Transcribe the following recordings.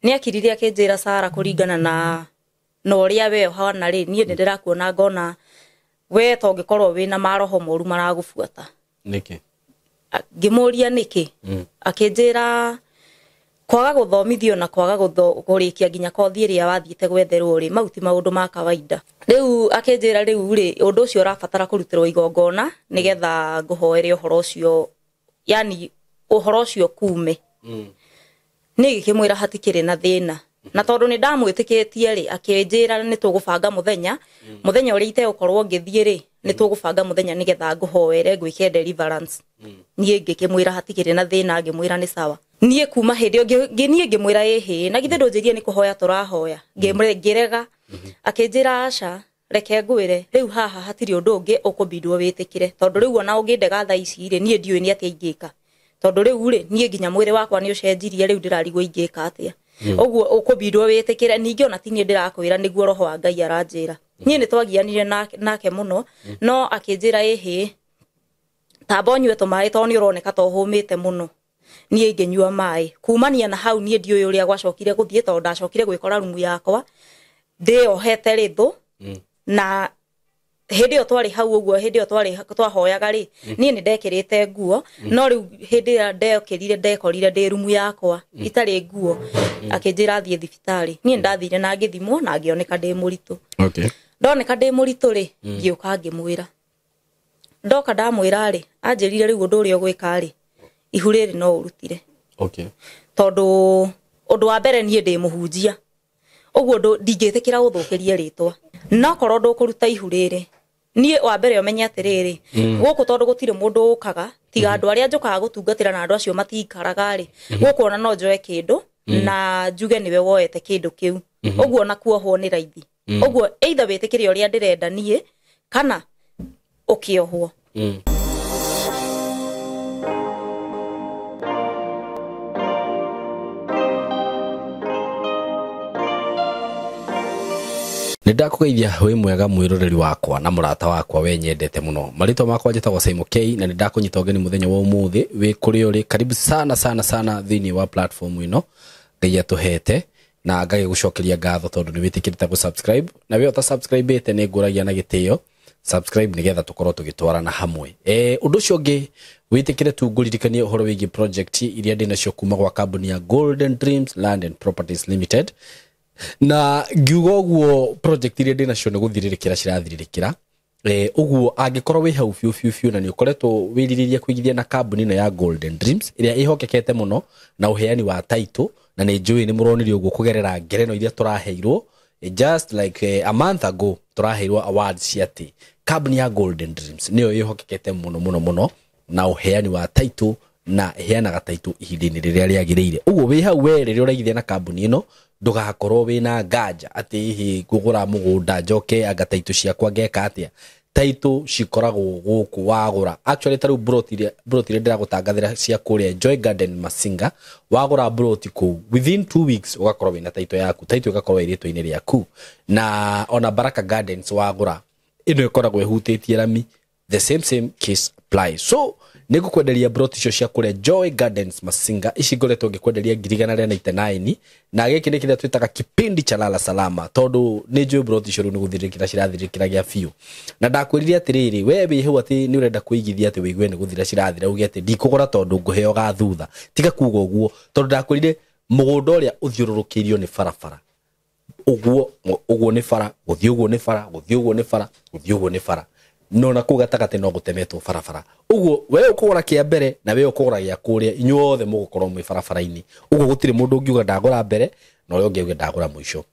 Nĩ akirire akĩnjĩra Sara kũringana na ũrĩa we ũhana rĩ, niĩ nĩ ndĩrakuona ngona we to ũngĩkorwo wĩna maroho moru maragũbuata. Nĩkĩ? Ngĩmũria nĩkĩ, akĩnjĩra kwaga gũthomithio na kwaga kũrĩkia nginya kothi ĩrĩa wathiĩte gwetherwo rĩ, mau ti maũndũ ma kawaida. Rĩu akĩnjĩra rĩu rĩ, ũndũ ũcio ũrabatara kũrutĩrwo igongona nĩgetha ngũhoere ũhoro ũcio, yani ũhoro ũcio kume. Niĩ ngĩkĩmwĩra hatikĩrĩ na thĩna, na tondũ nĩ ndamwĩtĩkĩtie rĩ, akĩnjĩra nĩ tũgũbanga mũthenya, mũthenya ũrĩa itegũkorwo ngĩthiĩ rĩ, nĩ tũgũbanga mũthenya nĩgetha ngũhoere ngwĩke deliverance. Niĩ ngĩkĩmwĩra hatikĩrĩ na thĩna, ngĩmwĩra nĩ sawa. Niĩ kuma hĩndĩ ĩyo niĩ ngĩmwĩra ĩhĩ, na githĩ ndũnjĩrie nĩ kũhoya tũrahoya, ngĩrega. Akĩnjĩra aca, reke ngwĩre rĩu haha hatirĩ ũndũ ũngĩ ũkũbindwo wĩtĩkĩre, tondũ rĩu ona ũngĩndega thaa ici rĩ, niĩ ndiũĩ nĩ atĩa ingĩka, tondũ rĩu rĩ, niĩ nginya mwĩrĩ wakwa nĩ ũcenjirie, rĩu ndĩrarigwo ingĩka atĩa. Ũguo ũkũbindwo wĩtĩkĩre. Ningĩ ona ti niĩ ndĩrakwĩra, nĩguo roho wa Ngai aranjĩra. Niĩ nĩ twagianire nake mũno, no akĩnjĩra ĩhĩ, tamba ũnyue tũmaĩ tondũ nĩ ũroneka ta ũhũmĩte mũno. Niĩ ngĩnyua maĩ. Kumania na hau niĩ ndiũĩ ũrĩa gwacokire gũthiĩ, tondũ ndacokire gwĩkora rumu yakwa ndĩyohete rĩthũ. Na hĩndĩ ĩyo twarĩ hau ũguo, hĩndĩ ĩyo twarĩ twahoyaga rĩ, niĩ nĩ ndekĩrĩte nguo, no rĩu hĩndĩ ĩrĩa ndekĩrire ndekorire ndĩ rumu yakwa itarĩ nguo. Akĩnjĩra thiĩ thibitarĩ. Niĩ ndathire na ngĩthimwo na ngĩoneka ndĩ mũritũ. Ndoneka ndĩ mũritũ rĩ, ngĩũka ngĩmwĩra. Ndoka ndamwĩra rĩ, anjĩrire rĩu ũndũ ũrĩa ũgwĩka rĩ, ihu rĩrĩ no ũrutire. Tondũ ũndũ wa mbere niĩ ndĩ mũhunjia, ũguo ndingĩtĩkĩra ũthũkĩrie rĩtwa. No korwo ndũkũruta ihu rĩrĩ, niĩ wa mbere ũmenye atĩrĩrĩ, gũkũ tondũ gũtirĩ mũndũ ũkaga tiga andũ arĩa njũkaga gũtungatĩra, na andũ acio matikaraga rĩ, gũkũ ona no njoe kĩndũ na njuge nĩwe woete kĩndũ kĩu, ũguo ona kuohwo nĩ raithi. Ũguo either wĩtĩkĩre ũrĩa ndĩrenda niĩ kana ũkĩohwo. Nĩ ndakũgeithia wĩ mwega mwĩroreri wakwa na mũrata wakwa we nyendete mũno. Marĩtwa makwa njĩtagwo Simon K, na nĩ ndakũnyita ũgeni mũthenya wa ũmũthĩ wĩ kũrĩa ũrĩ. Karibu sana sana sana thĩinĩ wa platform ĩno Ngai atũhete, na ngagĩgũcokeria ngatho tondũ nĩ wĩtĩkĩrĩte gũ-subscribe, na we ũta-subscribe-ĩte nĩ ngũragia na gĩtĩo subscribe nĩgetha tũkorwo tũgĩtwarana hamwe. Ũndũ ũcio ũngĩ wĩtĩkĩre tu ngũririkanie ũhoro wĩgiĩ project iria ndĩ nacio kuma gwa kambuni ya Golden Dreams Land and Properties Limited. Na ngiuga ũguo project iria ndĩ nacio nĩ gũthirĩrĩkĩra cirathirĩrĩkĩra. Ũguo angĩkorwo wĩ hau biũ biũ biũ na nĩ ũkoretwo wĩrirĩria kũigithia na kambuni ĩno ya Golden Dreams ĩrĩa ĩhokekete mũno na ũheani wa title, na nĩ njũĩ nĩ mũronire ũguo kũgerera ngereno iria tũraheirwo, just like a month ago tũraheirwo awards cia atĩ kambuni ya Golden Dreams nĩyo ĩhokekete mũno mũno mũno na ũheani wa title, na ĩheanaga title ihinda-inĩ rĩrĩa rĩagĩrĩire. Ũguo wĩ hau we rĩrĩa ũraigithia na kambuni ĩno ndũgakorwo wĩna nganja atĩ hihi ngũgũra mũgũnda njoke anga title ciakwa ngeka atĩa. Title cikoragwo gũkũ wagũra. Actually ta rĩu broti iria ndĩragũtangathĩra cia kũrĩa Joy Garden Masinga, wagũra broti kũu within 2 weeks ũgakorwo wĩna title yaku, title ĩgakorwo ĩ rĩtwa-inĩ rĩaku. Na ona Baraka Gardens wagũra, ĩno ĩkoragwo ĩhutĩtie rami, the same case applies. So nĩngũkwenderia broti icio cia kũrĩa Joy Gardens Masinga, ici ngoretwo ngĩkwenderia ngiri igana rĩa ninety nine, na gĩkĩ nĩ kĩrĩa twĩtaga kipindi cha lala salama, tondũ nĩ njũĩ broti icio rĩu nĩ gũthirĩrĩkĩra cirathirĩrĩkĩra gĩa biũ. Na ndakwĩrire atĩrĩrĩ, we wĩ hau atĩ nĩ ũrenda kũigithia atĩ wĩigue nĩ gũthira cirathira, uge atĩ ndikũgũra tondũ ngũheo ga thutha. Tiga kuga ũguo, tondũ ndakwĩrire mũgũnda ũrĩa ũthiũrũrũkĩirio nĩ barabara, ũguo ũguo nĩ bara, gũthiĩ ũguo nĩ bara, gũthiĩ ũguo nĩ bara, gũthiĩ ũguo nĩ bara, no na kũu gatagatĩ no gũtemetwo barabara. Ũguo we ũkũgũra kĩa mbere na we ũkũgũra gĩa kũrĩa, inyuothe mũgũkorwo mwĩ barabara-inĩ. Ũguo gũtirĩ mũndũ ũngiuga ndagũra mbere na ũrĩa ũngĩ auge ndagũra mũico.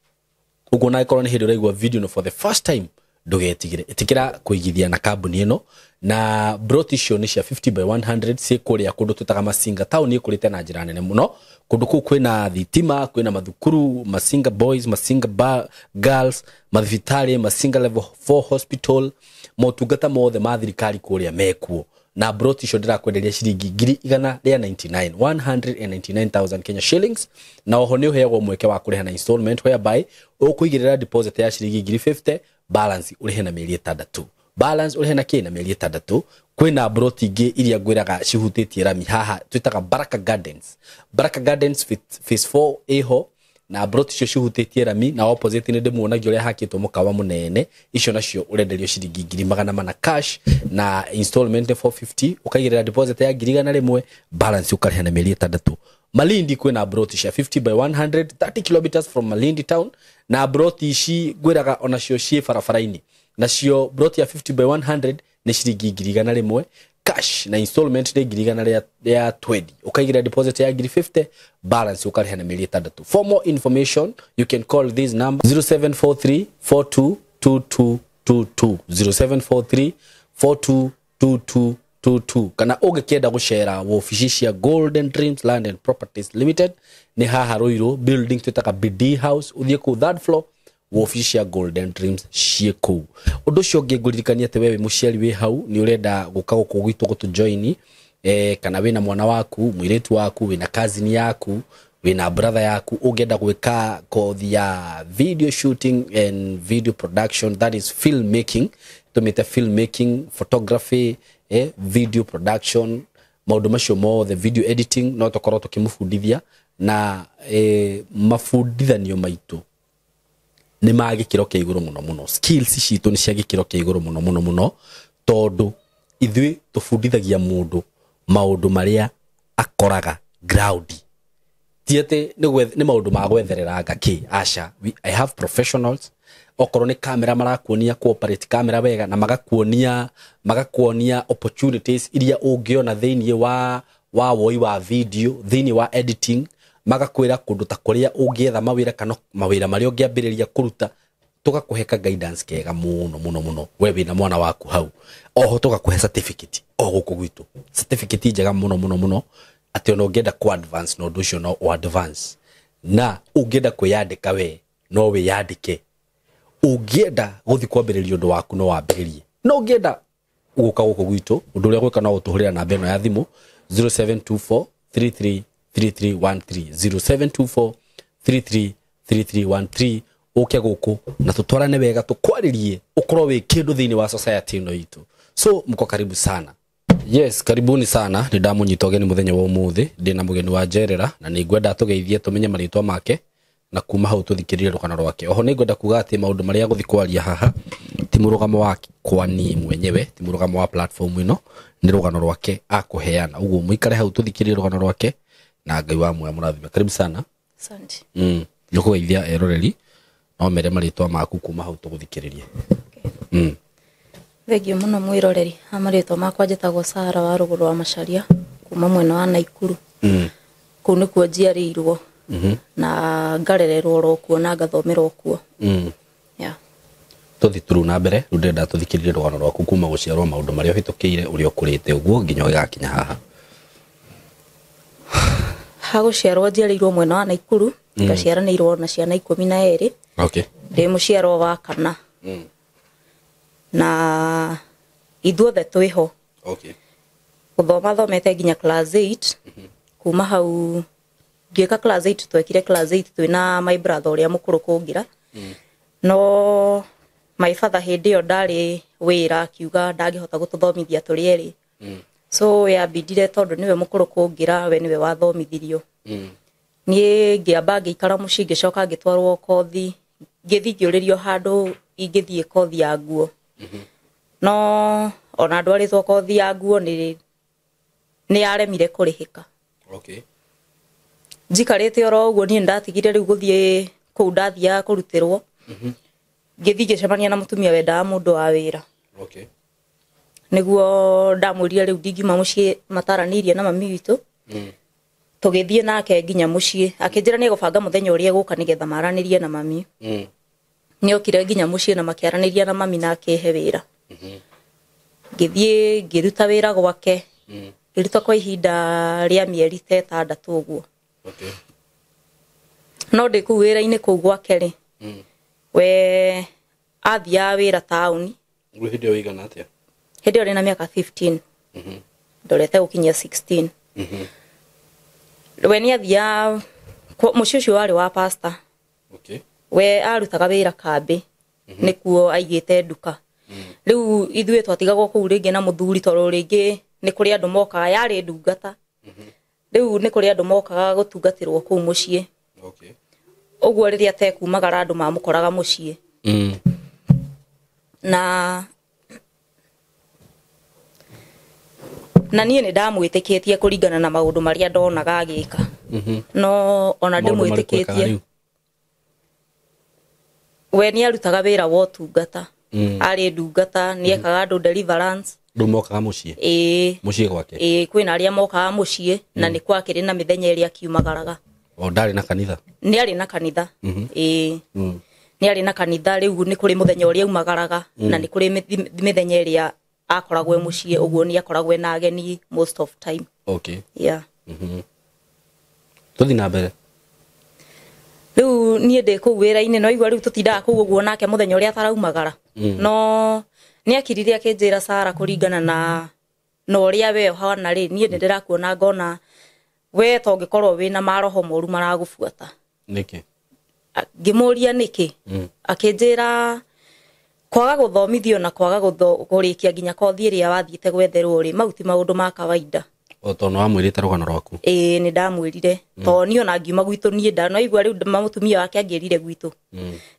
Ũguo na angĩkorwo nĩ hĩndĩ ũraigua video no for the first time, ndũgetigĩre, ĩtĩkĩra kũigithia na kambuni ĩno. Na broti icio nĩ cia 50 by 100 ciĩ kũrĩa kũndũ twĩtaga Masinga, taũni ĩkũrĩte na njĩra nene mũno. Kũndũ kũu kwĩna thitima, kwĩna mathukuru, Masinga Boys, Masinga Girls, mathibitarĩ, Masinga Level 4 Hospital, motungata mothe ma thirikari kũrĩa mekuo. Na broti icio ndĩrakwenderia ciringi ngiri igana rĩa ninety nine, one hundred and ninety nine thousand Kenya shillings. Na oho nĩ ũheagwo mweke wa kũrĩha na installment, whereby ũkũigĩrĩra deposit ya ciringi ngiri 50, balance ũrĩhe na mĩeri ĩtandatũ. Balance ũrĩhe na kĩ? Na mĩeri ĩtandatũ. Kwĩna broti ingĩ iria ngwĩraga cihutĩtie rami haha twĩtaga Baraka Gardens. Baraka Gardens phase 4 ĩho, Na broti icio cihutĩtie rami na opposite nĩ ndĩmuonagia ũrĩa hakĩtwo mũkawa mũnene. Icio nacio ũrenderio ciringi 400,000 cash na installment nĩ 450, ũkaigĩrĩra deposit ya 100,000, balance ũkarĩha na mĩeri 6. Malindi kwĩna broti cia 50 by 100, 30 kilometers from Malindi town, na broti ici ngwĩraga onacio ciĩ barabara-inĩ. Nacio broti ya 50 by 100 nĩ ciringi 100,000 cash na installment nĩ 120,000, ũkaigĩrĩra deposit ya 50,000, balance ũkarĩha na mĩeri 6. For more information you can call this number 0743 422222, 0743 422222. Kana ũngĩkĩenda gũcera wobici cia Golden Dreams Land and Properties Limited nĩ haha Ruiru building twĩtaga BD House, ũthiĩ kũu third floor, wobici cia Golden Dreams ciĩ kũu. Ũndũ ũcio ũngĩ ngũririkania atĩ we wĩ mũciari wĩ hau nĩ ũrenda gũka gũkũ gwitũ gũtũ join, kana wĩna mwana waku, mũirĩtu waku, wĩna cousin yaku, wĩna brother yaku ũngĩenda gwĩka kothi ya video shooting and video production, that is film making, tũmĩte film making, photography, video production, maũndũ macio mothe, video editing, no tũkorwo tũkĩmũbundithia. Na mabundithanio maitũ nĩ ma gĩkĩro kĩa igũrũ mũno mũno. Skills citũ nĩ cia gĩkĩro kĩa igũrũ mũno mũno mũno, tondũ ithuĩ tũbundithagia mũndũ maũndũ marĩa akoraga ground, ti atĩ nĩ maũndũ ma gwetherera kĩ aca. I have professionals, okorwo nĩ kamera marakuonia ku operate kamera wega, na magakuonia opportunities iria ũngĩona thĩinĩ wa woi wa video, thĩinĩ wa editing, magakwĩra kũndũ ta kũrĩa ũngĩetha mawĩra kana mawĩra marĩa ũngĩambĩrĩria kũruta. Tũgakũhe ka guidance kega mũno mũno mũno we wĩna mwana waku hau. Oho tũgakũhe certificate o gũkũ gwitũ, certificate njega mũno mũno mũno, atĩ ona ũngĩenda ku advance na ũndũ ũcio no ũ advance, na ũngĩenda kwĩyandĩka we no wĩyandĩke, ũngĩenda gũthiĩ kwambĩrĩria ũndũ waku no wambĩrĩrie, no ũngĩenda gũka gũkũ gwitũ ũndũ ũrĩa gwĩka no gũtũhũrĩra namba ĩno ya thimũ 0724 33 3313, 0724 33 3313. Ũke gũkũ na tũtwarane wega, tũkwarĩrie, ũkorwo wĩ kĩndũ thĩinĩ wa society ĩno itũ. So mko karibu sana. Yes, karibuni sana. Nĩ ndamũnyita ũgeni mũthenya wa ũmũthĩ, ndĩna mũgeni wa njerera na nĩ ngwenda tũgeithie tũmenye marĩtwa make na kuma hau tũthikĩrĩrie rũgano rwake. Oho nĩ ngwenda kuga atĩ maũndũ marĩa gũthiĩ kwaria haha ti mũrũgamo wakwa niĩ mwenyewe, ti mũrũgamo wa platform ĩno, nĩ rũgano rwake akũheana. Ũguo mũikare hau tũthikĩrĩrie rũgano rwake na Ngai wa muoya mũrathime. Karibu sana. Asante. Nĩ ũkũgeithia eroreri no mere marĩtwa maku kuma hau tũgũthikĩrĩrie. Okay. Thengio mũno mwĩroreri. Ha marĩtwa makwa njĩtagwo Sara wa Rũgũrũ wa Macharia kuma mwena wa Naikuru. Kũu nĩkuo njiarĩirwo na ngarererwo oro kuo na ngathomerwo kuo. Yeah. Tũthiĩ tũrũ na mbere, rĩu ndĩrenda tũthikĩrĩrie rũgano rwaku kuma gũciarwo, maũndũ marĩa ũhĩtũkĩire, ũrĩa ũkũrĩte ũguo nginya ũgĩgakinya haha. Ha gũciarwo njiarĩirwo mwena wa Naikuru, ngaciaranĩirwo na ciana 12. Okay. Ndĩ mũciarwo wa kana. Na ithuothe twĩho. Okay. Gũthoma thomete nginya class 8. Kuma hau ngĩka class 8, twekire class 8 twĩna my brother ũrĩa mũkũrũ kũngira. No my father hĩndĩ ĩyo ndarĩ wĩra, akiuga ndangĩhota gũtũthomithia tũrĩ erĩ. So yambindire tondũ nĩwe mũkũrũ kũngira, we nĩwe wathomithirio. Niĩ ngĩamba ngĩikara mũciĩ, ngĩcoka ngĩtwarwo kothi, ngĩthiĩ ngĩũrĩrio handũ ingĩthiĩ kothi ya nguo. No ona ndwarĩtwo kothi ya nguo nĩ yaremire kũrĩhĩka. Okay. Njikarĩte oro ũguo niĩ ndatigire rĩu gũthiĩ kũu ndathiaga kũrutĩrwo. Ngĩthiĩ ngĩcemania na mũtumia wendaga mũndũ wa wĩra. Okay. Nĩguo ndamwĩrire rĩu ndingiuma mũciĩ mataranĩirie na mami witũ. Tũgĩthiĩ nake nginya mũciĩ, akĩnjĩra nĩ egũbanga mũthenya ũrĩa egũka nĩgetha maranĩrie na mami. Nĩokire nginya mũciĩ na makĩaranĩria na mami na akĩhe wĩra. Ngĩthiĩ ngĩruta wĩra gwake. Ngĩruta kwa ihinda rĩa mĩeri ta 6 ũguo. Okay. No ndĩ kũu wĩra-inĩ kũu gwake rĩ, we athiaga wĩra taũni. Rĩu hĩndĩ ĩyo ũigana atĩa? Hĩndĩ ĩyo ndĩ na mĩaka 15. Ndorete gũkinyia 16. We nĩ athiaga mũciĩ ũcio warĩ wa pastor. Okay. We arutaga wĩra kambĩ, nĩkuo aigĩte nduka. Rĩu ithuĩ twatigagwo kũu rĩngĩ na mũthuri, tondũ rĩngĩ nĩ kũrĩ andũ mokaga, yarĩ ndungata. Rĩu nĩ kũrĩ andũ mokaga gũtungatĩrwo kũu mũciĩ. Okay. Ũguo rĩrĩa tekumagara andũ mamũkoraga mũciĩ. Na niĩ nĩ ndamwĩtĩkĩtie kũringana na maũndũ marĩa ndonaga agĩka. No ona ndĩmwĩtĩkĩtie we nĩ arutaga wĩra wa ũtungata. Arĩ ndungata, nĩ ekaga andũ deliverance. Rĩu mokaga mũciĩ? Ĩĩ. Mũciĩ gwake? Ĩĩ, kwĩna arĩa mokaga mũciĩ na nĩ kwakĩrĩ na mĩthenya ĩrĩa akiumagaraga. O ndarĩ na kanitha? Nĩ arĩ na kanitha. Ĩĩ. Nĩ arĩ na kanitha, rĩu nĩ kũrĩ mũthenya ũrĩa aumagaraga na nĩ kũrĩ mĩthenya ĩrĩa akoragwo mũciĩ, ũguo nĩ akoragwo na ageni most of time. Okay. Yeah. Tũthiĩ na mbere. Rĩu niĩ ndĩ kũu wĩra-inĩ, no igua rĩu tũtindaga kũu ũguo nake mũthenya ũrĩa ataraumagara. No nĩ akirire akĩnjĩra Sara kũringana na ũrĩa we ũhana rĩ, niĩ nĩ ndĩrakuona ngona we to ũngĩkorwo wĩna maroho moru maragũbuata. Nĩkĩ? Ngĩmũria nĩkĩ? Akĩnjĩra kwaga gũthomithio na kwaga kũrĩkia nginya kothi ĩrĩa wathiĩte gwetherwo rĩ, mau ti maũndũ ma kawaida. O tondũ nĩwamwĩrĩte rũgano rwaku? Ĩĩ, nĩ ndamwĩrire. Tondũ niĩ ona ngiuma gwitũ niĩ no igua rĩu mũtumia wake angĩrire gwitũ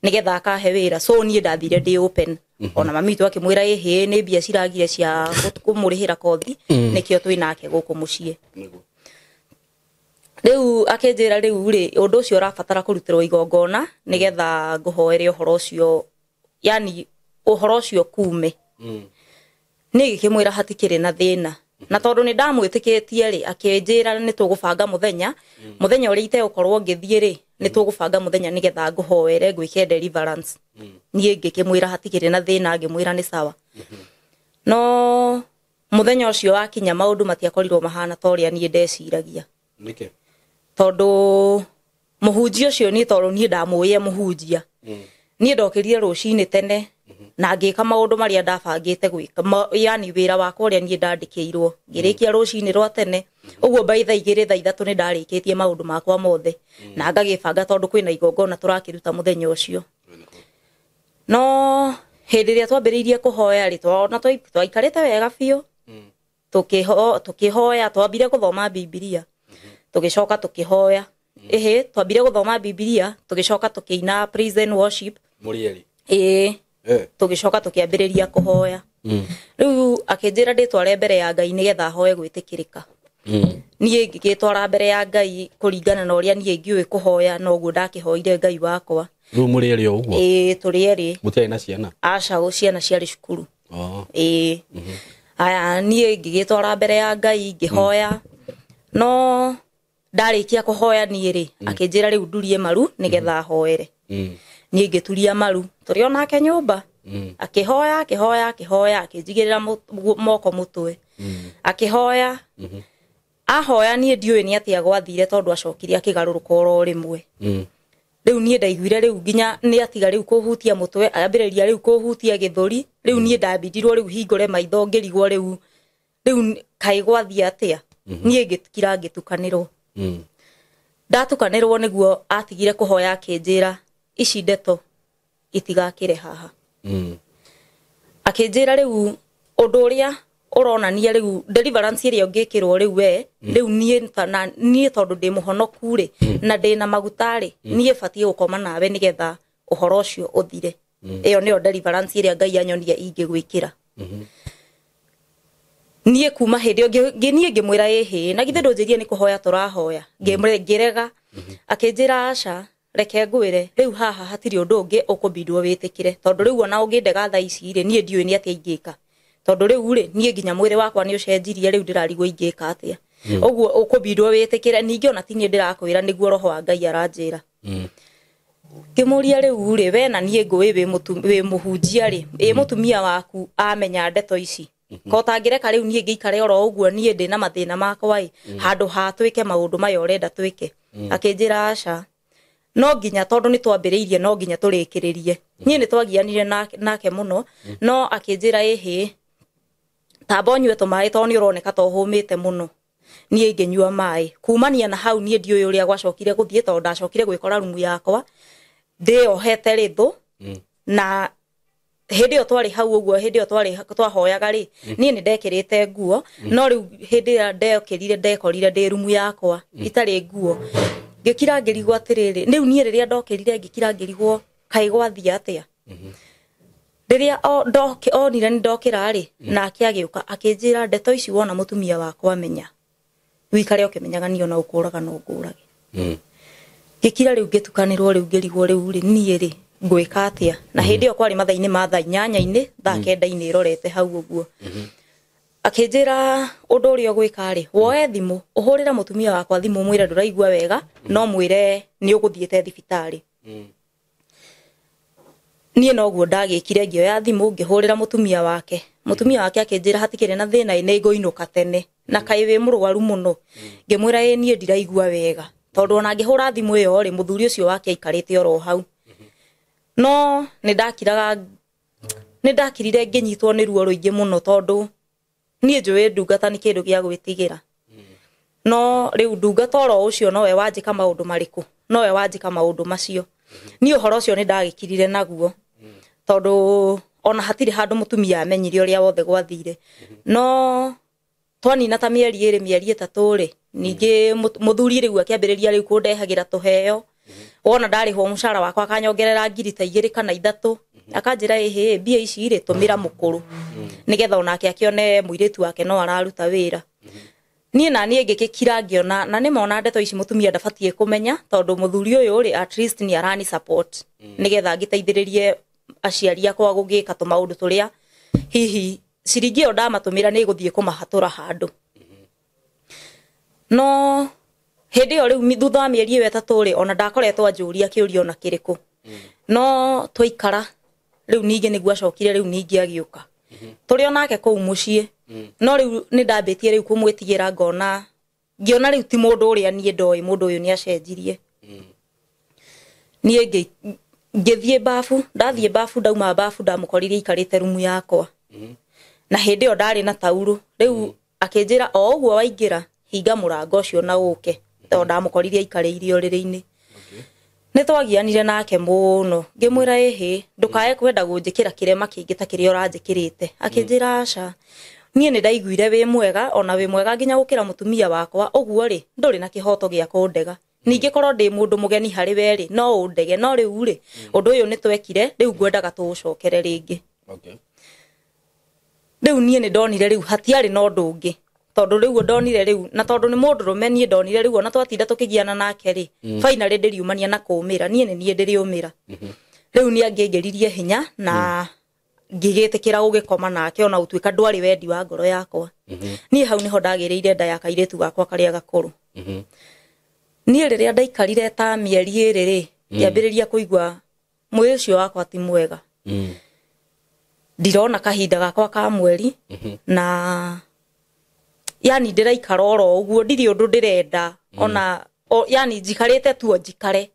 nĩgetha akahe wĩra, so niĩ ndathire ndĩ open. Ona mami witũ akĩmwĩra ĩhĩ nĩ mbia ciragire cia kũmũrĩhĩra kothi, nĩkĩo twĩ nake gũkũ mũciĩ. Rĩu akĩnjĩra rĩu rĩ, ũndũ ũcio ũrabatara kũrutĩrwo igongona nĩgetha ngũhoere ũhoro ũcio, yani ũhoro ũcio kume. Niĩ ngĩkĩmwĩra hatikĩrĩ na thĩna. Na tondũ nĩ ndamwĩtĩkĩtie rĩ, akĩnjĩra nĩ tũgũbanga mũthenya, mũthenya ũrĩa itegũkorwo ngĩthiĩ rĩ, nĩ tũgũbanga mũthenya nĩgetha ngũhoere ngwĩke deliverance. Niĩ ngĩkĩmwĩra hatikĩrĩ na thĩna, ngĩmwĩra nĩ sawa. No mũthenya ũcio wakinya maũndũ matiakorirwo mahana ta ũrĩa niĩ ndeciragia. Nĩkĩ? Tondũ mũhunjia ũcio niĩ tondũ niĩ ndamũĩ mũhunjia. Niĩ ndokĩrire rũcinĩ tene na ngĩka maũndũ marĩa ndabangĩte gwĩka, yani wĩra wakwa ũrĩa niĩ ndandĩkĩirwo. Ngĩrĩkia rũcinĩ rwa tene, ũguo by thaa igĩrĩ thaa ithatũ nĩ ndarĩkĩtie maũndũ makwa mothe na ngagĩbanga tondũ kwĩna igongona tũrakĩruta mũthenya ũcio. No hĩndĩ ĩrĩa twambĩrĩirie kũhoya rĩ, ona twaikarĩte wega biũ, tũkĩhoya, twambire gũthoma Bibilia, tũgĩcoka tũkĩhoya. Ĩhĩ, twambire gũthoma Bibilia, tũgĩcoka tũkĩina praise and worship. Mũrĩ erĩ? Ĩĩ. Tũgĩcoka tũkĩambĩrĩria kũhoya. Rĩu akĩnjĩra ndĩtware mbere ya Ngai nĩgetha ahoe gwĩtĩkĩrĩka. Niĩ ngĩgĩtwara mbere ya Ngai kũringana na ũrĩa niĩ ngĩũĩ kũhoya, noguo ndakĩhoire Ngai wakwa. Rĩu mũrĩ erĩ o ũguo? Ĩĩ, tũrĩ erĩ. Mũtiarĩ na ciana? Aca, ciana ciarĩ cukuru. Ĩĩ. Aya, niĩ ngĩgĩtwara mbere ya Ngai ngĩhoya. No ndarĩkia kũhoya niĩ rĩ, akĩnjĩra rĩu ndurie maru nĩgetha ahoere. Niĩ ngĩturia maru, tũrĩ o nake nyũmba. Akĩhoya, akĩhoya, akĩhoya, akĩnjigĩrĩra moko mũtwe. Akĩhoya. Ahoya niĩ ndiũĩ nĩ atĩa gwathire tondũ acokire akĩgarũrũka oro rĩmwe. Rĩu niĩ ndaiguire rĩu nginya nĩ atiga rĩu kũhutia mũtwe, ambĩrĩria rĩu kũhutia gĩthũri. Rĩu niĩ ndambindirwo rĩu hingũre maitho ngĩrigwo rĩu rĩu kaĩ gwathiĩ atĩa. Niĩ ngĩkira ngĩtukanĩrwo. Ndatukanĩrwo nĩguo atigire kũhoya akĩnjĩra ici ndeto itigakĩre haha. Akĩnjĩra rĩu ũndũ ũrĩa ũronania rĩu deliverance ĩrĩa ũngĩkĩrwo rĩu we, rĩu niĩ tondũ ndĩ mũhonoku rĩ, na ndĩ na maguta rĩ, niĩ batiĩ gũkoma nawe nĩgetha ũhoro ũcio ũthire. Ĩyo nĩyo deliverance ĩrĩa Ngai anyonia ingĩgwĩkĩra. Niĩ kuma hĩndĩ ĩyo niĩ ngĩmwĩra ĩhĩ, na githĩ ndũnjĩrie nĩ kũhoya tũrahoya. Ngĩrega. Akĩnjĩra aca, reke ngwĩre, rĩu haha hatirĩ ũndũ ũngĩ ũkũbindwo wĩtĩkĩre, tondũ rĩu ona ũngĩndega thaa ici rĩ, niĩ ndiũĩ nĩ atĩa ingĩka. Tondũ rĩu rĩ, niĩ nginya mwĩrĩ wakwa nĩ ũcenjirie, rĩu ndĩrarigwo ingĩka atĩa. Ũguo ũkũbindwo wĩtĩkĩre, ningĩ ona ti niĩ ndĩrakwĩra, nĩguo roho wa Ngai aranjĩra. Ngĩmũria rĩu rĩ, we na niĩ ngũĩ wĩ mũhunjia rĩ, ĩ mũtumia waku amenya ndeto ici. Ko tangĩreka rĩu niĩ ngĩikare oro ũguo niĩ ndĩ na mathĩna makwa ĩ, handũ ha twĩke maũndũ maya ũrenda twĩke. Akĩnjĩra aca, no nginya tondũ nĩ twambĩrĩirie no nginya tũrĩkĩrĩrie. Niĩ nĩ twagianire nake mũno, no akĩnjĩra ĩhĩ, tamba ũnyue tũmaĩ tondũ nĩ ũroneka ta ũhũmĩte mũno. Niĩ ngĩnyua maĩ. Kumania na hau niĩ ndiũĩ ũrĩa gwacokire gũthiĩ tondũ ndacokire gwĩkora rumu yakwa ndĩyohete rĩthũ, na hĩndĩ ĩyo twarĩ hau ũguo, hĩndĩ ĩyo twarĩ twahoyaga rĩ, niĩ nĩ ndekĩrĩte nguo, no rĩu hĩndĩ ĩrĩa ndekĩrire ndekorire ndĩ rumu yakwa itarĩ nguo. Ngĩkira ngĩrigwo atĩrĩrĩ, rĩu niĩ rĩrĩa ndokĩrire ngĩkira ngĩrigwo kaĩ gwathiĩ atĩa. Rĩrĩa onire nĩ ndokĩra rĩ, nake agĩũka akĩnjĩra ndeto ici wona mũtumia wakwa amenya, wikare ũkĩmenyaga niĩ ona ũkũraga no ngũrage. Ngĩkira rĩu ngĩtukanĩrwo rĩu ngĩrigwo rĩu rĩ niĩ rĩ ngwĩka atĩa. Na hĩndĩ ĩyo kwarĩ mathaa-inĩ ma thaa inyanya-inĩ, thaa kenda-inĩ ĩrorete hau ũguo. Akĩnjĩra ũndũ ũrĩa ũgwĩka rĩ, woe thimũ ũhũrĩre mũtumia wakwa thimũ ũmwĩre ndũraigua wega, no mwĩre nĩ ũgũthiĩte thibitarĩ. Niĩ noguo ndagĩkire, ngĩoya thimũ ngĩhũrĩra mũtumia wake. Mũtumia wake akĩnjĩra hatikĩrĩ na thĩna, nĩ ngũinũka tene na kaĩ wĩ mũrwaru mũno. Ngĩmwĩra ĩ niĩ ndiraigua wega, tondũ ona ngĩhũra thimũ ĩyo rĩ, mũthuri ũcio wake aikarĩte oro hau. No nĩ ndakirire ngĩnyitwo nĩ ruo rũingĩ mũno, tondũ niĩ njũĩ ndungata nĩ kĩndũ gĩa gwĩtigĩra. No rĩu ndungata oro ũcio nowe wanjĩka maũndũ marĩkũ, nowe wanjĩka maũndũ macio. Niĩ ũhoro ũcio nĩ ndagĩkirire naguo, tondũ ona hatirĩ handũ mũtumia amenyire ũrĩa wothe gwathire. No twanina ta mĩeri ĩrĩ mĩeri ĩtatũ rĩ, ningĩ mũthuri rĩu akĩambĩrĩria rĩu kũndehagĩra tũheo. Wona ndarĩhwo mũcara wakwa akanyongerera ngiri ta 2 kana 3, akanjĩra ĩhĩ mbia ici rĩ tũmĩra mũkũrũ, nĩgetha onake akĩone mũirĩtu wake no araruta wĩra. Niĩ na niĩ ngĩgĩkira ngĩona, na nĩmona ndeto ici mũtumia ndabatiĩ kũmenya, tondũ mũthuri ũyũ rĩ at least nĩ arani support, nĩgetha ngĩteithĩrĩrie aciari akwa gũgĩka tũmaũndũ tũrĩa hihi ciringi ĩyo ndamatũmĩra nĩ ĩgũthiĩ kũmahatũra handũ. No hĩndĩ ĩyo rĩu thutha wa mĩeri ĩyo 3 rĩ, ona ndakoretwo anjũria kĩũria ona kĩrĩkũ. No twaikara rĩu ningĩ nĩguo acokire rĩu ningĩ agĩũka. Tũrĩ onake kũu mũciĩ. No rĩu nĩ ndambĩtie rĩu kũmwĩtigĩra, ngona ngĩona rĩu ti mũndũ ũrĩa niĩ ndoĩ, mũndũ ũyũ nĩ acenjirie. Niĩ ngĩthiĩ bafu, ndathiĩ bafu, ndauma bafu ndamũkorire aikarĩte rumu yakwa. Na hĩndĩ ĩyo ndarĩ na taurũ. Rĩu akĩnjĩra o ũguo waingĩra hinga mũrango ũcio na ũke, tondũ ndamũkorire aikarĩire ũrĩrĩ-inĩ. Nĩ twagianire nake mũno, ngĩmwĩra ĩhĩ ndũkae kwenda gũnjĩkĩra kĩrema kĩngĩ ta kĩrĩa ũranjĩkĩrĩte. Akĩnjĩra aca, niĩ nĩ ndaiguire wĩ mwega, ona wĩ mwega nginya gũkĩra mũtumia wakwa, ũguo rĩ ndũrĩ na kĩhoto gĩa kũndega. Ningĩ korwo ndĩ mũndũ mũgeni harĩ we rĩ, no ũndege, no rĩu rĩ ũndũ ũyũ nĩ twekire, rĩu ngwendaga tũũcokere rĩngĩ. Rĩu niĩ nĩ ndonire rĩu hatiarĩ na ũndũ ũngĩ, tondũ rĩu ndonire rĩu, na tondũ nĩ mũndũrũme niĩ ndonire rĩu ona twatinda tũkĩgiana nake rĩ, finally ndĩriumania na kũũmĩra, niĩ nĩ niĩ ndĩrĩũmĩra. Rĩu nĩ angĩngĩririe hinya na ngĩgĩtĩkĩra gũgĩkoma nake, ona gũtuĩka ndwarĩ wendi wa ngoro yakwa. Niĩ hau nĩho ndagĩrĩire nda ya kairĩtu gakwa karĩa gakũrũ. Niĩ rĩrĩa ndaikarire ta mĩeri 2 rĩ, ngĩambĩrĩria kũigua mwĩrĩ ũcio wakwa ti mwega. Ndirona kahinda gakwa ka mweri, na yani ndĩraikara oro ũguo, ndirĩ ũndũ ndĩrenda, ona yani njikarĩte tu o njikare.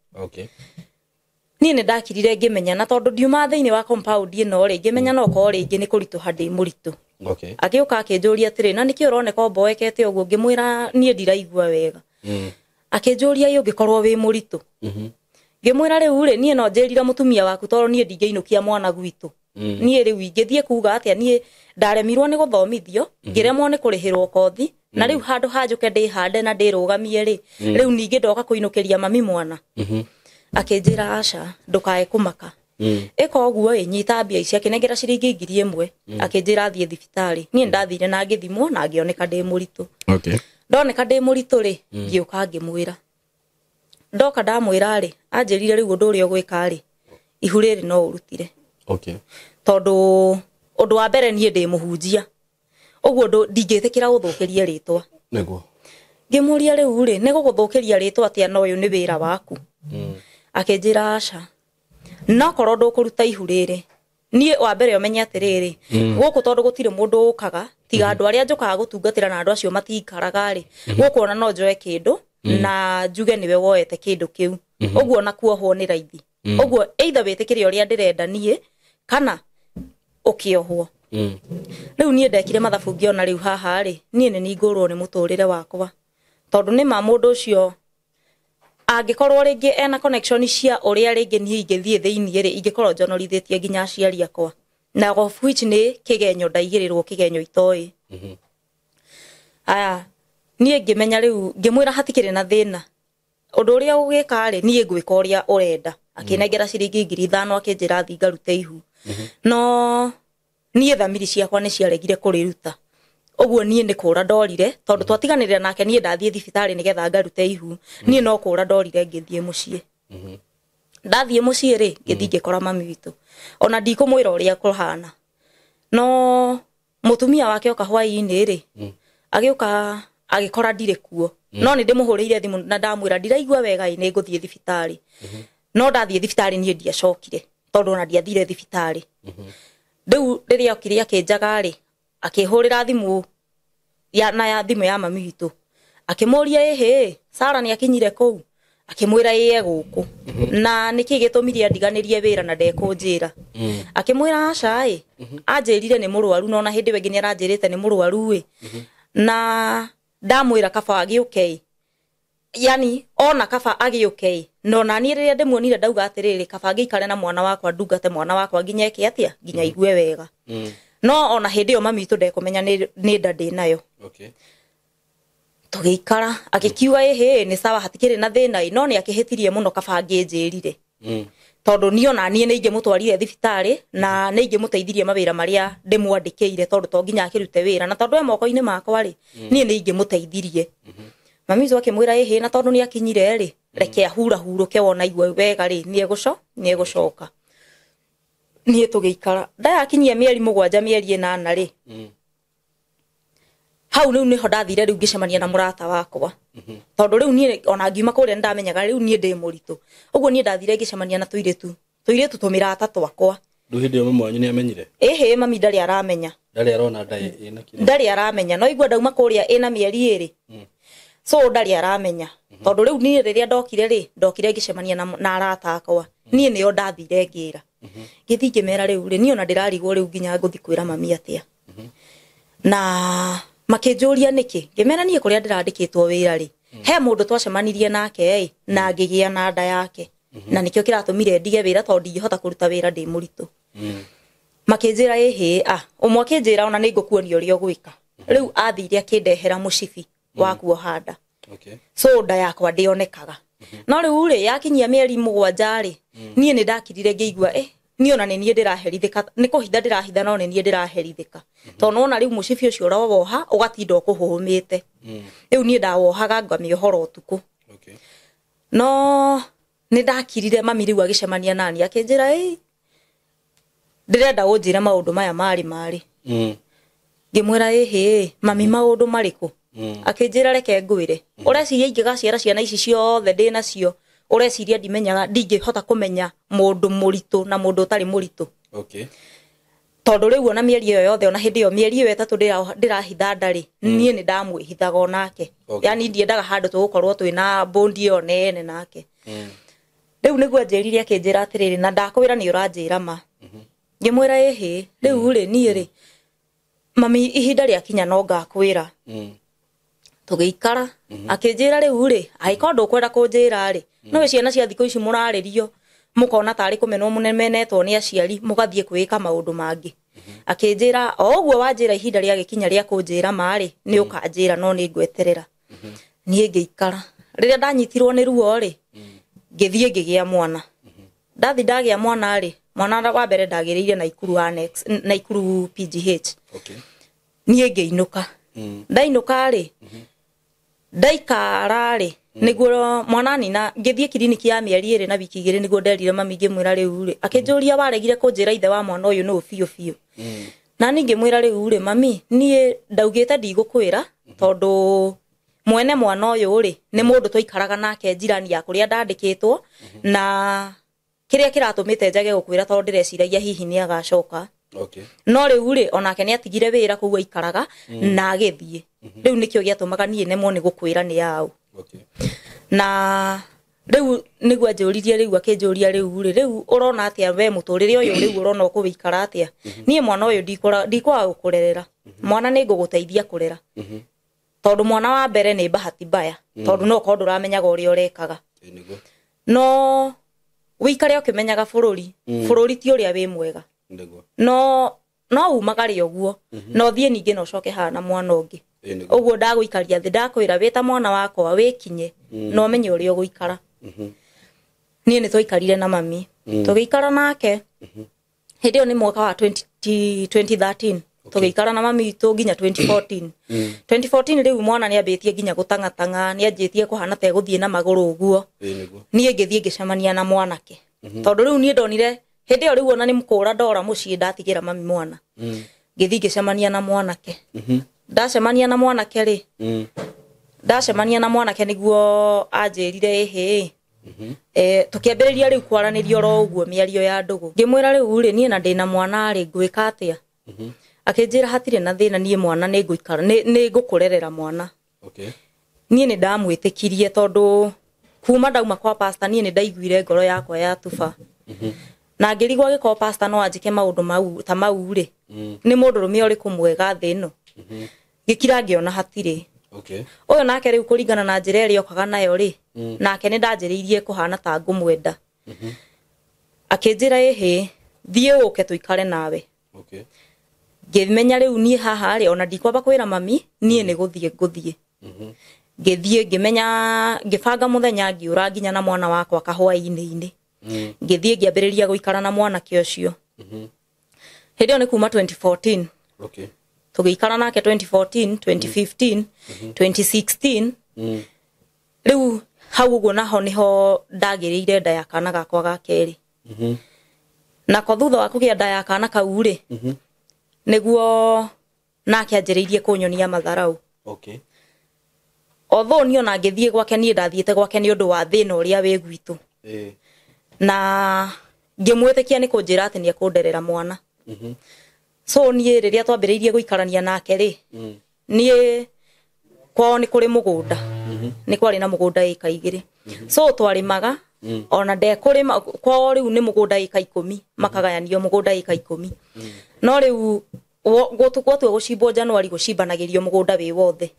Niĩ nĩ ndakirire ngĩmenya, na tondũ ndiuma thĩinĩ wa compound ĩno rĩ, ngĩmenya no korwo rĩngĩ nĩ kũritũha ndĩ mũritũ. Agĩũka akĩnjũria atĩrĩ, na nĩkĩ ũroneka ũmboekete ũguo? Ngĩmwĩra niĩ ndiraigua wega. Akĩnjũria ĩ ũngĩkorwo wĩ mũritũ? Ngĩmwĩra rĩu rĩ, niĩ no njĩrire mũtumia waku tondũ niĩ ndingĩinũkia mwana gwitũ. Niĩ rĩu ingĩthiĩ kuga atĩa? Niĩ ndaremirwo nĩ gũthomithio, ngĩremwo nĩ kũrĩhĩrwo kothi, na rĩu handũ ha njũke ndĩhande na ndĩrũgamie rĩ, rĩu ningĩ ndoka kũinũkĩria mami mwana. Akĩnjĩra aca, ndũkae kũmaka. Ĩka ũguo ĩ, nyita mbia ici. Akĩnengera ciringi 1000, akĩnjĩra thiĩ thibitarĩ. Niĩ ndathire na ngĩthimwo na ngĩoneka ndĩ mũritũ. Ndoneka ndĩ mũritũ rĩ, ngĩũka ngĩmwĩra. Ndoka ndamwĩra rĩ, anjĩrire rĩu ũndũ ũrĩa ũgwĩka rĩ, ihu rĩrĩ no ũrutire. Tondũ ũndũ wa mbere niĩ ndĩ mũhunjia, ũguo ndingĩtĩkĩra gũthũkĩria rĩtwa. Ngĩmũria rĩu rĩ, nĩ gũgũthũkĩria rĩtwa atĩa na ũyũ nĩ wĩra waku? Akĩnjĩra aca, no korwo ndũkũruta ihu rĩrĩ, niĩ wa mbere ũmenye atĩrĩrĩ, gũkũ tondũ gũtirĩ mũndũ ũkaga, tiga andũ arĩa njũkaga gũtungatĩra na andũ acio matikaraga rĩ, gũkũ ona no njoe kĩndũ na njuge nĩwe woete kĩndũ kĩu, ũguo ona kuohwo nĩ raithi. Ũguo either wĩtĩkĩre ũrĩa ndĩrenda niĩ kana ũkĩohwo. Rĩu niĩ ndekire mathabu ngĩona rĩu haha rĩ, niĩ nĩ ningũrwo nĩ mũtũrĩre wakwa, tondũ nĩ ma mũndũ ũcio angĩkorwo rĩngĩ ena connection cia ũrĩa rĩngĩ niĩ ingĩthiĩ thĩinĩ rĩ, ingĩkorwo njonorithĩtie nginya aciari akwa, na of which nĩ kĩgenyo ndaigĩrĩrwo kĩgenyo itoĩ. Aya, niĩ ngĩmenya rĩu, ngĩmwĩra hatikĩrĩ na thĩna, Ũndũ ũrĩa ũgwĩka rĩ, niĩ ngwĩka ũrĩa ũrenda. Akĩnengera ciringi 5,000 akĩnjĩra thiĩ ngarute ihu. No niĩ thamiri ciakwa nĩ ciaregire kũrĩruta. Ũguo niĩ nĩ kũra ndorire, tondũ twatiganĩrĩra nake niĩ ndathiĩ thibitarĩ nĩgetha ngarute ihu. Niĩ no kũra ndorire ngĩthiĩ mũciĩ. Ndathiĩ mũciĩ rĩ, ngĩthiĩ ngĩkora mami witũ. Ona ndikũmwĩra ũrĩa kũhana. No mũtumia wake oka hwaĩ-inĩ rĩ, agĩũka agĩkora ndirĩ kuo. No nĩ ndĩmũhũrĩire thimũ na ndamwĩra ndiraigua wega ĩ, nĩ ngũthiĩ thibitarĩ. No ndathiĩ thibitarĩ niĩ ndiacokire, tondũ ona ndiathire thibitarĩ. Rĩu rĩrĩa okire akĩnjaga rĩ, akĩhũrĩra thimũ ya na ya thimũ ya mami witũ. Akĩmũria ĩhĩ, Sara nĩ akinyire kũu? Akĩmwĩra ĩĩ e gũkũ. Na nĩkĩ gĩtũmire andiganĩrie wĩra na ndekũnjĩra? Akĩmwĩra aca ĩ, anjĩrire nĩ mũrwaru na ona hĩndĩ ĩyo ĩngĩ nĩ aranjĩrĩte nĩ mũrwaru ĩ. Na ndamwĩra kaba agĩũke ĩ. Yani ona kaba agĩũke ĩ. No na niĩ rĩrĩa ndĩmuonire ndauga atĩrĩrĩ, kaba ngĩikare na mwana wakwa, ndungate mwana wakwa nginya eke atĩa, nginya aigue wega. No ona hĩndĩ ĩyo mami witũ ndekũmenya nĩ nda ndĩnayo. Tũgĩikara, agĩkiuga ĩhĩ nĩ sawa, hatikĩrĩ na thĩna ĩ, no nĩ akĩhĩtirie mũno kaba angĩnjĩrire. Tondũ niĩ ona niĩ nĩ ingĩmũtwarire thibitarĩ na nĩ ingĩmũteithirie mawĩra marĩa ndĩmwandĩkĩire, tondũ to nginya akĩrute wĩra, na tondũ e moko-inĩ makwa rĩ, niĩ nĩ ingĩmũteithirie. Mami witũ akĩmwĩra ĩhĩ, na tondũ nĩ akinyire rĩ, reke ahurahurũke wona aigua wega rĩ, nĩ egũcoka. Niĩ tũgĩikara, ndayakinyia mĩeri 7 mĩeri 8 rĩ, hau rĩu nĩho ndathire rĩu ngĩcemania na mũrata wakwa. Tondũ rĩu niĩ ona ngiuma kũrĩa nĩndamenyaga rĩu niĩ ndĩ mũritũ. Ũguo niĩ ndathire ngĩcemania na tũirĩtu tũmĩrata twakwa. Rĩu hĩndĩ ĩyo mami wanyu nĩamenyire? Ĩhĩ, mami ndarĩ aramenya. Ndarĩ arona nda ĩna kĩrĩa? Ndarĩ aramenya. No igua ndauma kũrĩa ĩna mĩeri 2. So ndarĩ aramenya. Tondũ rĩu niĩ rĩrĩa ndokire rĩ, ndokire ngĩcemania na arata akwa. Niĩ nĩo ndathire ngĩra. Ngĩthiĩ ngĩmera rĩu rĩ, niĩ ona ndĩrarigwo rĩu nginya ngũthiĩ kwĩra mami atĩa. Na makĩnjũria nĩkĩ? Ngĩmera niĩ kũrĩa ndĩrandĩkĩtwo wĩra rĩ, he mũndũ twacemanirie nake ĩ, na ngĩgĩa na nda yake. Na nĩkĩo kĩratũmire ndige wĩra tondũ ndingĩhota kũruta wĩra ndĩ mũritũ. Makĩnjĩra ĩhĩ, ũmwe akĩnjĩra ona nĩ ngũkuonia ũrĩa ũgwĩka. Rĩu athire akĩndehera mũcibi wa kuoha nda. So nda yakwa ndĩonekaga. No rĩu rĩ, yakinyia mĩeri 7 rĩ, niĩ nĩ ndakirire ngĩigua, niĩ ona nĩ niĩ ndĩraherithĩka, nĩ kũhitha ndĩrahitha no nĩ niĩ ndĩraherithĩka. Tondũ nĩwona rĩu mũcibi ũcio ũrawoha, ũgatinda ũkũhũmĩte. Rĩu niĩ ndawohaga ngamĩohora ũtukũ. No nĩ ndakirire mami rĩu agĩcemania nani, akĩnjĩra, ĩ, ndĩrenda ũnjĩre maũndũ maya marĩ marĩ. Ngĩmwĩra, ĩhĩ, mami maũndũ marĩkũ? Akĩnjĩra reke ngwĩre. Ũreciria ingĩgaciara ciana ici ciothe ndĩ nacio, ũreciria ndimenyaga, ndingĩhota kũmenya mũndũ mũritũ na mũndũ ũtarĩ mũritũ. Tondũ rĩu ona mĩeri ĩyo yothe, ona hĩndĩ ĩyo mĩeri ĩyo 3 ndĩrahitha nda rĩ, niĩ nĩ ndamwĩhithaga onake. Yani ndiendaga handũ tũgũkorwo twĩna bond ĩyo nene nake. Rĩu nĩguo anjĩrire, akĩnjĩra atĩrĩrĩ, na ndakwĩra nĩ ũranjĩra ma. Ngĩmwĩra ĩhĩ, rĩu rĩ, niĩ rĩ, mami ihinda rĩakinya no ngakwĩra. Tũgĩikara, akĩnjĩra rĩu rĩ, angĩkorwo ndũkwenda kũnjĩra rĩ, no ciana cia thikũ ici mũrarĩrio, mũkona tarĩ kũmenwo mũnemenetwo nĩ aciari, mũgathiĩ kwĩka maũndũ mangĩ. Akĩnjĩra, o ũguo wanjĩra ihinda rĩagĩkinya rĩa kũnjĩra ma rĩ, nĩ ũkanjĩra no nĩ ngweterera. Niĩ ngĩikara. Rĩrĩa ndanyitirwo nĩ ruo rĩ, ngĩthiĩ ngĩgĩa mwana. Ndathi ndagĩa mwana rĩ, mwana wa mbere ndagĩrĩire Naikuru Annex, Naikuru PGH. Niĩ ngĩinũka. Ndainũka rĩ, ndaikara rĩ, nĩguo mwana nina, ngĩthiĩ kiriniki ya mĩeri 2 na wiki 2 nĩguo nderire mami, ngĩmwĩra rĩu rĩ, akĩnjũria waregire kũnjĩra ithe wa mwana ũyũ nũ biũ biũ. Na niĩ ngĩmwĩra rĩu rĩ, mami, niĩ ndaugĩte ndigũkwĩra, tondũ mwene mwana ũyũ rĩ, nĩ mũndũ twaikaraga nake njirani ya kũrĩa ndandĩkĩtwo, na kĩrĩa kĩratũmĩte njage gũkwĩra tondũ ndĩreciragia hihi nĩ agacoka. No rĩu rĩ, onake nĩ atigire wĩra kũu aikaraga, na agĩthiĩ. Rĩu nĩkĩo gĩatũmaga niĩ nemwo nĩ gũkwĩra nĩ yaũ. Na rĩu nĩguo anjũririe, rĩu akĩnjũria rĩu rĩ, rĩu ũrona atĩa we mũtũrĩre ũyũ, rĩu ũrona ũkũwĩikara atĩa? Niĩ mwana ũyũ ndikwaga gũkũrerera. Mwana nĩ ngũgũteithia kũrera. Tondũ mwana wa mbere nĩ bahati mbaya, tondũ no ũkorwo ndũramenyaga ũrĩa ũrekaga. No wĩikare ũkĩmenyaga bũrũri, bũrũri ti ũrĩa wĩ mwega. No No umagare ũguo na ũthiĩ ningĩ na ũcoke haha na mwana ũngĩ. Ũguo ndagũikaria thĩ, ndakwĩra wĩ ta mwana wakwa wĩkinye na ũmenye ũrĩa ũgũikara. Niĩ nĩ twaikarire na mami, tũgĩikara nake. Hĩndĩ ĩyo nĩ mwaka wa 20 2013. Tũgĩikara na mami witũ nginya 2014. 2014 rĩu mwana nĩ ambĩtie nginya gũtang'atang'a, nĩ anjĩtie kũhana ta egũthiĩ na magũrũ ũguo. Niĩ ngĩthiĩ ngĩcemania na mwanake, tondũ rĩu niĩ ndonire hĩndĩ ĩyo rĩu ona nĩ kũra ndora mũciĩ, ndatigĩra mami mwana. Ngĩthiĩ ngĩcemania na mwanake. Ndacemania na mwanake rĩ, ndacemania na mwanake nĩguo anjĩrire ĩhĩ. Tũkĩambĩrĩria rĩu kwaranĩria oro ũguo mĩario ya ndũgũ. Ngĩmwĩra rĩu rĩ, niĩ na ndĩna mwana rĩ, ngwĩka atĩa? Akĩnjĩra hatirĩ na thĩna, niĩ mwana nĩ ngũikara, nĩ ngũkũrerera mwana. Niĩ nĩ ndamwĩtĩkirie, tondũ kuma ndauma kwa pastor niĩ nĩ ndaiguire ngoro yakwa yatuba na ngĩrigwo angĩkorwo pastor no anjĩke maũndũ mau ta mau rĩ, nĩ mũndũrũme ũrĩkũ mwega thĩ ĩno? Ngĩkira ngĩona hatirĩ. Ũyũ nake rĩu kũringana na njĩra ĩrĩa okaga nayo rĩ, nake nĩ ndanjĩrĩirie kũhana ta ngũmwenda. Akĩnjĩra ĩhĩ, thiĩ ũke tũikare nawe. Ngĩmenya rĩu niĩ haha rĩ, ona ndikwamba kwĩra mami, niĩ nĩ gũthiĩ ngũthiĩ. Ngĩthiĩ ngĩmenya, ngĩbanga mũthenya, ngĩũra nginya na mwana wakwa kahwainĩ-inĩ. Ngĩthiĩ ngĩambĩrĩria gũikara na mwanake ũcio. Hĩndĩ ĩyo nĩ kuma 2014. Tũgĩikara nake 2014, 2015, 2016. Rĩu hau ũguo naho nĩho ndagĩrĩire nda ya kana gakwa ga kerĩ. Nako thutha wa kũgĩa nda ya kana kau rĩ, nĩguo nake anjĩrĩirie kũnyonia matharau. Although niĩ ona ngĩthiĩ gwake, niĩ ndathiĩte gwake nĩ ũndũ wa thĩna ũrĩa wĩ gwitũ. Na ngĩmwĩtĩkia nĩ kũnjĩra atĩ nĩ ekũnderera mwana. So niĩ rĩrĩa twambĩrĩirie gũikarania nake rĩ, niĩ kwao nĩ kũrĩ mũgũnda, nĩ kwarĩ na mũgũnda ĩka 2. So twarĩmaga ona ndekũrĩma kwao rĩu nĩ mũgũnda ĩka 10, makagayanio mũgũnda ĩka 10. No rĩu gwatua gũcimbwo Januari, gũcimbanagĩrio mũgũnda wĩ wothe.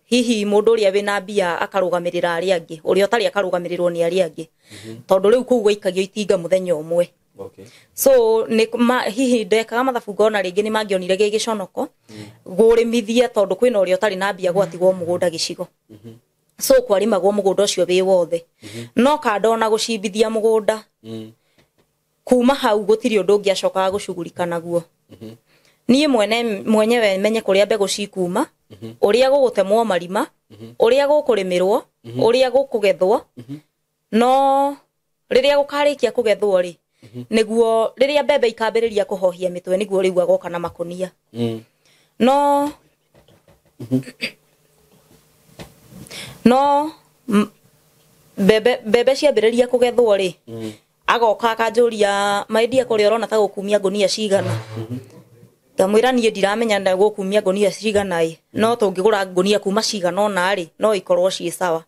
Hihi mũndũ ũrĩa wĩna mbia akarũgamĩrĩra arĩa angĩ, ũrĩa ũtarĩ akarũgamĩrĩrwo nĩ arĩa angĩ, tondũ rĩu kũu gwaikagio itinga mũthenya ũmwe. So nĩ hihi ndekaga mathabu ngona rĩngĩ nĩ mangĩonire gĩ gĩconoko gũrĩmithia, tondũ kwĩna ũrĩa ũtarĩ na mbia gwatigwo mũgũnda gĩcigo. So kwarĩmagwo mũgũnda ũcio wĩ wothe. No kando na gũcimbithia mũgũnda, kuma hau gũtirĩ ũndũ ũngĩ acokaga gũcugurika naguo. Niĩ mwene mwenyewe menye kũrĩa mbegũ cikuma, ũrĩa gũgũtemwo marima, ũrĩa gũkũrĩmĩrwo, ũrĩa gũkũgethwo. No rĩrĩa gũkarĩkia kũgethwo rĩ, nĩguo rĩrĩa mbembe ikambĩrĩria kũhohia mĩtwe, nĩguo rĩu agoka na makũnia. No mbembe ciambĩrĩria kũgethwo rĩ, agoka akanjũria, maendia kũrĩa ũrona ta gũkumia ngũnia cigana? Ngamwĩra niĩ ndiramenya na gũkumia ngũnia cigana ĩ, no tũngĩgũra ngũnia kuma cigana ũna rĩ, no ikorwo ciĩ sawa.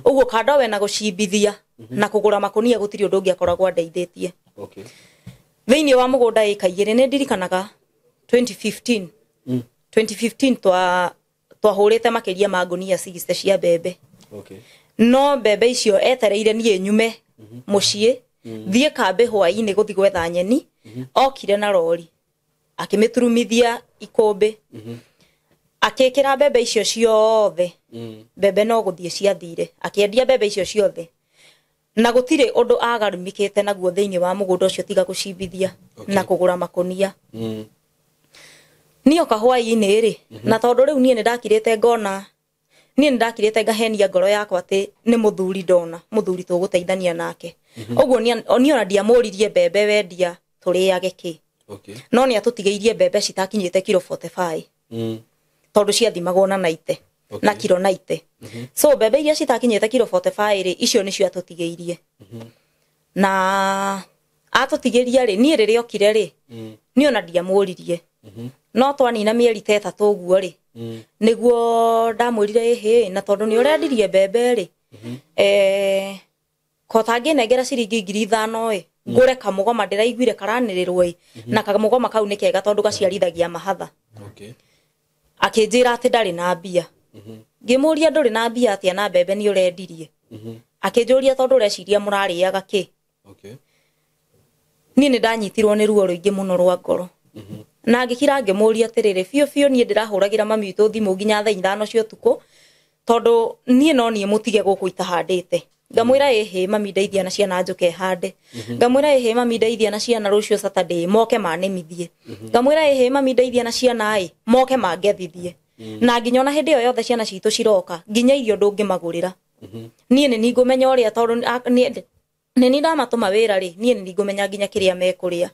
Ũguo kando we na gũcimbithia na kũgũra makũnia gũtirĩ ũndũ ũngĩ akoragwo andeithĩtie. Thĩinĩ wa mũgũnda ĩka 2 nĩ ndirikanaga 2015. 2015 twahũrĩte makĩria ma ngũnia 60 cia mbembe. No mbembe icio etereire niĩ nyume mũciĩ thiĩ kambĩ hwaĩ-inĩ gũthiĩ gwetha nyeni. Okire na rori akĩmĩturumithia ikũmbĩ, akĩkĩra mbembe icio ciothe. Mbembe no gũthiĩ ciathire, akĩendia mbembe icio ciothe na gũtirĩ ũndũ agarumĩkĩte naguo thĩinĩ wa mũgũnda ũcio tiga gũcimbithia na kũgũra makũnia. Niĩ oka hwaĩ-inĩ rĩ, na tondũ rĩu niĩ nĩ ndakirĩte ngona, niĩ nĩ ndakirĩte ngahenia ngoro yakwa atĩ nĩ mũthuri ndona, mũthuri tũgũteithania nake. Ũguo niĩ ona ndiamũririe mbembe wendia tũrĩage kĩ. No nĩ atũtigĩirie mbembe citakinyĩte kiro 45. Tondũ ciathimagwo na 90. Na kiro 90. So mbembe iria citakinyĩte kiro 45 rĩ, icio nĩcio atũtigĩirie. Na atũtigĩria rĩ, niĩ rĩrĩa okire rĩ, niĩ ona ndiamũririe. No twanina mĩeri ta 3 ũguo rĩ, nĩguo ndamwĩrire ĩhĩ, na tondũ nĩ ũrendirie mbembe rĩ, ko tangĩnengera ciringi 5,000 ĩ, ngũre kamũgoma ndĩraiguire karanĩrĩrwo ĩ, na kamũgoma kau nĩ kega tondũ gaciarithagia mahatha. Akĩnjĩra atĩ ndarĩ na mbia. Ngĩmũria ndũrĩ na mbia atĩa na mbembe nĩ ũrendirie? Akĩnjũria tondũ ũreciria mũrarĩaga kĩ? Niĩ nĩ ndanyitirwo nĩ ruo rũingĩ mũno rwa ngoro. Na ngĩkira ngĩmũria atĩrĩrĩ, biũ biũ niĩ ndĩrahũragĩra mami witũ thimũ nginya thaa 5 cia ũtukũ, tondũ niĩ no niĩ mũtige gũkũ itahandĩte. Ngamwĩra ĩhĩ mami ndeithia na ciana njũke hande. Ngamwĩra ĩhĩ mami ndeithia na ciana rũciũ Saturday moke manĩmithie. Ngamwĩra ĩhĩ mami ndeithia na ciana ĩ moke mangethithie. Na nginya ona hĩndĩ ĩyo yothe ciana citũ ciroka nginya irio ndũngĩmagũrĩra. Niĩ nĩ ningũmenya ũrĩa tondũ nĩ ni ndamatũma wĩra rĩ, niĩ nĩ ningũmenya nginya kĩrĩa mekũrĩa.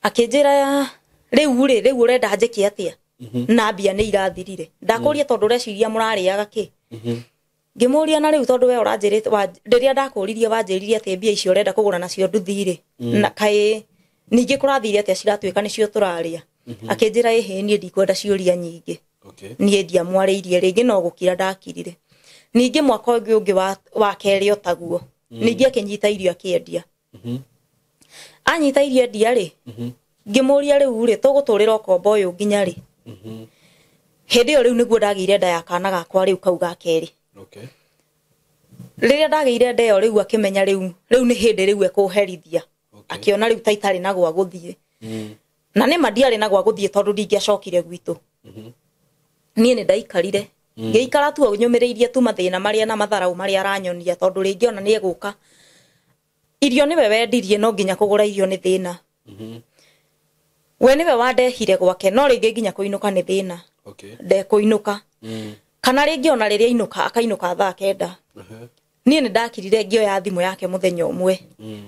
Akĩnjĩra rĩu rĩ, rĩu ũrenda njĩke atĩa? Na mbia nĩ irathirire. Ndakũria tondũ ũreciria mũrarĩaga kĩ? Ngĩmũria na rĩu tondũ we ũranjĩrĩte rĩrĩa ndakũririe wanjĩrire atĩ mbia icio ũrenda kũgũra nacio nduthi rĩ, na kaĩ ningĩ kũrathire atĩa ciratuĩka nĩcio tũrarĩa? Akĩnjĩra ĩhĩ niĩ ndikwenda ciũria nyingĩ. Niĩ ndiamwarĩirie rĩngĩ no gũkira ndakirire. Ningĩ mwaka ũngĩ wa kerĩ otaguo. Ningĩ akĩnyita irio akĩendia. Anyita irio endia rĩ, ngĩmũria rĩu rĩ, tũgũtũrĩra ũkombo ũyũ nginya rĩ? Hĩndĩ ĩyo rĩu nĩguo ndagĩire nda ya kana gakwa rĩu kau ga kerĩ. Rĩrĩa ndagĩire nda ĩyo rĩu akĩmenya rĩu nĩ hĩndĩ rĩu ekũherithia. Akĩona rĩu ta itarĩ na gwa gũthiĩ. Na nĩ ma ndiarĩ na gwa gũthiĩ tondũ ndingĩacokire gwitũ. Niĩ nĩ ndaikarire. Ngĩikara tu nyũmĩrĩirie tu mathĩna marĩa na matharaũ marĩa aranyonia tondũ rĩngĩ ona nĩ egũka. Irio nĩwe wendirie no nginya kũgũra irio nĩ thĩna. We nĩwe wandehire gwake no rĩngĩ nginya kũinũka nĩ thĩna. Ndekũinũka. Kana rĩngĩ ona rĩrĩa ainũka akainũka thaa 9. Niĩ nĩ ndakirire ngĩoya thimũ yake mũthenya ũmwe.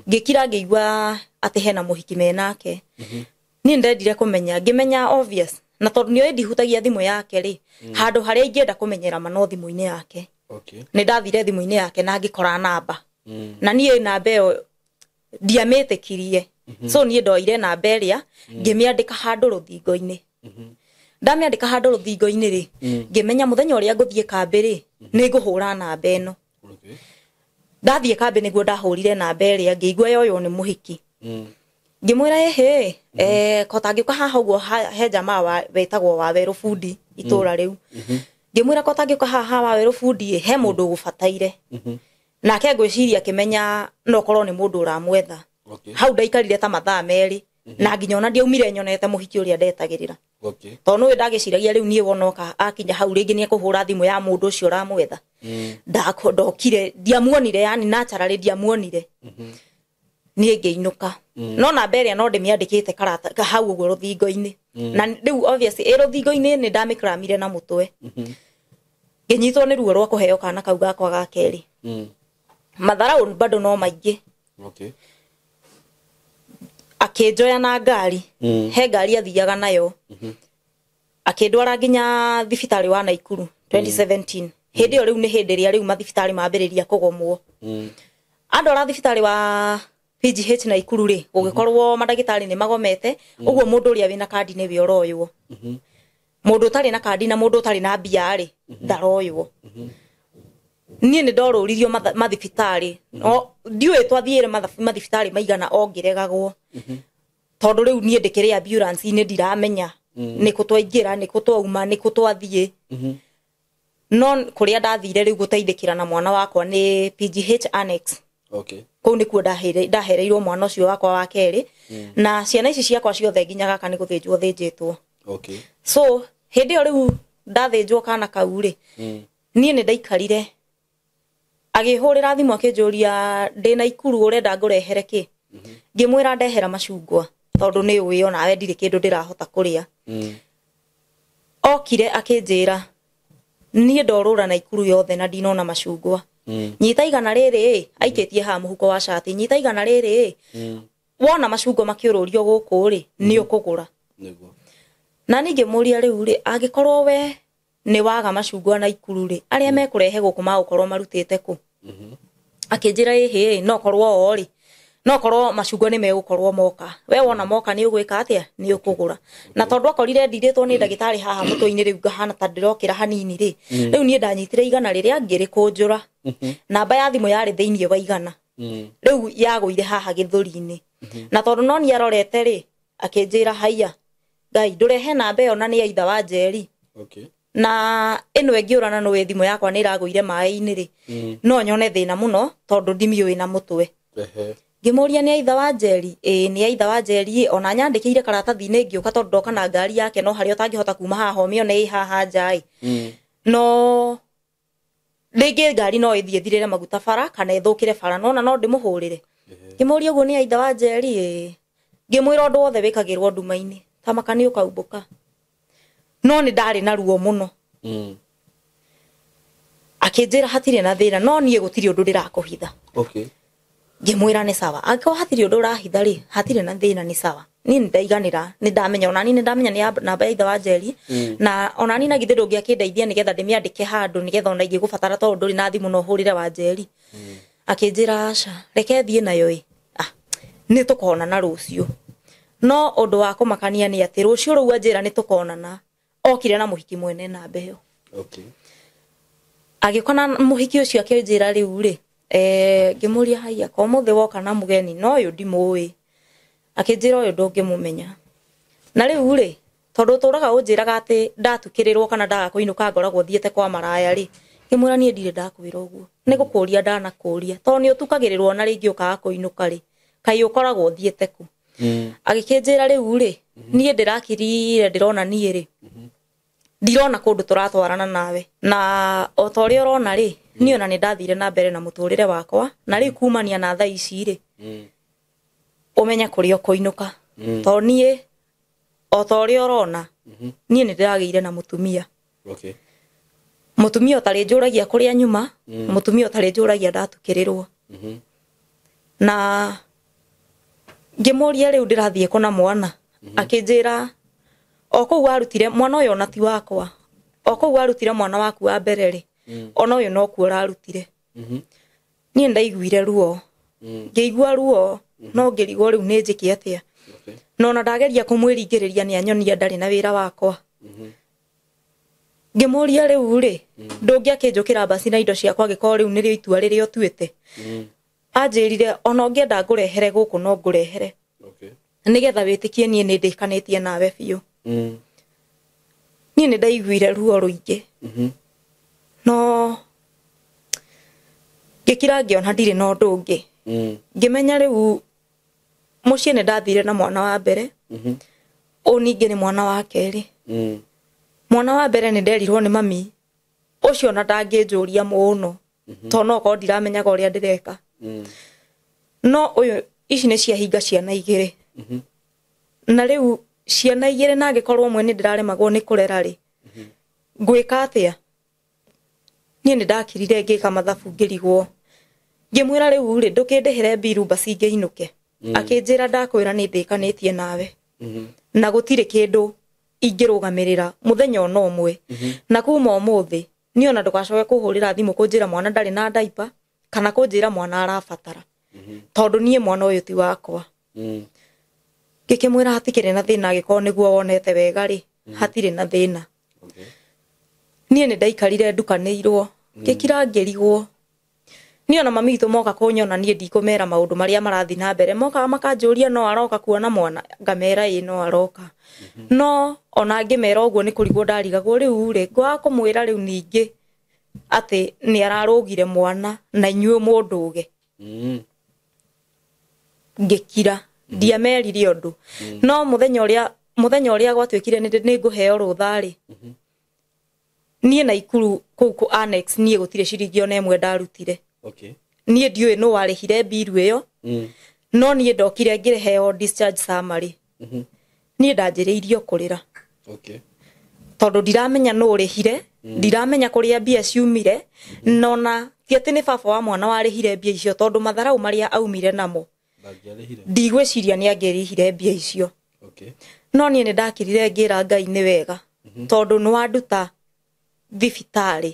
Ngĩkira ngĩigua atĩ hena mũhiki menake. Niĩ ndendire kũmenya, ngĩmenya obvious. Na tondũ nĩoĩ ndihutagia thimũ yake rĩ, handũ harĩa ingĩenda kũmenyera ma no thimũ-inĩ yake. Nĩ ndathire thimũ-inĩ yake na ngĩkora namba. Na niĩ namba ĩyo ndiamĩtĩkirie. So niĩ ndoire namba ĩrĩa ngĩmĩandĩka handũ rũthingo-inĩ. Ndamĩandĩka handũ rũthingo-inĩ rĩ, ngĩmenya mũthenya ũrĩa ngũthiĩ kambĩ rĩ, nĩ ngũhũra namba ĩno. Ndathiĩ kambĩ nĩguo ndahũrire namba ĩrĩa ngĩigua yoywo nĩ mũhiki. Ngĩmwĩra ĩhĩ, ko tangĩũka haha ũguo he jamaa wetagwo Wawerũ bundi itũra rĩu. Ngĩmwĩra ko tangĩũka haha Wawerũ bundi he mũndũ ũgũbataire. Nake ngwĩciria akĩmenya no korwo nĩ mũndũ ũramwetha. Hau ndaikarire ta mathaa 2 na nginya ona ndiaumire nyonete mũhiki ũrĩa ndetagĩrĩra. Tondũ nĩwe ndagĩciragia rĩu niĩ wonoka akinya hau rĩngĩ nĩekũhũra thimũ ya mũndũ ũcio ũramwetha. Ndokire ndiamuonire, yani naturally ndiamuonire. Niĩ ngĩinũka. No namba ĩrĩa no ndĩmĩandĩkĩte karata hau ũguo rũthingo-inĩ. Na rĩu obviously ĩ rũthingo-inĩ nĩ ndamĩkramire na mũtwe. Ngĩnyitwo nĩ ruo rwa kũheo kana kau gakwa ga kerĩ. Matharaũ bado no maingĩ. Akĩnjoya na ngari. He ngari athiaga nayo. Akĩndwara nginya thibitarĩ wa Naikuru 2017. Hĩndĩ ĩyo rĩu nĩ hĩndĩ ĩrĩa rĩu mathibitarĩ mambĩrĩria kũgomwo. Andwara thibitarĩ wa PGH Naikuru rĩ, gũgĩkorwo mandagĩtarĩ nĩ magomete, ũguo mũndũ ũrĩa wĩna kandi nĩwe ũroywo. Mũndũ ũtarĩ na kandi na mũndũ ũtarĩ na mbia rĩ, ndaroywo. Niĩ nĩ ndorũririo mathibitarĩ. Ndiũĩ twathiĩre mathibitarĩ maigana o ngĩregagwo. Tondũ rĩu niĩ ndĩkĩrĩ ambulance-inĩ ndiramenya nĩ kũ twaingĩra, nĩ kũ twauma, nĩ kũ twathiĩ. No kũrĩa ndathire rĩu gũteithĩkĩra na mwana wakwa nĩ PGH Annex. Kũu nĩkuo ndahereirwo mwana ũcio wakwa wa kerĩ. Na ciana ici ciakwa ciothe nginya gaka nĩ gũthĩnjwo thĩnjĩtwo. So hĩndĩ ĩyo rĩu ndathĩnjwo kana kau rĩ, niĩ nĩ ndaikarire. Agĩhũrĩra thimũ akĩnjũria ndĩ Naikuru ũrenda ngũrehere kĩ? Ngĩmwĩra ndehera macungwa tondũ nĩ ũĩ onawe ndirĩ kĩndũ ndĩrahota kũrĩa. Okire akĩnjĩra niĩ ndorũra Naikuru yothe na ndinona macungwa. Nyita igana rĩrĩ, aikĩtie haha mũhuko wa cati, nyita igana rĩrĩ, wona macungwa makĩũrũrio gũkũ rĩ, nĩ ũkũgũra. Na niĩ ngĩmũria rĩu rĩ, angĩkorwo we nĩ waga macungwa Naikuru rĩ, arĩa mekũrehe gũkũ magũkorwo marutĩte kũ? Akĩnjĩra ĩhĩ, no korwo o rĩ, no korwo macungwa nĩ megũkorwo moka. We wona moka nĩ ũgwĩka atĩa? Nĩ ũkũgũra. Na tondũ akorire ndirĩtwo nĩ ndagĩtarĩ haha mũtwe-inĩ rĩu ngahana ta ndĩrokĩra hanini rĩ, rĩu niĩ ndanyitire igana rĩrĩa ngĩrĩkũnjũra. Namba ya thimũ yarĩ thĩinĩ wa igana. Rĩu yagũire haha gĩthũri-inĩ. Na tondũ no niĩ arorete rĩ, akĩnjĩra haiya, Ngai ndũrehe namba ĩyo na nĩ ya itha wa Njeri. Na ĩno ĩngĩũra na nĩũĩ thimũ yakwa nĩ ĩragũire maĩ-inĩ rĩ, no nyone thĩna mũno tondũ ndimiũĩ na mũtwe. Ngĩmũria nĩ aitha wa Njeri? Ĩĩ nĩ aitha wa Njeri, ona nyandĩkĩire karatathi-inĩ ngĩũka tondũ ndoka na ngari yake no harĩa ũtangĩhota kuma haha ũmĩone ĩ haha nja ĩ. No rĩngĩ ngari no ĩthiĩ ĩthirĩre maguta bara kana ĩthũkĩre bara, nona no ndĩmũhũrĩre. Ngĩmũria ũguo nĩ aitha wa Njeri? Ĩĩ. Ngĩmwĩra ũndũ wothe wĩkagĩrwo nduma-inĩ, ta maka nĩ ũkaumbũka. No nĩ ndarĩ na ruo mũno. Akĩnjĩra hatirĩ na thĩna, no niĩ gũtirĩ ũndũ ndĩrakũhitha. Okay. Ngĩmwĩra nĩ sawa, angĩkorwo hatirĩ ũndũ ũrahitha rĩ, hatirĩ na thĩna, nĩ sawa. Niĩ nĩ ndaiganĩra, nĩ ndamenya, ona niĩ nĩ ndamenya nĩ namba ya ithe wa Njeri. Na ona niĩ na githĩ ndũngĩakĩndeithia nĩgetha ndĩmĩandĩke handũ nĩgetha ona ingĩgũbatara tondũ ndũrĩ na thimũ no ũhũrĩre wa Njeri. Akĩnjĩra aca, reke thiĩ nayo ĩ. Ah, nĩ tũkonana rũciũ. No ũndũ wa kũmakania nĩ atĩ rũciũ rũu anjĩra nĩ tũkonana, okire na mũhiki mwene namba ĩyo. Okay. Agĩũka na mũhiki ũcio akĩnjĩra rĩu rĩ, ngĩmũria haiya, ko ũmũthĩ woka na mũgeni no ũyũ ndimũĩ. Akĩnjĩra ũyũ ndũngĩmũmenya. Na rĩu rĩ, tondũ ũtũraga ũnjĩraga atĩ ndatukĩrĩrwo kana ndaga kũinũka ngoragwo thiĩte kwa maraya rĩ, ngĩmwĩra niĩ ndirĩ ndakwĩra ũguo. Nĩ gũkũria ndanakũria, tondũ nĩ ũtukagĩrĩrwo na rĩngĩ ũkaga kũinũka rĩ, kaĩ ũkoragwo ũthiĩte kũ? Agĩkĩnjĩra rĩu rĩ, niĩ ndĩrakirire ndĩrona niĩ rĩ, ndirona kũndũ tũratwarana nawe. Na o ta ũrĩa ũrona rĩ, niĩ ona nĩ ndathire na mbere na mũtũrĩre wakwa, na rĩu kumania na thaa ici rĩ, ũmenye kũrĩa ũkũinũka. Tondũ niĩ o ta ũrĩa ũrona, niĩ nĩ ndĩragĩire na mũtumia. Okay. Mũtumia ũtarĩ njũragia kũrĩa nyuma, mũtumia ũtarĩ njũragia ndatukĩrĩrwo. Na ngĩmũria rĩu ndĩrathiĩ kũ na mwana, akĩnjĩra o kũu warutire mwana ũyũ ona ti wakwa, o kũu warutire mwana waku wa mbere rĩ, ona ũyũ nokuo ũrarutire. Niĩ ndaiguire ruo, ngĩigua ruo, no ngĩrigwo rĩu nĩ njĩke atĩa. Okay. No ona ndageria kũmwĩringĩrĩria nĩ anyonia ndarĩ na wĩra wakwa. Ngĩmũria rĩu rĩ, ndũngĩakĩnjũkĩra mbaci na indo ciakwa angĩkorwo rĩu nĩrĩo itua rĩrĩa ũtuĩte. Anjĩrire ona ũngĩenda ngũrehere gũkũ no ngũrehere. Okay. Nĩgetha wĩtĩkie niĩ nĩ ndĩkanĩtie nawe biũ. Niĩ nĩ ndaiguire ruo rũingĩ. No ngĩkira ngĩona ndirĩ na ũndũ ũngĩ. Ngĩmenya rĩu mũciĩ nĩ ndathire na mwana wa mbere. Ũyũ ningĩ nĩ mwana wa kerĩ. Mwana wa mbere nĩ nderirwo nĩ mami, ũcio ona ndangĩnjũria mũno, tondũ no korwo ndiramenyaga ũrĩa ndĩreka. No ũyũ ici nĩ ciahinga ciana igĩrĩ. Na rĩu ciana igĩrĩ na angĩkorwo ũmwe nĩ ndĩraremagwo nĩ kũrera rĩ, ngwĩka atĩa? Niĩ nĩ ndakirire ngĩka mathabu ngĩrigwo. Ngĩmwĩra rĩu rĩ, ndũkĩndĩhĩre mbiru mbaci ngĩinũke. Akĩnjĩra ndakwĩra nĩ ndĩkanĩtie nawe. Na gũtirĩ kĩndũ ingĩrũgamĩrĩra mũthenya ona ũmwe. Na kuma ũmũthĩ, niĩ ona ndũgacoke kũhũrĩra thimũ kũnjĩra mwana ndarĩ na diaper, kana kũnjĩra mwana arabatara. Tondũ niĩ mwana ũyũ ti wakwa. Ngĩkĩmwĩra hatikĩrĩ na thĩna angĩkorwo nĩguo wonete wega rĩ, hatirĩ na thĩna. Okay. Niĩ nĩ ndaikarire ndukanĩirwo, ngĩkira ngĩrigwo. Niĩ ona mami witũ moka kũnyona niĩ ndikũmera maũndũ marĩa marathiĩ na mbere, mokaga makanjũria no aroka kuona mwana, ngamera ĩĩ no aroka. No ona ngĩmera ũguo nĩ kũrigwo ndarigagwo rĩu rĩ, ngwaga kũmwĩra rĩu ningĩ atĩ nĩ ararũgire mwana na inyuĩ mũndũge. Ngĩkira, ndiamerire ũndũ. No mũthenya ũrĩa gwatuĩkire nĩ ngũheo rũtha rĩ, niĩ Naikuru kũu kũ annex niĩ gũtirĩ ciringi ona ĩmwe ndarutire. Okay. Niĩ ndiũĩ nũ warĩhire mbiru ĩyo, no niĩ ndokire ngĩheo discharge summary. Niĩ ndanjĩrĩirio kũrĩra. Okay. Tondũ ndiramenya nũ ũrĩhire, ndiramenya kũrĩa mbia ciumire, na ona ti atĩ nĩ baba wa mwana warĩhire mbia icio, tondũ matharau marĩa aumire namo, ndigwĩciria nĩ angĩrĩhire mbia icio. Okay. No niĩ nĩ ndakirire ngĩra Ngai nĩ wega, tondũ nĩ wanduta thibitarĩ,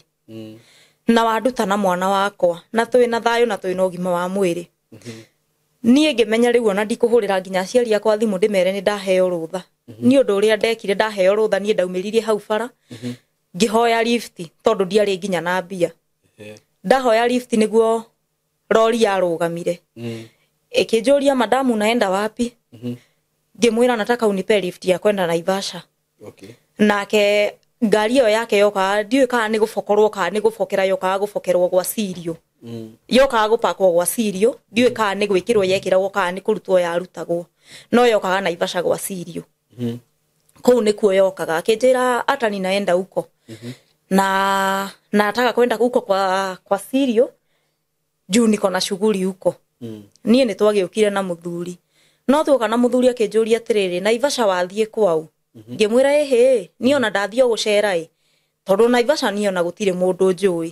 na wanduta na mwana wakwa, na twĩ na thayũ na twĩ na ũgima wa mwĩrĩ. Niĩ ngĩmenya rĩu ona ndikũhũrĩra nginya aciari akwa thimũ ndĩmere nĩ ndaheo rũtha. Nĩ ũndũ ũrĩa ndekire ndaheo rũtha, niĩ ndaumĩririe hau bara, ngĩhoya lift tondũ ndiarĩ nginya na mbia. Ndahoya lift nĩguo rori yarũgamire. Ĩkĩnjũria madamu unaenda wapi? Ngĩmwĩra nataka unipe lift ya kwenda Naivasha. Okay. Nake ngari ĩyo yake yokaga ndiũĩ kana nĩ gũbokorwo kana nĩ gũbokera yokaga gũbokerwo gwa Sirio. Yokaga gũpakwo gwa cirio, ndiũĩ kana nĩ gwĩkĩrwo yekĩragwo kana nĩ kũrutwo yarutagwo, no yokaga Naivasha gwa cirio. Kũu nĩkuo yokaga. Akĩnjĩra hata ninaenda huko na nataka kwenda huko kwa cirio juu niko na shughuli huko. Niĩ nĩ twagĩũkire na mũthuri, no tuoka na mũthuri akĩnjũria atĩrĩrĩ, Naivasha wathiĩ kwau? Ngĩmwĩra ĩhĩ, niĩ ona ndathiĩ o gũcera ĩ, tondũ Naivasha niĩ ona gũtirĩ mũndũ njũĩ.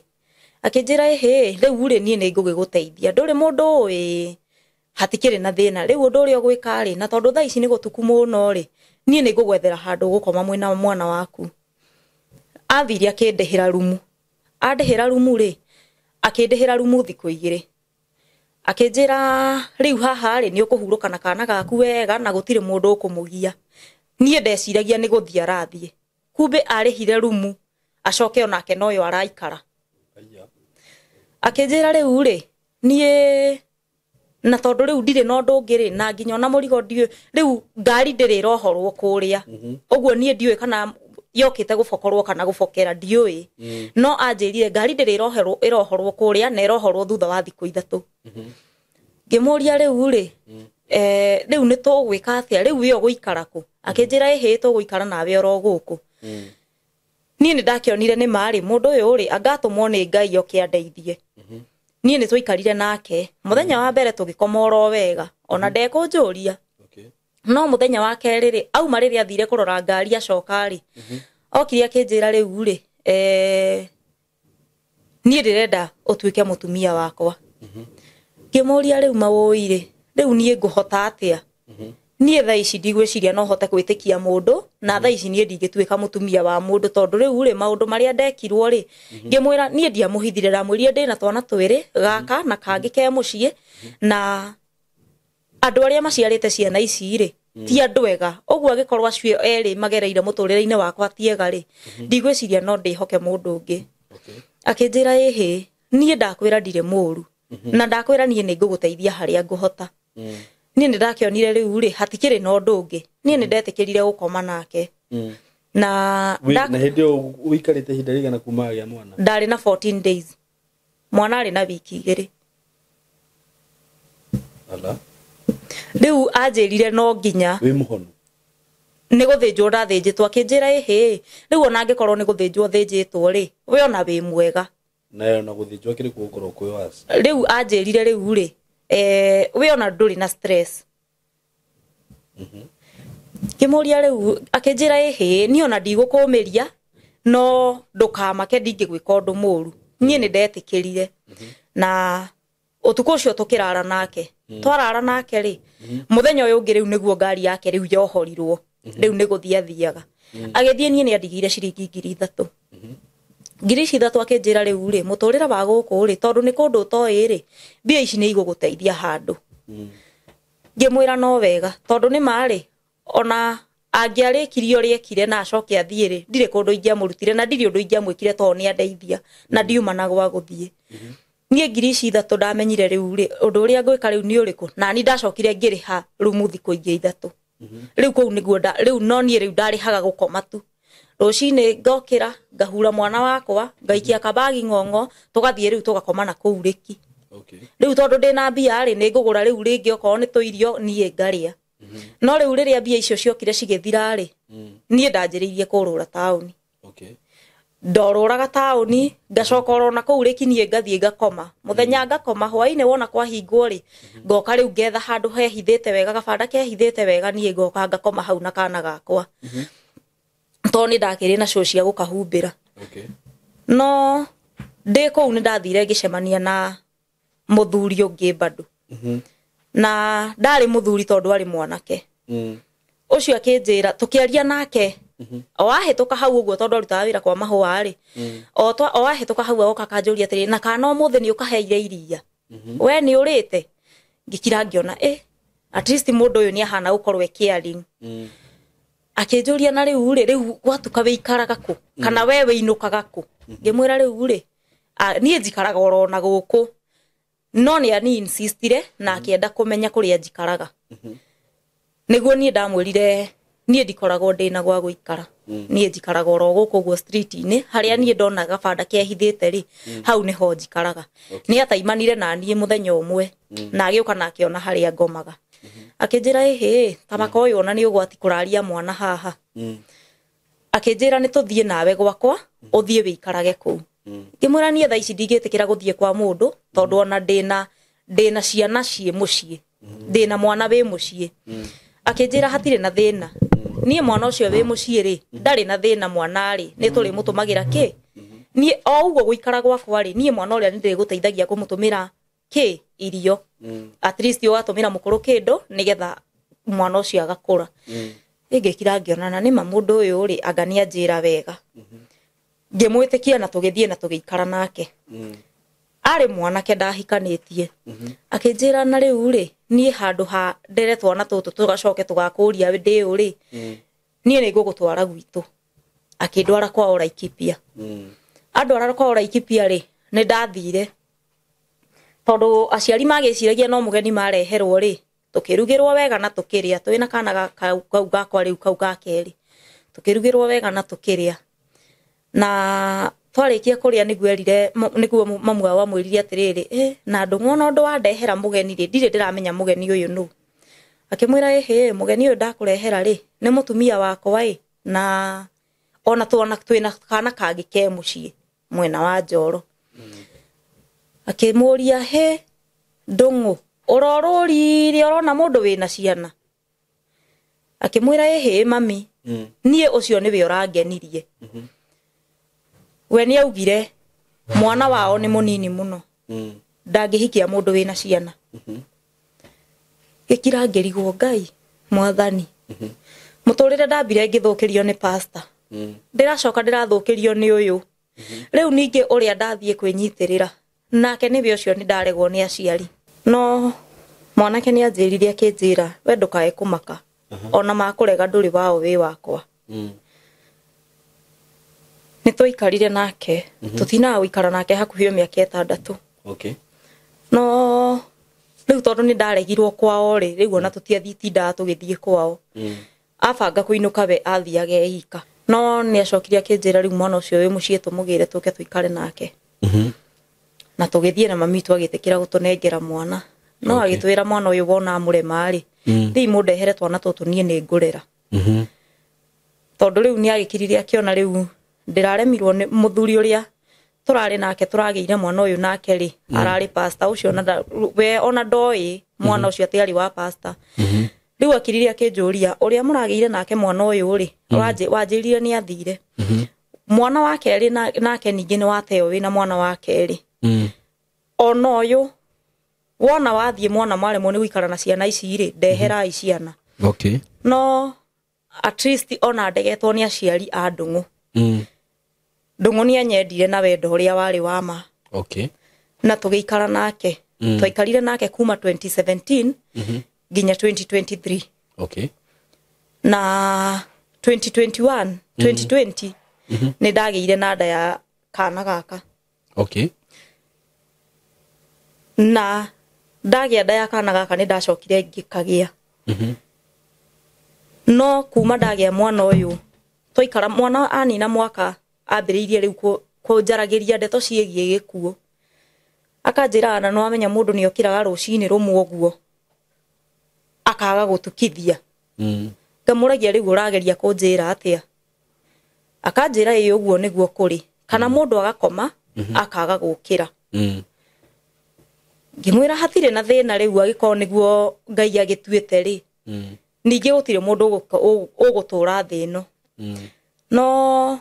Akĩnjĩra ĩhĩ, rĩu rĩ niĩ nĩ ngũgĩgũteithia, ndũrĩ mũndũ ũĩ, hatikĩrĩ na thĩna, rĩu ũndũ ũrĩa ũgwĩka rĩ, na tondũ thaa ici nĩ gũtuku mũno rĩ, niĩ nĩ ngũgwethera handũ ũgũkoma mwĩna mwana waku. Athire akĩndĩhĩra rumu. Andĩhĩra rumu rĩ, akĩndĩhĩra rumu thikũ 2. Akĩnjĩra rĩu haha rĩ nĩ ũkũhurũka na kana gaku wega na gũtirĩ mũndũ ũkũmũgia. Niĩ ndeciragia nĩ gũthiĩ arathiĩ, kumbe arĩhire rumu acoke onake noyo araikara. Akĩnjĩra rĩu rĩ niĩ na tondũ rĩu ndirĩ na ũndũ ũngĩ rĩ, na nginya ona mũrigo ndiũĩ, rĩu ngari ndĩrĩ ĩrohorwo kũrĩa, ũguo niĩ ndiũĩ kana yokĩte gũbokorwo kana gũbokera, ndiũĩ. No anjĩrire ngari ndĩrĩ ĩrohorwo kũrĩa na ĩrohorwo thutha wa thikũ 3. Ngĩmũria rĩu rĩ, rĩu nĩ tũgwĩka atĩa, rĩu we ũgũikara kũ? Akĩnjĩra ĩhĩ, tũgũikara nawe oro gũkũ. Niĩ nĩ ndakĩonire nĩ marĩ mũndũ ũyũ rĩ angatũmwo nĩ Ngai oke andeithie. Niĩ nĩ twaikarire nake mũthenya wa mbere tũgĩkoma oro wega, ona ndekũnjũria. No mũthenya wa kerĩ rĩ, auma rĩrĩa athire kũrora ngari acoka rĩ, okire akĩnjĩra rĩu rĩ, niĩ ndĩrenda ũtuĩke mũtumia wakwa. Ngĩmũria rĩu mawũi rĩ, rĩu niĩ ngũhota atĩa? Niĩ thaa ici ndigwĩciria no hote gwĩtĩkia mũndũ, na thaa ici niĩ ndingĩtuĩka mũtumia wa mũndũ, tondũ rĩu rĩ maũndũ marĩa ndekirwo rĩ, ngĩmwĩra niĩ ndiamũhithire, ndamwĩrire ndĩna twana 2, gaka na kangĩ ke mũciĩ, na andũ arĩa maciarĩte ciana ici rĩ ti andũ ega, ũguo angĩkorwo acio erĩ magereire mũtũrĩre-inĩ wakwa ti ega rĩ, ndigwĩciria no ndĩhoke mũndũ ũngĩ. Akĩnjĩra ĩhĩ, niĩ ndakwĩra ndirĩ mũru, na ndakwĩra niĩ nĩ ngũgũteithia harĩa ngũhota. Niĩ nĩ ndakĩonire rĩu rĩ hatikĩrĩ na ũndũ ũngĩ, niĩ nĩ ndetĩkĩrire gũkoma nake. Na na hĩndĩ ĩyo ũikarĩte ihinda rĩigana kuma agĩa mwana? Ndarĩ na 14 days, mwana arĩ na wiki 2. Rĩu anjĩrire no nginya wĩ mũhonu nĩ gũthĩnjwo ndathĩnjĩtwo. Akĩnjĩra ĩhĩ, rĩu ona angĩkorwo nĩ gũthĩnjwo thĩnjĩtwo rĩ, we ona wĩ mwega. Nayo na gũthĩnjwo kĩrĩ gũkorwo kwĩ waci. Rĩu anjĩrire rĩu rĩ, we ona ndũrĩ na stress. Ngĩmũria rĩu, akĩnjĩra ĩhĩ, niĩ ona ndigũkũmĩria, no ndũkamake ndingĩgwĩka ũndũ mũru. Niĩ nĩ ndetĩkĩrire. Na ũtukũ ũcio tũkĩrara nake. Twarara nake rĩ, mũthenya ũyũ ũngĩ rĩu nĩguo ngari yake rĩu yohorirwo, rĩu nĩ gũthiĩ athiaga. Agĩthiĩ niĩ nĩ andigĩire ciringi 3,000. 3,000 akĩnjĩra rĩu rĩ, mũtũrĩre wa gũkũ rĩ, tondũ nĩ kũndũ ũtoĩ rĩ, mbia ici nĩ igũgũteithia handũ. Ngĩmwĩra no wega, tondũ nĩ marĩ ona angĩarĩkirie ũrĩa ekire na acoke athiĩ rĩ, ndirĩ kũndũ ingĩamũrutire na ndirĩ ũndũ ingĩamwĩkire tondũ nĩ andeithia na ndiuma na gwa gũthiĩ. Niĩ 3,000 ndamenyire rĩu rĩ, ũndũ ũrĩa ngwĩka rĩu nĩ ũrĩkũ, na niĩ ndacokire ngĩrĩha rumu thikũ ingĩ 3. Rĩu kũu nĩguo rĩu no niĩ rĩu ndarĩhaga gũkoma tu. Rũcinĩ ngokĩra, ngahura mwana wakwa, ngaikia kabagi ng'ong'o, tũgathiĩ rĩu tũgakoma na kũu rĩki. Rĩu tondũ ndĩna mbia rĩ, nĩ ngũgũra rĩu rĩngĩ okorwo nĩ tũirio niĩ ngarĩa. No rĩu rĩrĩa mbia icio ciokire cigĩthira rĩ, niĩ ndanjĩrĩirie kũrũra taũni. Ndorũraga taũni, ngacoka oro na kũu rĩki niĩ ngathiĩ ngakoma. Mũthenya ngakoma, hwaĩ-inĩ wona kwahingwo rĩ, ngoka rĩu ngetha handũ hehithĩte wega, gabanda kehithĩte wega, niĩ ngoka ngakoma hau na kana gakwa. Tondũ nĩ ndakĩrĩ na cũũ cia gũkahumbĩra. No ndĩ kũu nĩ ndathire ngĩcemania na mũthuri ũngĩ bado. Na ndarĩ mũthuri tondũ arĩ mwanake. Ũcio akĩnjĩra tũkĩaria nake, o ahĩtũka hau ũguo tondũ arutaga wĩra kwa mahũa rĩ, o ahĩtũka hau agoka akanjũria atĩrĩ, na kana ũmũthĩ nĩ ũkaheire iria? We nĩ ũrĩte? Ngĩkira ngĩona, at least mũndũ ũyũ nĩ ahana gũkorwo e caring. Akĩnjũria na rĩu rĩ, rĩu gwatuka wĩikaraga kũ? Kana we wĩinũkaga kũ? Ngĩmwĩra rĩu rĩ, niĩ njikaraga oro na gũkũ. No nĩ ani insistire na akĩenda kũmenya kũrĩa njikaraga. Nĩguo niĩ ndamwĩrire niĩ ndikoragwo ndĩna gwa gũikara. Niĩ njikaraga oro gũkũ ũguo street-inĩ harĩa niĩ ndona gabanda kehithĩte rĩ, hau nĩho njikaraga. Nĩ ataimanire na niĩ mũthenya ũmwe na agĩũka na akĩona harĩa ngomaga, akĩnjĩra, ĩhĩ, tabaka ũyũ ona nĩ ũgwati kũraria mwana haha. Akĩnjĩra nĩ tũthiĩ nawe gwakwa, ũthiĩ wĩikarage kũu. Ngĩmwĩra niĩ thaa ici ndingĩtĩkĩra gũthiĩ kwa mũndũ, tondũ ona ndĩna ciana ciĩ mũciĩ, ndĩna mwana wĩ mũciĩ. Akĩnjĩra hatirĩ na thĩna, niĩ mwana ũcio wĩ mũciĩ rĩ, ndarĩ na thĩna, mwana rĩ, nĩ tũrĩmũtũmagĩra kĩ. Niĩ o ũguo gũikara gwakwa rĩ, niĩ mwana ũrĩa nĩ ndĩrĩgũteithagia kũmũtũmĩra kĩ irio, at least ũgatũmĩra mũkũrũ kĩndũ nĩgetha mwana ũcio agakũra. Ĩngĩkira ngĩona na nĩma mũndũ ũyũ rĩ, anga nĩ anjĩra wega. Ngĩmwĩtĩkia na tũgĩthiĩ na tũgĩikara nake. Arĩ mwanake ndahikanĩtie. Akĩnjĩra na rĩu rĩ, niĩ handũ ha ndere twana tũtũ tũgacoke tũgakũria ndĩ ũ rĩ, niĩ nĩ ngũgũtwara gwitũ. Akĩndwara kwao Laikipia. Andwara kwao Laikipia rĩ, nĩ ndathire, tondũ aciari magĩciragia no mũgeni mareherwo rĩ, tũkĩrugĩrwo wega na tũkĩrĩa twĩna kana kau gakwa rĩu kau ga kerĩ. Tũkĩrugĩrwo wega na tũkĩrĩa, na twarĩkia kũrĩa nĩguo erire nĩguo mamu wao amwĩrire atĩrĩrĩ, na ndũng'o ona ũndũ wandehera mũgeni rĩ, ndirĩ ndĩramenya mũgeni ũyũ nũ. Akĩmwĩra, ĩhĩ, mũgeni ũyũ ndakũrehera rĩ, nĩ mũtumia wakwa ĩ, na ona twana twĩna kana kangĩ ke mũciĩ mwena wa Njoro. Akĩmũria, he ndũng'ũ, ũrorũrire ũrona mũndũ wĩna ciana? Akĩmwĩra, ĩhĩ mami, niĩ ũcio nĩwe ũrangenirie. We nĩ augire mwana wao nĩ mũnini mũno, ndangĩhikia mũndũ wĩna ciana. Gĩkira ngĩrigwo, Ngai mwathani, mũtũrĩre ndambire ngĩthũkĩrio nĩ pastor, ndĩracoka ndĩrathũkĩrio nĩ ũyũ rĩu ningĩ ũrĩa ndathiĩ kwĩnyitĩrĩra nake nĩwe ũcio nĩ ndaregwo nĩ aciari. No mwanake nĩ anjĩrire, akĩnjĩra, we ndũkae kũmaka, ona makũrega ndũrĩ wao, wĩ wakwa. Nĩ twaikarire nake, tũtinaga gũikara nake hakuhĩ o mĩaka 6. No rĩu tondũ nĩ ndaregirwo kwao rĩ, rĩu ona tũtiathitindaga tũgĩthiĩ kwao. Abanga kũinũka we athiaga eika. No nĩ acokire akĩnjĩra rĩu mwana ũcio wĩ mũciĩ tũmũgĩre tũke tũikare nake. Na tũgĩthiĩ na mami witũ agĩtĩkĩra gũtũnengera mwana, no agĩtwĩra mwana ũyũ wona amũrema rĩ, thiĩ mũndehere twana tũtũ, niĩ nĩ ngũrera. Tondũ rĩu nĩ agĩkirire akĩona rĩu ndĩraremirwo nĩ mũthuri ũrĩa tũrarĩ nake, tũragĩire mwana ũyũ nake rĩ, ararĩ pastor ũcio, ona we ona ndoĩ mwana ũcio atĩ arĩ wa pastor. Rĩu akirire akĩnjũria, ũrĩa mũragĩire nake mwana ũyũ rĩ, wanjĩrire nĩ athire mwana wa kerĩ nake ningĩ nĩ wateo wĩna mwana wa kerĩ. Ona ũyũ wona wathiĩ mwana mwaremwo nĩ gũikara na ciana ici rĩ, ndeherai ciana. No at least ona ndegetwo nĩ aciari a Ndũng'ũ. Ndũng'ũ nĩ anyendire na wendo ũrĩa warĩ wa ma. Na tũgĩikara nake. Twaikarire nake kuma 2017 nginya 2023. Na 2021, 2020 nĩ ndagĩire na nda ya kana gaka. Na ndagĩa nda ya kana gaka nĩ ndacokire ngĩkagĩa. No kuma ndagĩa mwana ũyũ, twaikara mwana anina mwaka, ambĩrĩirie rĩu kũnjaragĩria ndeto ciĩgiĩ gĩkuũ. Akanjĩra na nĩwamenya mũndũ nĩ okĩraga rũcinĩ rũmwe ũguo akaga gũtukithia. Ngamũragia, rĩu ũrageria kũnjĩra atĩa? Akanjĩra ĩĩ, ũguo nĩguo kũrĩ, kana mũndũ agakoma akaga gũkĩra. Ngĩmwĩra hatirĩ na thĩna, rĩu agĩkorwo nĩguo Ngai agĩtuĩte rĩ, ningĩ gũtirĩ mũndũ ũgũtũra thĩ ĩno. No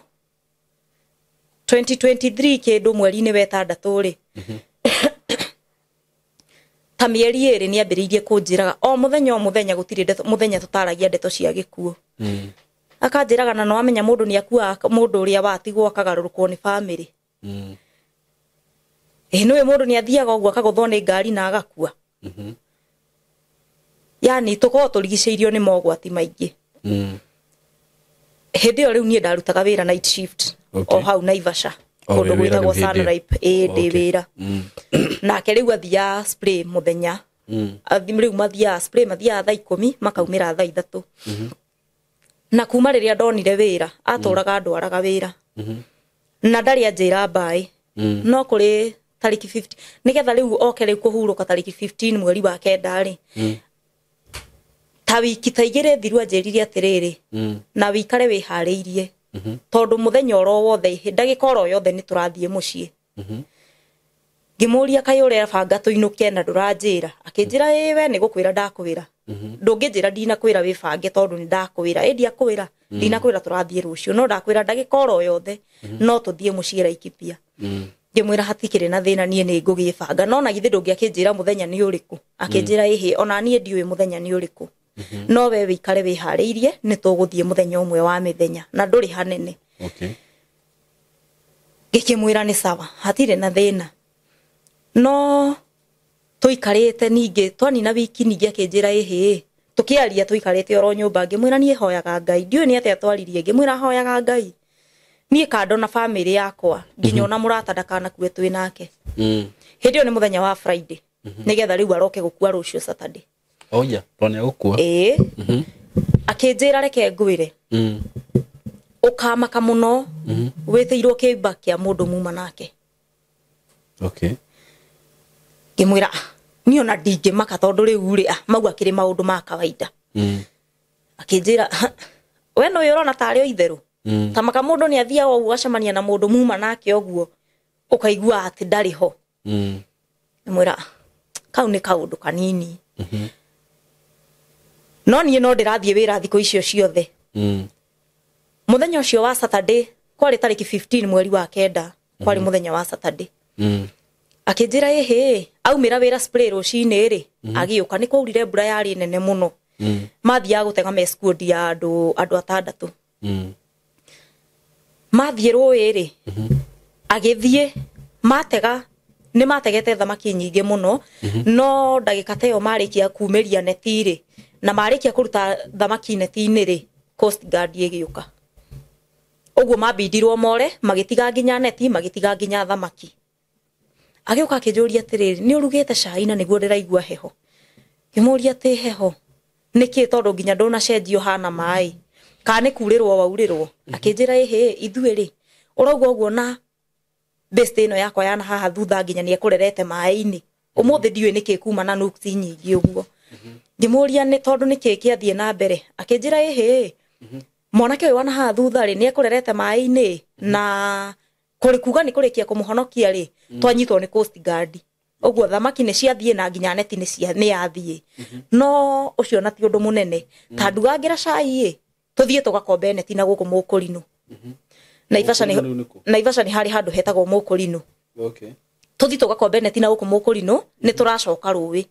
2023 kĩndũ mweri-inĩ wa 6 rĩ, ta mĩeri 2 nĩ ambĩrĩirie kũnjĩraga o mũthenya o mũthenya, gũtirĩ ndeto mũthenya tũtaragia ndeto cia gĩkuũ. Akanjĩraga na nĩwamenya mũndũ nĩ akuaga, mũndũ ũrĩa watigwo akagarũrũkwo nĩ bamĩrĩ. Ĩ nĩũĩ mũndũ nĩ athiaga ũguo akagũthwo nĩ ngari na agakua. Yani tũkoragwo tũrigicĩirio nĩ mogwati maingĩ. Hĩndĩ ĩyo rĩu niĩ ndarutaga wĩra night shift o hau Naivasha, O, kũndũ wĩ wĩra gwĩtagwo rĩu hĩndĩ ĩyo? Sunripe. Ĩĩ, ndĩ wĩra. Nake rĩu athiaga spray mũthenya. Rĩu mathiaga spray, mathiaga thaa 10 makaumĩra thaa 3. Na kuma rĩrĩa ndonire wĩra atũraga ndwaraga wĩra. Na ndarĩ anjĩra mbaĩ. No kũrĩ tarĩki 50 nĩgetha rĩu oke rĩu kũhurũka tarĩki 15 mweri wa kenda rĩ. Ta wiki ta igĩrĩ thiru anjĩrire atĩrĩrĩ na wĩikare wĩharĩirie tondũ mũthenya oro wothe ndagĩka oro yothe nĩ tũrathiĩ mũciĩ. Ngĩmũria kaĩ ũrebanga tũinũke na ndũranjĩra. Akĩnjĩra ĩĩ we nĩ gũkwĩra ndakwĩra. Ndũngĩnjĩra ndinakwĩra wĩbange tondũ nĩ ndakwĩra. Ĩ ndiakwĩra ndinakwĩra tũrathiĩ rũciũ no ndakwĩra ndagĩka oro yothe no tũthiĩ mũciĩ Laikipia. Ngĩmwĩra hatikĩrĩ na thĩna niĩ nĩ ngũgĩbanga no na githĩ ndũngĩakĩnjĩra mũthenya nĩ ũrĩkũ. Akĩnjĩra ĩhĩ ona niĩ ndiũĩ mũthenya nĩ ũrĩkũ. No we wĩikare wĩharĩirie nĩ tũgũthiĩ mũthenya ũmwe wa mĩthenya na ndũrĩ hanene. Okay. Ngĩkĩmwĩra nĩ sawa hatirĩ na thĩna. No tũikarĩte ningĩ twanina wiki ningĩ akĩnjĩra ĩhĩ tũkĩaria tũikarĩte oro nyũmba ngĩmwĩra niĩ hoyaga Ngai ndiũĩ nĩ atĩa twaririe ngĩmwĩra hoyaga Ngai niĩ kando na bamĩrĩ yakwa nginya ona mũrata ndakanakue twĩ nake. Hĩndĩ ĩyo nĩ mũthenya wa Friday nĩgetha rĩu aroke gũkua rũciũ Saturday. Oh yeah, tondũ nĩegũkua. Ĩĩ. Akĩnjĩra reke ngwĩre ũkamaka mũno wĩtĩirwo kĩimba kĩa mũndũ muma nake. Okay. Ngĩmwĩra niĩ ona ndingĩmaka tondũ rĩu rĩ mau akĩrĩ maũndũ ma kawaida. Akĩnjĩra we nĩũĩ ũrona tarĩ o itherũ. Ta maka mũndũ nĩ athiaga ũguo acemania na mũndũ muma nake ũguo ũkaigua atĩ ndarĩ ho. Ngĩmwĩra kau nĩ kaũndũ kanini. No niĩ no ndĩrathiĩ wĩra thikũ icio ciothe. Mũthenya ũcio wa Saturday kwarĩ tarĩki 15 mweri wa kenda kwarĩ mũthenya wa Saturday. Akĩnjĩra ĩhĩ aumĩra wĩra spray rũcinĩ rĩ agĩũka nĩ kwaurire mbura yarĩ nene mũno. Mathiaga gũtega me squad ya andũ atandatũ. Mathiĩ rũĩ rĩ agĩthiĩ matega nĩ mategete thamaki nyingĩ mũno no ndagĩka ta ĩyo marĩkia kumĩria neti rĩ na marĩkia kũruta thamaki neti-inĩ rĩ Coast Guard ĩgĩũka. Ũguo mambindirwo more magĩtiga nginya neti magĩtiga nginya thamaki. Agĩũka akĩnjũria atĩrĩrĩ nĩ ũrugĩte cai na nĩguo ndĩraigua heho. Ngĩmũria atĩ heho nĩkĩ tondũ nginya ndũnacenjio hana maĩ kana nĩ kurĩrwo waurĩrwo. Akĩnjĩra ĩhĩ ithuĩ rĩ ũrauga ũguo na best ĩno yakwa yana haha thutha nginya nĩ ekũrerete maĩ-inĩ ũmũthĩ ndiũĩ nĩkĩ kuma na nuksi nyingĩ ũguo. Ngĩmũria nĩ tondũ nĩkĩ kĩathiĩ na mbere. Akĩnjĩra ĩhĩ mwanake ũyũ wana haha thutha rĩ nĩ ekũrerete maĩ-inĩ na kũrĩ kuga nĩ kũrĩkia kũmũhonokia rĩ twanyitwo nĩ Coast Guard. Ũguo thamaki nĩ ciathiĩ na nginya neti nĩ yathiĩ. No ũcio na ti ũndũ mũnene ta ndugangĩra cai ĩ tũthiĩ tũgakombe neti na gũkũ Mũkũrinũ. Naivasha nĩ harĩ handũ hetagwo Mũkũrinũ. Okay. Tũthiĩ tũgakombe neti na gũkũ Mũkũrinũ nĩ tũracoka rũĩ.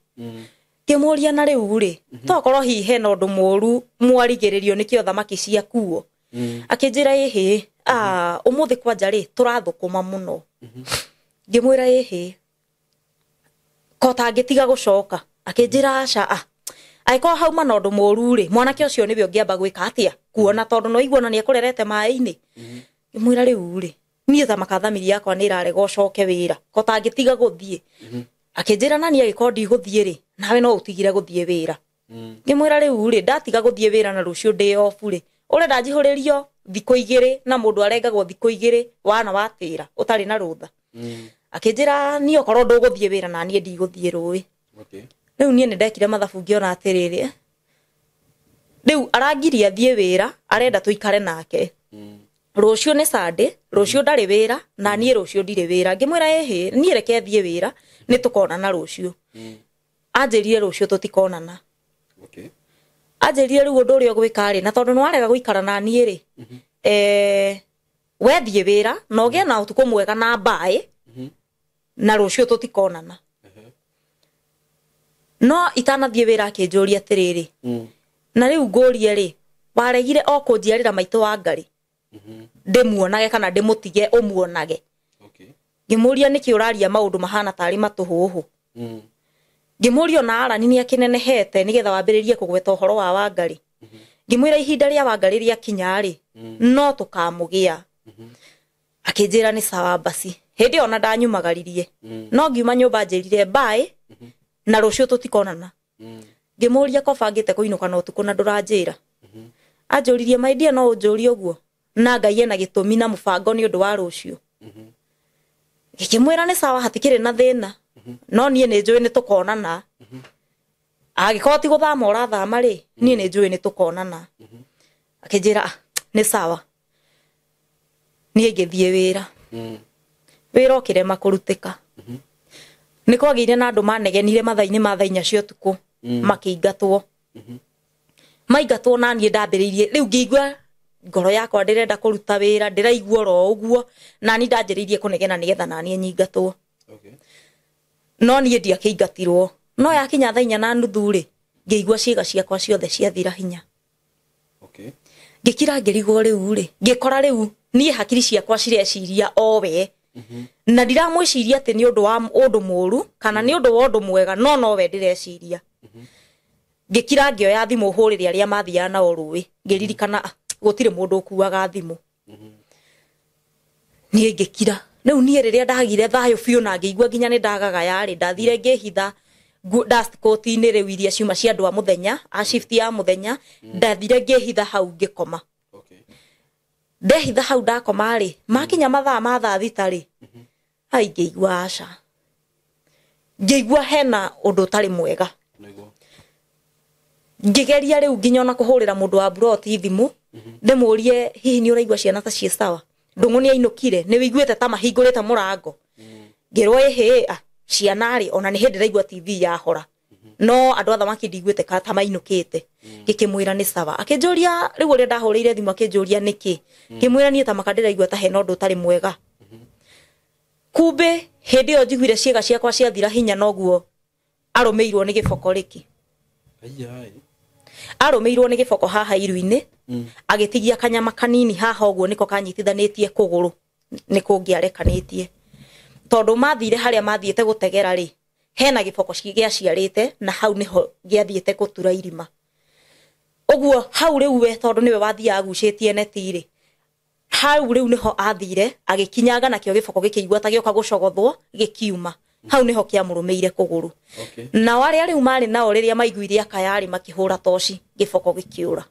Ngĩmũria na rĩu rĩ tokorwo hihi hena ũndũ mũru mwarigĩrĩrio nĩkĩo thamaki ciakuo. Akĩnjĩra ĩhĩ ũmũthĩ kwanja rĩ tũrathũkũma mũno. Ngĩmwĩra ĩhĩ ko tangĩtiga gũcoka. Akĩnjĩra aca angĩkorwo hauma na ũndũ mũru rĩ mwanake ũcio nĩwe ũngĩamba gwĩka atĩa kuona tondũ no iguona nĩ ekũrerete maĩ-inĩ. Ngĩmwĩra rĩu rĩ niĩ ta makathamiri yakwa nĩ ĩrarega ũcoke wĩra ko tangĩtiga gũthiĩ. Akĩnjĩra na niĩ angĩkorwo ndigũthiĩ rĩ nawe no ũtigire gũthiĩ wĩra. Ngĩmwĩra rĩu rĩ ndatiga gũthiĩ wĩra na rũciũ ndĩ off rĩ ũrenda njihũrĩrio thikũ igĩrĩ na mũndũ arengagwo thikũ igĩrĩ wana watĩra ũtarĩ na rũtha. Akĩnjĩra niĩ okorwo ndũgũthiĩ wĩra na niĩ ndigũthiĩ rũĩ. Okay. Rĩu niĩ nĩ ndekire mathabu ngĩona atĩrĩrĩ rĩu arangiria thiĩ wĩra arenda tũikare nake. Rũciũ nĩ Sunday rũciũ ndarĩ wĩra na niĩ rũciũ ndirĩ wĩra. Ngĩmwĩra ĩhĩ niĩ reke thiĩ wĩra nĩ tũkonana rũciũ. Anjĩrire rũciũ tũtikonana. Okay. Anjĩrire rĩu ũndũ ũrĩa ũgwĩka rĩ na tondũ nĩ warega gũikara na niĩ rĩ wethiĩ wĩra na ũgĩe na ũtukũ mwega na mbaĩ na rũciũ tũtikonana. No itanathiĩ wĩra akĩnjũria atĩrĩrĩ na rĩu ngũrie rĩ waregire o kũnjiarĩra maitũ wa Ngarĩ ndĩmuonage kana ndĩmũtige ũmuonage. Okay. Ngĩmũria nĩkĩ ũraria maũndũ mahana tarĩ matũhũhũ. Ngĩmũria ona Arani nĩ akĩnenehete nĩgetha wambĩrĩrie kũgweta ũhoro wa Wangarĩ. Ngĩmwĩra ihinda rĩa Wangarĩ rĩakinya rĩ no tũkamũgĩa. Akĩnjĩra nĩ sawa basi. Hĩndĩ ĩyo ona ndanyumagaririe. No ngiuma nyũmba njĩrire bye na rũciũ tũtikonana. Ngĩmũria ko bangĩte kũinũka na ũtukũ na ndũranjĩra. Anjũririe my dear no ũnjũrie ũguo na Ngai ena gĩtũmi na mũbango nĩ ũndũ wa rũciũ. Ngĩkĩmwĩra nĩ sawa hatikĩrĩ na thĩna no niĩ nĩ njũĩ nĩ tũkonana. Angĩkorwo ti gũthama ũrathama rĩ, niĩ nĩ njũĩ nĩ tũkonana. Akĩnjĩra "Ah, nĩ sawa." Niĩ ngĩthiĩ wĩra. Wĩra ũkĩrema kũrutĩka. Nĩ kwagĩire na andũ manegenire mathaa-inĩ ma thaa 4 cia ũtukũ makĩingatwo. Maingatwo na niĩ ndambĩrĩirie rĩu ngĩigua ngoro yakwa ndĩrenda kũruta wĩra, ndĩraigua oro ũguo na niĩ ndanjĩrĩirie kũnegena nĩgetha na niĩ nyingatwo. No niĩ ndiakĩingatirwo. No yakinya thaa 4:30 rĩ, ngĩigua ciĩga ciakwa ciothe ciathira hinya. Ngĩkira ngĩrigwo rĩu rĩ, ngĩkora rĩu niĩ hakiri ciakwa cireciria o we. Na ndiramwĩciria atĩ nĩ ũndũ wa ũndũ mũru kana nĩ ũndũ wa ũndũ mwega, no nowe ndĩreciria. Ngĩkira ngĩoya thimũ hũrĩre arĩa mathiaga nao rũĩ, ngĩririkana gũtirĩ mũndũ ũkuaga thimũ. Niĩ ngĩkira. Rĩu niĩ rĩrĩa ndagire thayũ biũ na ngĩigua nginya nĩ ndagagaya rĩ, ndathire ngĩhitha dust coat-inĩ rĩu iria ciuma cia andũ a mũthenya, a shift ya mũthenya, ndathire ngĩhitha hau ngĩkoma. Ndehitha hau ndakoma rĩ, makinya mathaa ma thaa 6 rĩ, ai ngĩigua aca. Ngĩigua hena ũndũ ũtarĩ mwega. Ngĩgeria rĩu nginya ona kũhũrĩra mũndũ wa buroti thimũ, ndĩmũrie hihi nĩ ũraigua ciana ta ciĩ sawa? Ndũng'ũ nĩ ainũkire, nĩ wĩiguĩte ta mahingũrĩte mũrango? Ngĩrwo ĩhĩ, ciana rĩ, ona nĩ hĩndĩ ndĩraigua TV yahora. No andũ a thamaki ndiguĩte ta mainũkĩte. Ngĩkĩmwĩra nĩ sawa. Akĩnjũria rĩu ũrĩa ndahũrĩire thimũ akĩnjũria nĩkĩ. Ngĩmwĩra niĩ ta maka ndĩraigua ta hena ũndũ ũtarĩ mwega. Kumbe hĩndĩ ĩyo njiguire ciĩga ciakwa ciathira hinya noguo arũmĩirwo nĩ gĩboko rĩkĩ. Arũmĩirwo nĩ gĩboko haha iru-inĩ, agĩtigia kanyama kanini haha ũguo nĩko kanyitithanĩtie kũgũrũ nĩ kũngĩarekanĩtie. Tondũ mathire harĩa mathiĩte gũtegera rĩ, hena gĩboko gĩaciarĩte na hau nĩho gĩathiĩte gũtura irima. Ũguo hau rĩu we tondũ nĩwe wathiaga agucĩtie neti rĩ, hau rĩu nĩho athire agĩkinyanga nakĩo gĩboko gĩkĩigua ta gĩoka gũcogothwo gĩkiuma. Hau nĩho kĩamũrũmĩire kũgũrũ. Nao arĩa rĩu marĩ nao rĩrĩa maiguire akayarĩ makĩhũra toci gĩboko gĩkĩũra.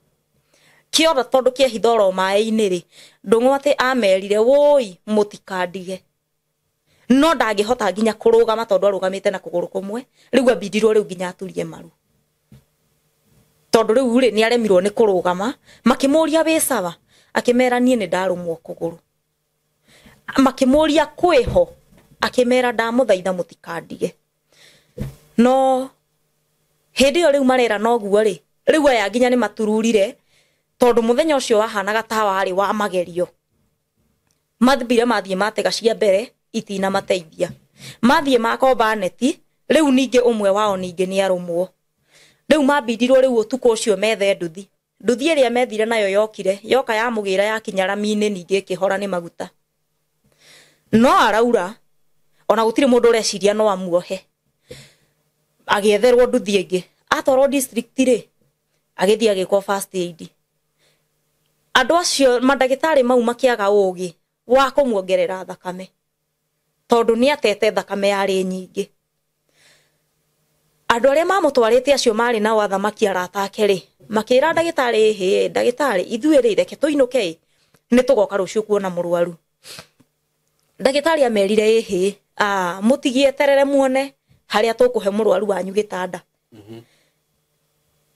Kĩora tondũ kĩehitha oro maĩ-inĩ rĩ, Ndũng'ũ atĩ amerire wũi mũtikandige. No ndangĩhota nginya kũrũgama tondũ arũgamĩte na kũgũrũ kũmwe, rĩu ambindirwo rĩu nginya aturie maru. Tondũ rĩu rĩ nĩ aremirwo nĩ kũrũgama, makĩmũria wĩ sawa, akĩmera niĩ nĩ ndarũmwo kũgũrũ. Makĩmũria kwĩho, akĩmera ndamũthaitha mũtikandige. No hĩndĩ ĩyo rĩu marera noguo rĩ, rĩu aya nginya nĩ matururire tondũ mũthenya ũcio wahanaga ta warĩ wa magerio. Mathire mathiĩ matega cia mbere itinamateithia. Mathiĩ makomba neti, rĩu ningĩ ũmwe wao ningĩ nĩ arũmwo. Rĩu mambindirwo rĩu ũtukũ ũcio methe nduthi. Nduthi ĩrĩa methire nayo yokire, yoka yamũgĩra yakinya rami-inĩ ningĩ ĩkĩhora nĩ maguta. No araura, ona gũtirĩ mũndũ ũreciria no amuohe. Agĩetherwo nduthi ĩngĩ. Atwarwo district rĩ, agĩthiĩ agĩkwo first aid. Andũ acio mandagĩtarĩ mau makĩaga ũgĩ wa kũmuongerera thakame. Tondũ nĩ atete thakame yarĩ nyingĩ. Andũ arĩa mamũtwarĩte acio marĩ nao athamaki arata ake rĩ, makĩra ndagĩtarĩ ĩhĩ, ndagĩtarĩ ithuĩ rĩ reke tũinũke ĩ, nĩ tũgoka rũciũ kuona mũrwaru. Ndagĩtarĩ amerire ĩhĩ, mũtigieterere muone harĩa tũkũhe mũrwaru wanyu gĩtanda.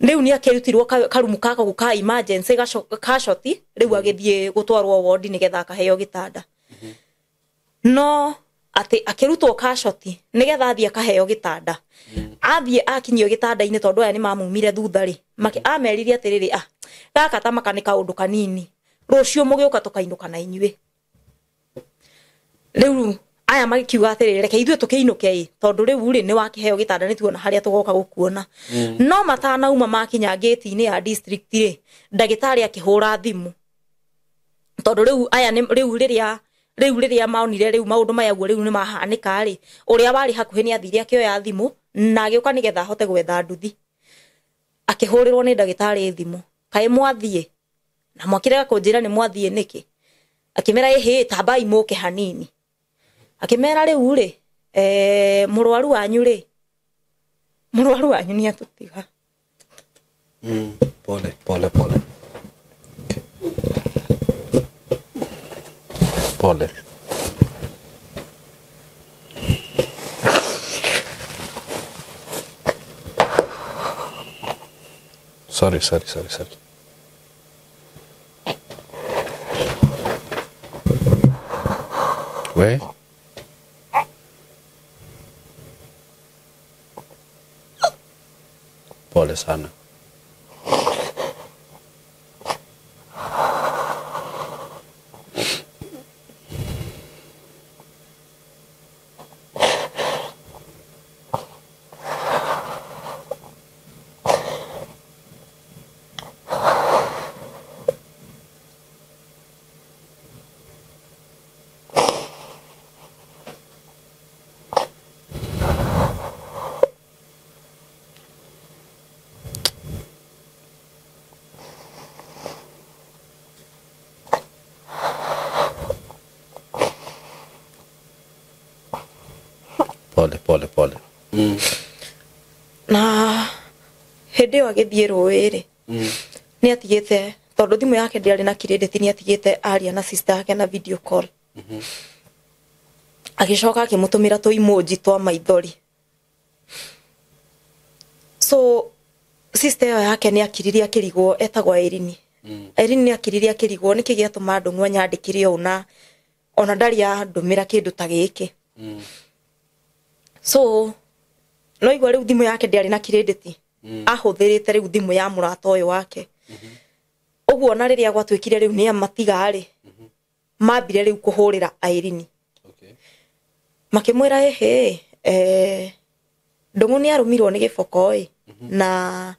Rĩu nĩ akĩrutirwo karumu ka kũu ka emergency kacoti, rĩu agĩthiĩ gũtwarwo wodi nĩgetha akaheo gĩtanda. No atĩ akĩrutwo kacoti nĩgetha athiĩ akaheo gĩtanda. Athiĩ akinyio gĩtanda-inĩ tondũ aya nĩ mamumire thutha rĩ, amerire atĩrĩrĩ, gaka ta maka nĩ kaũndũ kanini, rũciũ mũgĩũka tũkainũka na inyuĩ. Rĩu aya magĩkiuga atĩrĩrĩ, reke ithuĩ tũkĩinũke ĩ, tondũ rĩu rĩ nĩ wakĩheo gĩtanda nĩ tuona harĩa tũgoka gũkuona. No matanauma makinya gate-inĩ ya district rĩ, ndagĩtarĩ akĩhũra thimũ. Tondũ rĩu aya nĩ rĩu rĩrĩa rĩu rĩrĩa maonire rĩu maũndũ maya guo rĩu nĩ mahanĩka rĩ, ũrĩa warĩ hakuhĩ nĩ athire akĩoya thimũ na agĩũka nĩgetha ahote gwetha nduthi. Akĩhũrĩrwo nĩ ndagĩtarĩ thimũ, kaĩ mwathiĩ? Na mwakĩrega kũnjĩra nĩ mwathiĩ nĩkĩ? Akĩmera ĩhĩ, tambai mũke hanini. Akĩmera rĩu rĩ, mũrwaru wanyu rĩ, mũrwaru wanyu nĩ atũtiga. Pole pole pole. Pole. Sorry, sorry, sorry, sorry. We? Pole sana. Pole pole pole. Na hĩndĩ ĩyo agĩthiĩ rũĩ rĩ, nĩ atigĩte tondũ thimũ yake ndĩarĩ na credit, nĩ atigĩte aria na sister yake na video call. Agĩcoka akĩmũtũmĩra tũ emoji twa maithori. So sister ĩyo yake nĩ akiririe akĩrigwo, etagwo Irene. Irene nĩ akiririe akĩrigwo nĩkĩ gĩatũma Ndũng'ũ anyandĩkĩre ũũ na ona ndarĩ andũmĩra kĩndũ ta gĩkĩ. So no igua rĩu thimũ yake ndĩarĩ na credit. Ahũthĩrĩte rĩu thimũ ya mũrata ũyũ wake. Ũguo ona rĩrĩa gwatuĩkire rĩu nĩ amatiga rĩ, mambire rĩu kũhũrĩra Irene. Okay. Makĩmwĩra ĩhĩ, Ndũng'ũ nĩ arũmirwo nĩ gĩboko ĩ, na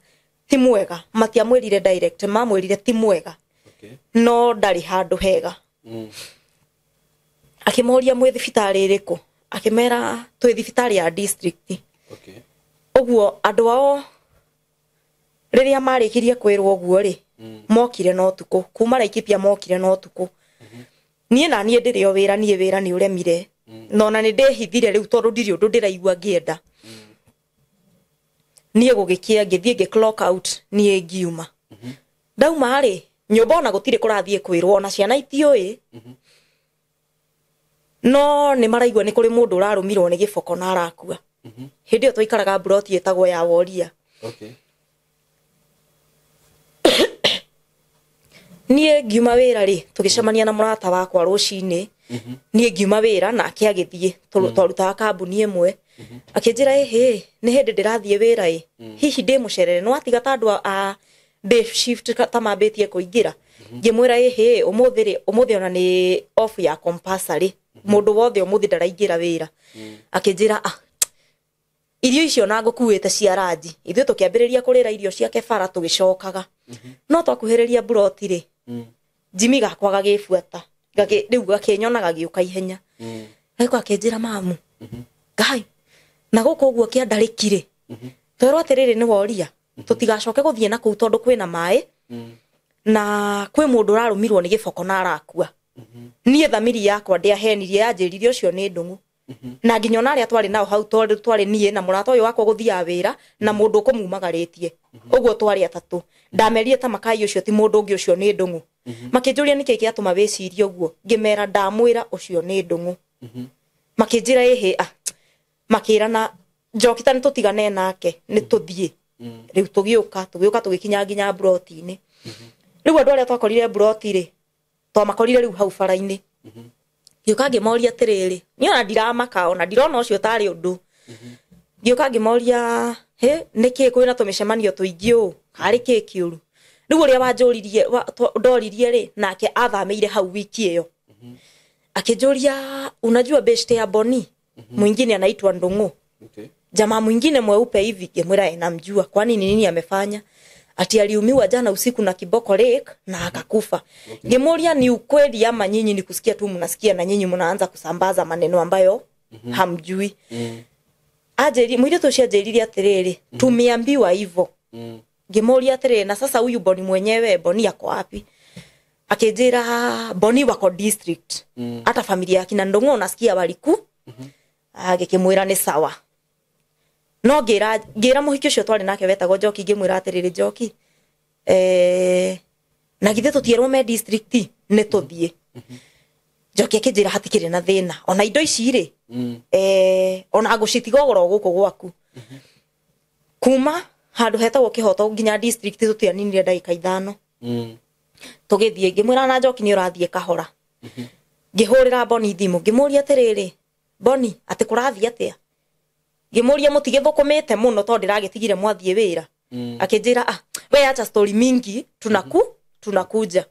ti mwega. Matiamwĩrire direct, mamwĩrire ti mwega. Okay. No ndarĩ handũ hega. Akĩmoria mwĩ thibitarĩ ĩrĩkũ? Akĩmera twĩ thibitarĩ ya district. Okay. Ũguo andũ ao rĩrĩa marĩkirie kwĩrwo ũguo rĩ, mokire na ũtukũ. Kuma Laikipia mokire na ũtukũ. Niĩ na niĩ ndĩrĩ o wĩra, niĩ wĩra nĩ ũremire. Na ona nĩ ndĩhithire rĩu tondũ ndirĩ ũndũ ndĩraigua ngĩenda. Niĩ gũgĩkĩa ngĩthiĩ ngĩ clock out, niĩ ngiuma. Ndauma rĩ, nyũmba ona gũtirĩ kũrathiĩ kwĩrwo, ona ciana itiũĩ. No nĩ maraigua nĩ kũrĩ mũndũ ũrarũmirwo nĩ gĩboko na arakua. Hĩndĩ ĩyo twaikaraga mburoti ĩtagwo ya Woria. Okay. Niĩ ngiuma wĩra rĩ, tũgĩcemania na mũrata wakwa rũcinĩ. Niĩ ngiuma wĩra nake agĩthiĩ, twarutaga kambuni ĩmwe. Akĩnjĩra ĩhĩ, nĩ hĩndĩ ndĩrathiĩ wĩra ĩ, hihi ndĩmũcerere, nĩ watiga ta andũ a day shift ta mambĩtie kũingĩra. Ngĩmwĩra ĩhĩ, ũmũthĩ rĩ, ũmũthĩ ona nĩ off ya compulsory, mũndũ wothe ũmũthĩ ndaraingĩra wĩra. Akĩnjĩra ah, irio icio na ngũkuĩte cia ranji, ithuĩ tũkĩambĩrĩria kũrĩra irio ciake bara tũgĩcokaga. No twakuhĩrĩria mburoti rĩ, Jimmy gakwa gagĩbuata, rĩu gakĩnyona gagĩũka ihenya. Gagĩũka akĩnjĩra mamu, Ngai, na gũkũ ũguo kĩandarĩki rĩ, twerwo atĩrĩrĩ nĩ woria, tũtigacoke gũthiĩ na kũu tondũ kwĩna maĩ, na kwĩ mũndũ ũrarũmirwo nĩ gĩboko na arakua. Niĩ thamiri yakwa ndĩahenirie, yanjĩrire ũcio nĩ Ndũng'ũ. Na nginya ona arĩa twarĩ nao hau, tondũ twarĩ niĩ na mũrata ũyũ wakwa gũthiaga wĩra na mũndũ ũkũmumagarĩtie. Ũguo twarĩ atatũ. Ndamerire ta makai ũcio ti mũndũ ũngĩ, ũcio nĩ Ndũng'ũ. Makĩnjũria nĩkĩ gĩatũma wĩcirie ũguo, ngĩmera ndamwĩra ũcio nĩ Ndũng'ũ. Makĩnjĩra ĩhĩ, ah, makĩrana Njoki ta nĩtũtigane nake, nĩtũthiĩ. Rĩu tũgĩũka, tũgĩũka tũgĩkinya nginya mburoti-inĩ. Rĩu andũ arĩa twakorire mburoti rĩ, twamakorire rĩu hau bara-inĩ. Ngĩũka ngĩmoria atĩrĩrĩ, niĩ ona ndiramaka, ona ndirona ũcio tarĩ ũndũ. Ngĩũka ngĩmoria, hĩ, nĩkĩ kwĩna tũmĩcemanio tũingĩ ũũ? Karĩ kĩ kĩũru? Rĩu ũrĩa wanjũririe, ndoririe rĩ, nake athamĩire hau wiki ĩyo. Akĩnjũria, unajua beshte ya Boni? Mwingine anaitwa Ndũng'ũ. Okay. Jamaa mwingine mweupe hivi, ngĩmwĩra namjua. Kwani ni nini amefanya? Ati aliumiwa jana usiku na kiboko lake na akakufa. Ngĩmũria ni ukweli ama nyinyi ni kusikia tu mnasikia na nyinyi mnaanza kusambaza maneno ambayo hamjui. Ajeri mũirĩtu ũcio anjĩrire atĩrĩrĩ, tumeambiwa hivyo. Ngĩmũria atĩrĩrĩ, na sasa huyu Boni mwenyewe, Boni ako wapi? Akĩnjĩra Boni wako district. Hata familia yake na Ndũng'ũ nasikia waliku. Agĩkĩmwĩra nĩ sawa. No ngĩra mũhiki ũcio twarĩ nake wetagwo Njoki, ngĩmwĩra atĩrĩrĩ, Njoki, Na githĩ tũtierwo me district nĩ tũthiĩ. Njoki akĩnjĩra hatikĩrĩ na thĩna ona indo ici rĩ, ona ngũcitiga ogoro gũkũ gwaku. Kuma handũ hetagwo Kĩhoto nginya district tũtianinire ndagĩka 5. Tũgĩthiĩ ngĩmwĩra na Njoki nĩ ũrathiĩ kahora. Ngĩhũrĩra Boni thimũ ngĩmũria atĩrĩrĩ, Boni atĩ kũrathiĩ atĩa? Ngĩmũria mũtigĩthũkũmĩte mũno tondũ ndĩragĩtigire mwathiĩ wĩra. Akĩnjĩra ah, we acha story mingi, tunakuja.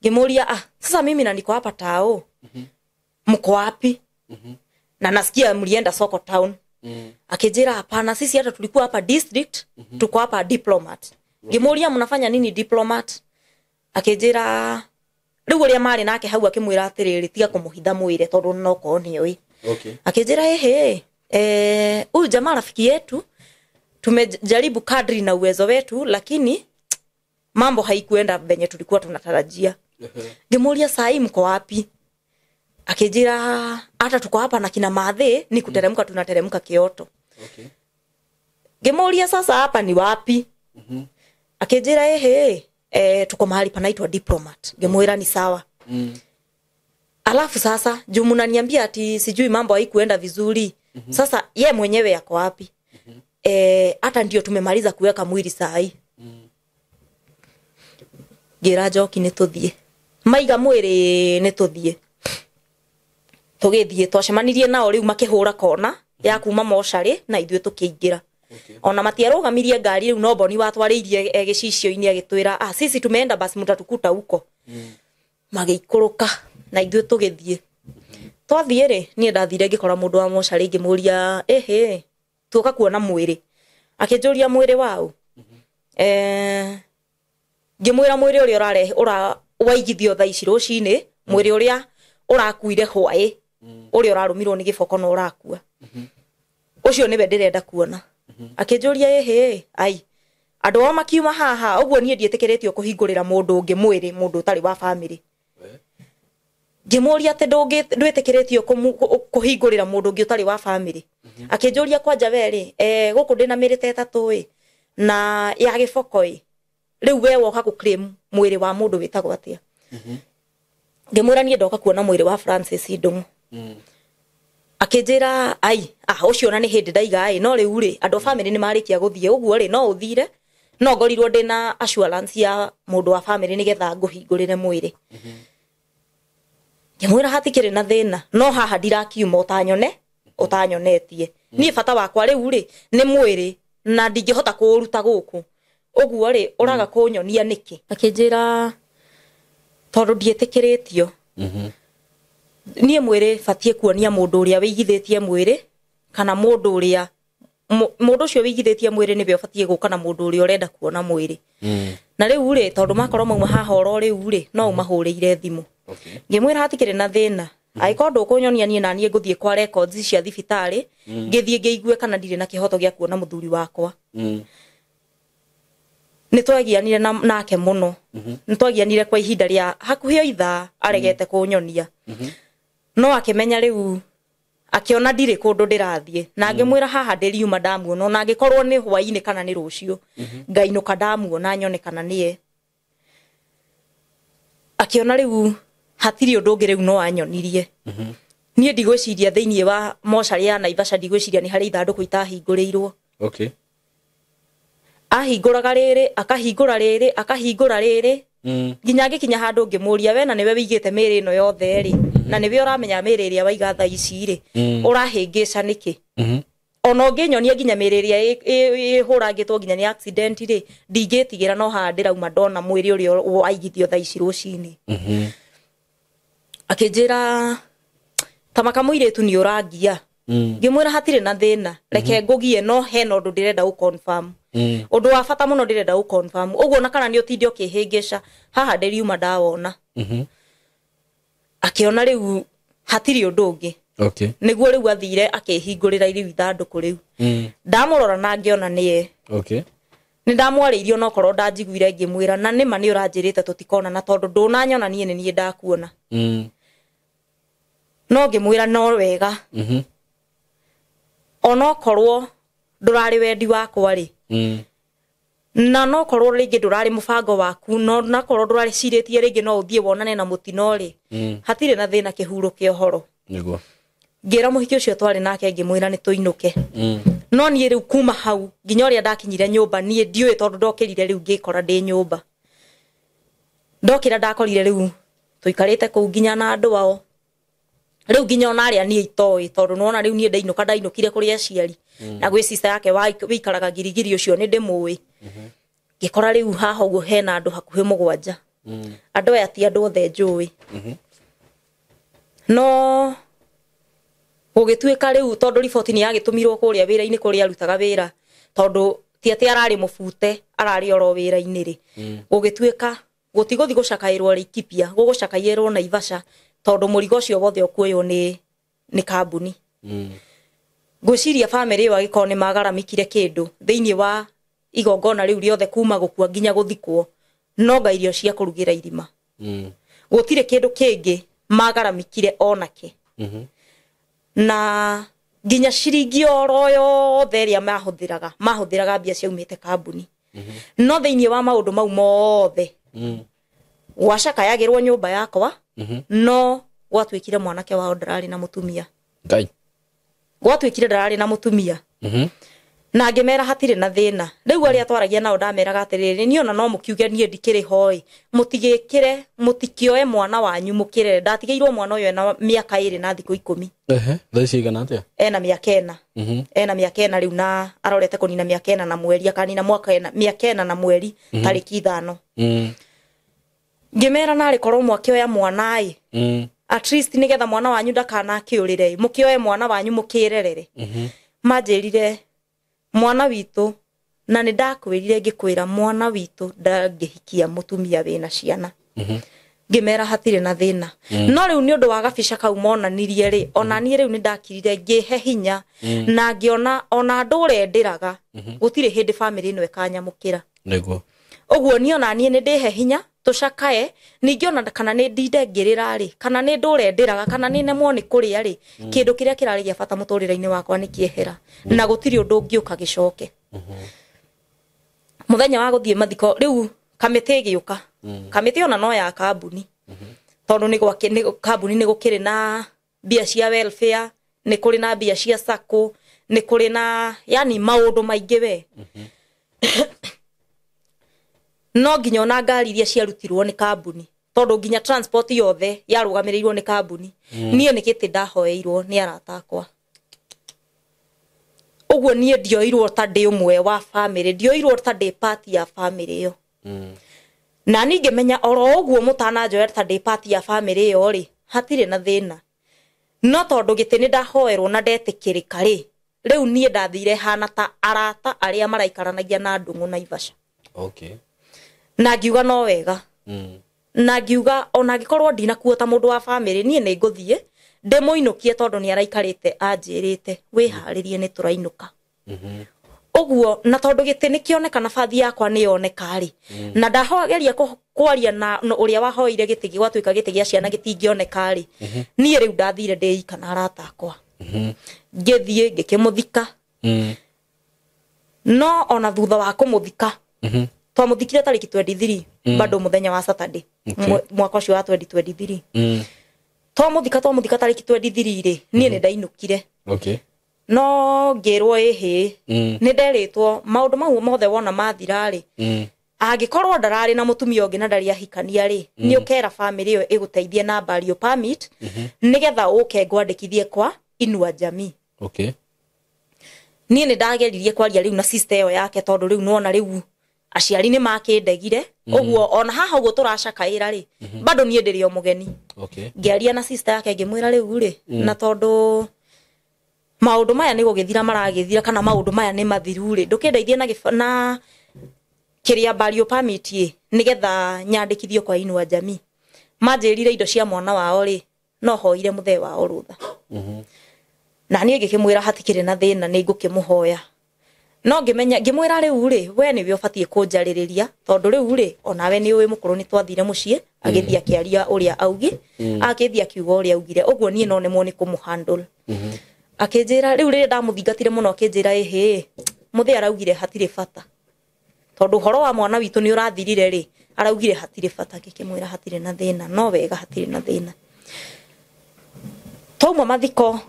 Ngĩmũria ah, sasa mimi na niko hapa tao, mko wapi? Na nasikia mlienda soko town. Akĩnjĩra hapana, sisi hata tulikuwa hapa district, tuko hapa Diplomat. Ngĩmũria mnafanya nini Diplomat? Akĩnjĩra rĩu ũrĩa marĩ nake hau akĩmwĩra atĩrĩrĩ, tiga kũmũhitha mwĩre tondũ no korwo nĩoĩ. Akĩnjĩra ehe, huyu jamaa rafiki yetu tumejaribu kadri na uwezo wetu, lakini mambo haikuenda venye tulikuwa tunatarajia. Ngĩmũria saa hii mko wapi? Akĩnjĩra hata tuko hapa na kina Mathe ni kuteremka, tunateremka Kioto. Ngĩmũria sasa hapa ni wapi? Akĩnjĩra ehe, tuko mahali panaitwa Diplomat. Ngĩmwĩra ni sawa. Alafu sasa juu mnaniambia ati sijui mambo haikuenda vizuri. Sasa ye mwenyewe yako wapi? Hata ndio tumemaliza kuweka mwili saa hii. Ngĩra Njoki nĩ tũthiĩ. Maiga mwĩrĩ nĩ tũthiĩ. Tũgĩthiĩ twacemanirie nao rĩu makĩhũra kona ya kuma mocarĩ na ithuĩ tũkĩingĩra. Ona matiarũgamirie ngari rĩu no Boni watwarĩirie gĩcicio-inĩ agĩtwĩra ah, sisi tumeenda basi mtatukuta huko. Magĩikũrũka na ithuĩ tũgĩthiĩ. Twathiĩ rĩ, niĩ ndathire ngĩkora mũndũ wa mocarĩ ngĩmũria ehe, tuoka kuona mwĩrĩ. Akĩnjũria mwĩrĩ waũ? Ngĩmwĩra mwĩrĩ ũrĩa ũrarehe ũra waigithio thaa ici rũcinĩ, mwĩrĩ ũrĩa ũrakuire hwaĩ, ũrĩa ũrarũmirwo nĩ gĩboko na ũrakua. Ũcio nĩwe ndĩrenda kuona. Akĩnjũria ehe, ai andũ ao makiuma haha ũguo niĩ ndiĩtĩkĩrĩtio kũhingũrĩra mũndũ ũngĩ mwĩrĩ, mũndũ ũtarĩ wa family. Ngĩmũria atĩ ndwĩtĩkĩrĩtio kũhingũrĩra mũndũ ũngĩ ũtarĩ wa family. Akĩnjũria kwanja we rĩ, gũkũ ndĩna mĩrĩ ta ĩtatũ ĩ, na ya gĩboko ĩ, rĩu we woka gũ claim mwĩrĩ wa mũndũ wĩtagwo atĩa? Ngĩmwĩra niĩ ndoka kuona mwĩrĩ wa Francis Ndung'u. Akĩnjĩra ai, ah, ũcio ona nĩ hĩndĩ ndaiga ĩ, no rĩu rĩ andũ a family nĩ marĩkia gũthiĩ ũguo rĩ no ũthire, no ngorirwo ndĩna assurance ya mũndũ wa family nĩgetha ngũhingũrĩre mwĩrĩ. Ngĩmwĩra hatikĩrĩ na thĩna, no haha ndirakiuma ũtanyonetie. Niĩ bata wakwa rĩu rĩ nĩ mwĩrĩ na ndingĩhota kũũruta gũkũ, ũguo rĩ ũraga kũnyonia nĩkĩ? Akĩnjĩra tondũ ndiĩtĩkĩrĩtio. Niĩ mwĩrĩ batiĩ kuonia mũndũ ũrĩa wĩigithĩtie mwĩrĩ, kana mũndũ ũrĩa mũndũ ũcio wĩigithĩtie mwĩrĩ nĩwe ũbatiĩ gũka na mũndũ ũrĩa ũrenda kuona mwĩrĩ. Na rĩu rĩ tondũ makorwo mauma haha oro rĩu rĩ no ũmahũrĩire thimũ. Ngĩmwĩra hatikĩrĩ na thĩna, angĩkorwo ndũkũnyonia niĩ na niĩ ngũthiĩ kwa records cia thibitarĩ, ngĩthiĩ ngĩigue kana ndirĩ na kĩhoto gĩa kuona mũthuri wakwa. Nĩ twagianire nake mũno. Nĩ twagianire kwa ihinda rĩa hakuhĩ o ithaa aregete kũnyonia. No akĩmenya rĩu akĩona ndirĩ kũndũ ndĩrathiĩ, na ngĩmwĩra haha ndĩriuma ndamuona, ona angĩkorwo nĩ hwaĩ-inĩ kana nĩ rũciũ, ngainũka ndamuona nyone kana nĩye. Akĩona rĩu hatirĩ ũndũ ũngĩ rĩu no anyonirie. Niĩ ndigwĩciria thĩinĩ wa mocarĩ ya Naivasha, ndigwĩciria nĩ harĩ ithandũkũ itahingũrĩirwo. Ahingũraga rĩrĩ, akahingũra rĩrĩ, akahingũra rĩrĩ, nginya ngĩkinya handũ ngĩmũria we na nĩwe wĩigĩte mĩĩrĩ ĩno yothe rĩ, na nĩwe ũramenya mĩĩrĩ ĩrĩa waiga thaa ici rĩ, ũrahĩngĩca nĩkĩ? Ona ũngĩnyonia nginya mĩĩrĩ ĩrĩa ĩhũrangĩtwo nginya nĩ accident rĩ, ndingĩtigĩra no haha ndĩrauma ndona mwĩrĩ ũrĩa waigithio thaa ici rũcinĩ. Akĩnjĩra ta makamũirĩtu nĩ ũrangia. Ngĩmwĩra hatirĩ na thĩna, reke ngũgie no hena ũndũ ndĩrenda gũ confirm. Ũndũ wa bata mũno ndĩrenda gũ confirm. Ũguo na kana nĩ ũtinde ũkĩhĩngĩca, haha ndĩriuma ndawona. Akĩona rĩu hatirĩ ũndũ ũngĩ. Nĩguo rĩu athire akĩhingũrĩra rĩu ithandũkũ rĩu. Ndamũrora na ngĩona nĩye. Nĩ ndamwarĩirie onokorwo ndanjiguire ngĩmwĩra na nĩma nĩ ũranjĩrĩte tũtikonana tondũ ndũnanyona niĩ nĩ niĩ ndakuona. No ngĩmwĩra no wega. Onokorwo ndũrarĩ wendi wakwa rĩ, Na no korwo rĩngĩ ndũrarĩ mũbango waku, no nakorwo ndũrarĩcirĩtie rĩngĩ no ũthiĩ wonane na mũtino rĩ, hatirĩ na thĩna, kĩhurũke ũhoro. Nĩguo. Ngĩra mũhiki ũcio twarĩ nake, ngĩmwĩra nĩ tũinũke. No niĩ rĩu kuma hau nginya ũrĩa ndakinyire nyũmba, niĩ ndiũĩ, tondũ ndokĩrire rĩu ngĩkora ndĩ nyũmba. Ndokĩra ndakorire rĩu tũikarĩte kũu nginya na andũ ao, rĩu nginya ona arĩa niĩ itoĩ, tondũ nĩwona rĩu niĩ ndainũka, ndainũkire kũrĩ aciari na gwĩ sister yake wĩikaraga Girigiri, ũcio nĩ ndĩmũĩ. Ngĩkora rĩu haha ũguo hena andũ hakuhĩ 7. Andũ aya ti andũ othe njũĩ, no gũgĩtuĩka rĩu tondũ riboti nĩ yagĩtũmirwo kũrĩa wĩra-inĩ kũrĩa arutaga wĩra, tondũ ti atĩ ararĩ mũbute, ararĩ oro wĩra-inĩ rĩ, gũgĩtuĩka gũtigũthi gũcakaĩrwo Laikipia, gũgũcakaĩrwo Naivasha, tondũ mũrigo ũcio wothe ũkuoywo nĩ kambuni. Ngwĩciria bamĩrĩ ĩyo angĩkorwo nĩ magaramikire kĩndũ thĩinĩ wa igongona rĩu rĩothe kuma gũkua nginya gũthikwo, no nga irio cia kũrugĩra irima. Gũtirĩ kĩndũ kĩngĩ magaramikire onake. Na nginya ciringi oro yothe ĩrĩa mahũthĩraga mbia ciaumĩte kambuni. No thĩinĩ wa maũndũ mau mothe, gwacakayagĩrwo nyũmba yakwa, no gwatuĩkire mwanake wao ndararĩ na mũtumia. Ngai. Gwatuĩkire ndararĩ na mũtumia. Na ngĩmera hatirĩ na thĩna. Rĩu arĩa twaragia nao ndameraga atĩrĩrĩ, niĩ ona no mũkiuge niĩ ndikĩrĩ hoi, mũtigĩkĩre, mũtikĩoe mwana wanyu mũkĩrere. Ndatigĩirwo mwana ũyũ ena mĩaka 2 na thikũ 10. Ehe, thaa ici igana atĩa? Ena mĩaka 4. Ena mĩaka 4 rĩu, na arorete kũnina mĩaka 4 na mweri, akanina mwaka ena mĩaka 4 na mweri tarĩki 5. Ngĩmera narĩ korwo mwakĩoya mwana ĩ, at least nĩgetha mwana wanyu ndakanakĩũrĩre, mũkĩoe mwana wanyu mũkĩrerere. Manjĩrire mwana witũ, na nĩ ndakwĩrire ngĩkwĩra mwana witũ ndangĩhikia mũtumia wĩna ciana. Ngĩmera hatirĩ na thĩna. No rĩu nĩ ũndũ wa gabica kau monanirie rĩ, ona niĩ rĩu nĩ ndakirire ngĩhe hinya, na ngĩona ona ndũre ndĩraga gũtirĩ hĩndĩ bamĩrĩ ĩno ĩkanyamũkĩra. Nĩguo. Ũguo niĩ ona niĩ nĩ ndĩhe hinya tũcakae, ningĩ ona kana nĩ ndinde ngĩrĩra rĩ, kana nĩ ndũre ndĩraga, kana nĩ nemwo nĩ kũrĩa rĩ, kĩndũ kĩrĩa kĩrarĩ gĩa bata mũtũrĩre-inĩ wakwa nĩ kĩehera, na gũtirĩ ũndũ ũngĩũka gĩcoke. Mũthenya wa gũthiĩ mathiko rĩu kamĩtĩ ĩgĩũka. Kamĩtĩ ona no ya kambuni, tondũ nĩ kambuni nĩ gũkĩrĩ na mbia cia welfare, nĩ kũrĩ na mbia cia sacco, nĩ kũrĩ na yani maũndũ maingĩ we. No nginya ona ngari iria ciarutirwo nĩ kambuni, tondũ nginya transport yothe yarũgamĩrĩirwo nĩ kambuni. Niĩ nĩ gĩtĩ ndahoeirwo nĩ arata akwa. Ũguo niĩ ndioirwo ta ndĩ ũmwe wa bamĩrĩ, ndioirwo ta ndĩ part ya bamĩrĩ ĩyo. Na niĩ ngĩmenya oro ũguo mũtananjoya ta ndĩ part ya bamĩrĩ ĩyo rĩ, hatirĩ na thĩna. No tondũ gĩtĩ nĩ ndahoerwo na ndetĩkĩrĩka rĩ, rĩu niĩ ndathire hana ta arata arĩa maraikaranagia na Ndung'u Naivasha. Okay. Na ngiuga no wega. Na ngiuga ona angĩkorwo ndinakuo ta mũndũ wa bamĩrĩ, niĩ nĩ ngũthiĩ ndĩmũinũkie, tondũ nĩ araikarĩte anjĩrĩte wĩharĩrie nĩ tũrainũka. Ũguo na tondũ gĩtĩ nĩ kĩoneka na bathi yakwa nĩ yoneka rĩ, na ndageria kwaria na ũrĩa wahoire gĩtĩ gwatuĩka gĩtĩ gĩa ciana gĩtingĩoneka rĩ, niĩ rĩu ndathire ndĩika na arata akwa. Ngĩthiĩ ngĩkĩmũthika. No ona thutha wa kũmũthika, twamuthikire tariki 23, bado muthenya wa Saturday, mwaka ũcio wa 2023. Twamuthika tariki 23 rĩ, niĩ nĩ ndainũkire. Okay. No ngĩrwo ĩhĩ, nĩ nderĩtwo maũndũ mau mothe wona mathira rĩ, angĩkorwo ndararĩ na mũtumia ũngĩ na ndarĩ ahikania rĩ, nĩ ũkera bamĩrĩ ĩyo ĩgũteithie na burial permit, nĩgetha ũke ngwandĩkithie kwa Inua Jamii. Okay. Niĩ nĩ ndageririe kwaria rĩu na sister ĩyo yake, tondũ rĩu nĩwona rĩu aciari nĩ makĩndegire. Ũguo ona haha ũguo tũracakaĩra rĩ, bado niĩ ndĩrĩ o mũgeni. Okay. Ngĩaria na sister yake ngĩmwĩra rĩu rĩ, na tondũ maũndũ maya nĩ gũgĩthira maragĩthira, kana maũndũ maya nĩ mathiru rĩ, ndũkĩndeithie na kĩrĩa burial permit ĩ, nĩgetha nyandĩkithio kwa Inua Jamii. Manjĩrire indo cia mwana wao rĩ, no hoire mũthee wao rũtha. Na niĩ ngĩkĩmwĩra hatikĩrĩ na thĩna, nĩ ngũkĩmũhoya. No ngĩmenya ngĩmwĩra rĩu rĩ, we nĩwe ũbatiĩ kũnjarĩrĩria, tondũ rĩu rĩ, onawe nĩ ũĩ mũkũrũ nĩ twathire mũciĩ, agĩthiĩ akĩaria ũrĩa augi, akĩthiĩ akiuga ũrĩa augire, ũguo niĩ no nemwo nĩ kũmũhandle. Akĩnjĩra rĩu rĩrĩa ndamũthingatire mũno, akĩnjĩra ĩhĩ, mũthee araugire hatirĩ bata. Tondu horo wa mwana witũ nĩ ũrathirire rĩ, araugire hatirĩ bata, ngĩkĩmwĩra hatirĩ na thĩna, no wega hatirĩ na thĩna. Twauma mathiko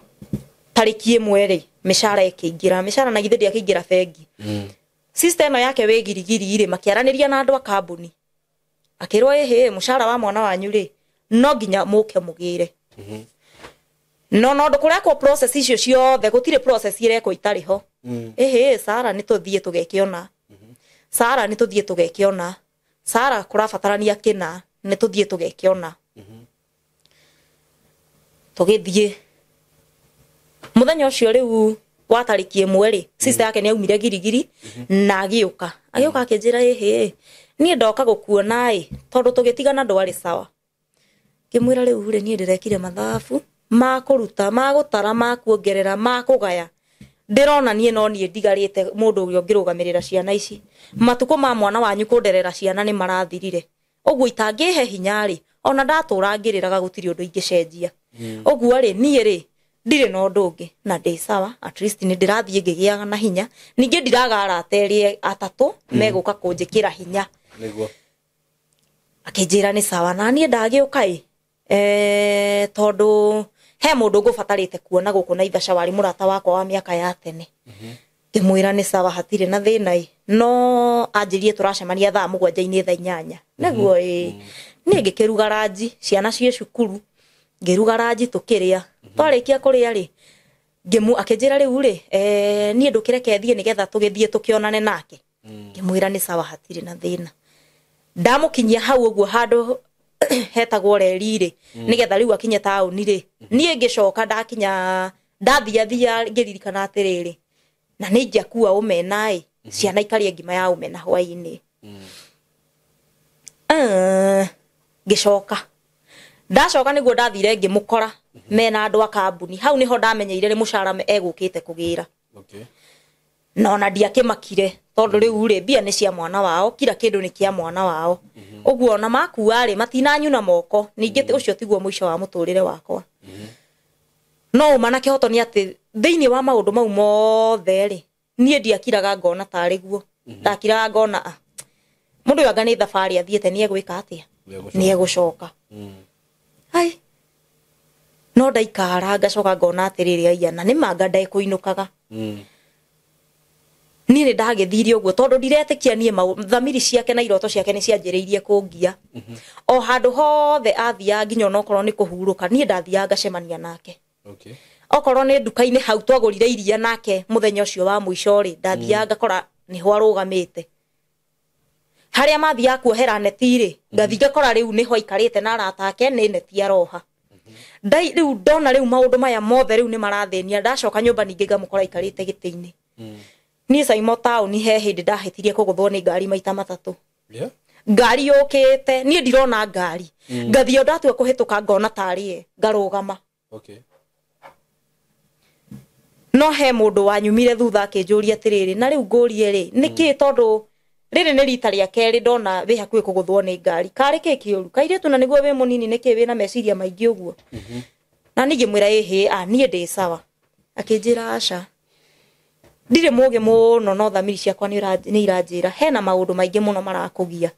tarĩki 1 rĩ, mĩcara ĩkĩingĩra, mĩcara na githĩ ndĩakĩingĩra bengi. Sister ĩno yake wĩ Girigiri rĩ, makĩaranĩria na andũ a kambuni. Akĩrwo ĩhĩ, mũcara wa mwana wanyu rĩ, no nginya mũke mũgĩre. No no ndũkũrekwo process icio ciothe, gũtirĩ process irekwo itarĩ ho. Ĩhĩ, Sara nĩ tũthiĩ tũgeke ona. Sara nĩ tũthiĩ tũgeke ona. Sara kũrabatarania kĩna, nĩ tũthiĩ tũgeke ona. Tũgĩthiĩ. Mũthenya ũcio rĩu wa tarĩki 1 rĩ, sister yake nĩ aumire Girigiri na agĩũka. Agĩũka akĩnjĩra ĩhĩ, niĩ ndoka gũkuona ĩ, tondũ tũgĩtigana ndwarĩ sawa. Ngĩmwĩra rĩu rĩ, niĩ ndĩrekire mathabu ma kũruta, ma gũtara, ma kuongerera, ma kũgaya. Ndĩrona niĩ no niĩ ndigarĩte mũndũ ũrĩa ũngĩrũgamĩrĩra ciana ici. Matukũ ma mwana wanyu kũnderera ciana nĩ marathirire. Ũguo itangĩhe hinya rĩ, ona ndatũra ngĩrĩraga gũtirĩ ũndũ ingĩcenjia. Ũguo rĩ, niĩ rĩ, ndirĩ na ũndũ ũngĩ na ndĩ sawa, at least nĩ ndĩrathiĩ ngĩgĩaga na hinya. Ningĩ ndiraga arata erĩ atatũ megũka kũnjĩkĩra hinya. Nĩguo. Akĩnjĩra nĩ sawa, na niĩ ndagĩũka ĩ, tondũ he mũndũ ngũbatarĩte kuona gũkũ Naivasha warĩ mũrata wakwa wa mĩaka ya tene. Ngĩmwĩra nĩ sawa, hatirĩ na thĩna ĩ, no anjĩrie tũracemania thaa 7 thaa 8. Nĩguo ĩ, niĩ ngĩkĩruga ranji, ciana ciĩ cukuru, ngĩruga ranji tũkĩrĩa. Twarĩkia kũrĩa rĩ, akĩnjĩra rĩu rĩ, niĩ ndũkĩreke thiĩ nĩgetha tũgĩthiĩ tũkĩonane nake. Ngĩmwĩra nĩ sawa, hatirĩ na thĩna. Ndamũkinyia hau ũguo handũ hetagwo reri rĩ, nĩgetha rĩu akinye taũni rĩ, niĩ ngĩcoka ndakinya, ndathiathia ngĩririkana atĩrĩrĩ, na nĩ ingĩakua ũmena ĩ, ciana ikarĩa ngima ya ũmena hwaĩ-inĩ. Ngĩcoka. Ndacoka nĩguo ndathire ngĩmũkora mena andũ a kambuni. Hau nĩho ndamenyeire nĩ mũcara egũkĩte kũgĩra. No na ndiakĩmakire tondũ rĩu rĩ, mbia nĩ cia mwana wao, kila kĩndũ nĩ kĩa mwana wao. Ũguo ona makua rĩ, matinanyuna moko, ningĩ ũcio tiguo mũico wa mũtũrĩre wakwa. No ũma na kĩhoto nĩ atĩ thĩinĩ wa maũndũ mau mothe rĩ, niĩ ndiakiraga ngona tarĩ guo. Ndakiraga ngona, mũndũ ũyũ anga nĩ thabarĩ athiĩte, nĩ egwĩka atĩa? Nĩ egũcoka. Ai, no ndaikara ngacoka ngona atĩrĩrĩ, aya, na nĩ manga ndekũinũkaga. Niĩ nĩ ndagĩthirie ũguo tondũ ndiretĩkia niĩ thamiri ciake na iroto ciake nĩ cianjĩrĩirie kũngia. O handũ hothe athiaga nginya onokorwo nĩ kũhurũka, niĩ ndathiaga ngacemania nake. Okorwo nĩ nduka-inĩ hau twagũrire iria nake mũthenya ũcio wa mũico rĩ, ndathiaga ngakora nĩho arũgamĩte. Harĩa mathiaga kuohera neti rĩ, ngathiĩ ngakora rĩu nĩho aikarĩte na arata ake, nĩ neti aroha. Ndai rĩu ndona rĩu maũndũ maya mothe rĩu nĩ marathĩnia, ndacoka nyũmba ningĩ ngamũkora aikarĩte gĩtĩ-inĩ. Niĩ Saimo taũni he hĩndĩ ndahĩtirie kũgũthwo nĩ ngari maita matatũ. Ngari yũkĩte, niĩ ndirona ngari. Ngathiĩ o ndatua kũhĩtũka ngona tarĩ ye, ngarũgama. No he mũndũ wanyumire thutha akĩnjũria atĩrĩrĩ, na rĩu ngũrie rĩ, nĩkĩ tondũ rĩrĩ nĩ rita rĩa kerĩ ndona wĩ hakuhĩ kũgũthwo nĩ ngari. Karĩ kĩ kĩũru? Kairĩtu na nĩguo wĩ mũnini nĩkĩ wĩna meciria maingĩ ũguo? Na niĩ ngĩmwĩra ĩhĩ, niĩ ndĩ sawa. Akĩnjĩra aca. Ndirĩ mũgĩ mũno no thamiri ciakwa nĩ iranjĩra hena maũndũ maingĩ mũno marakũgia.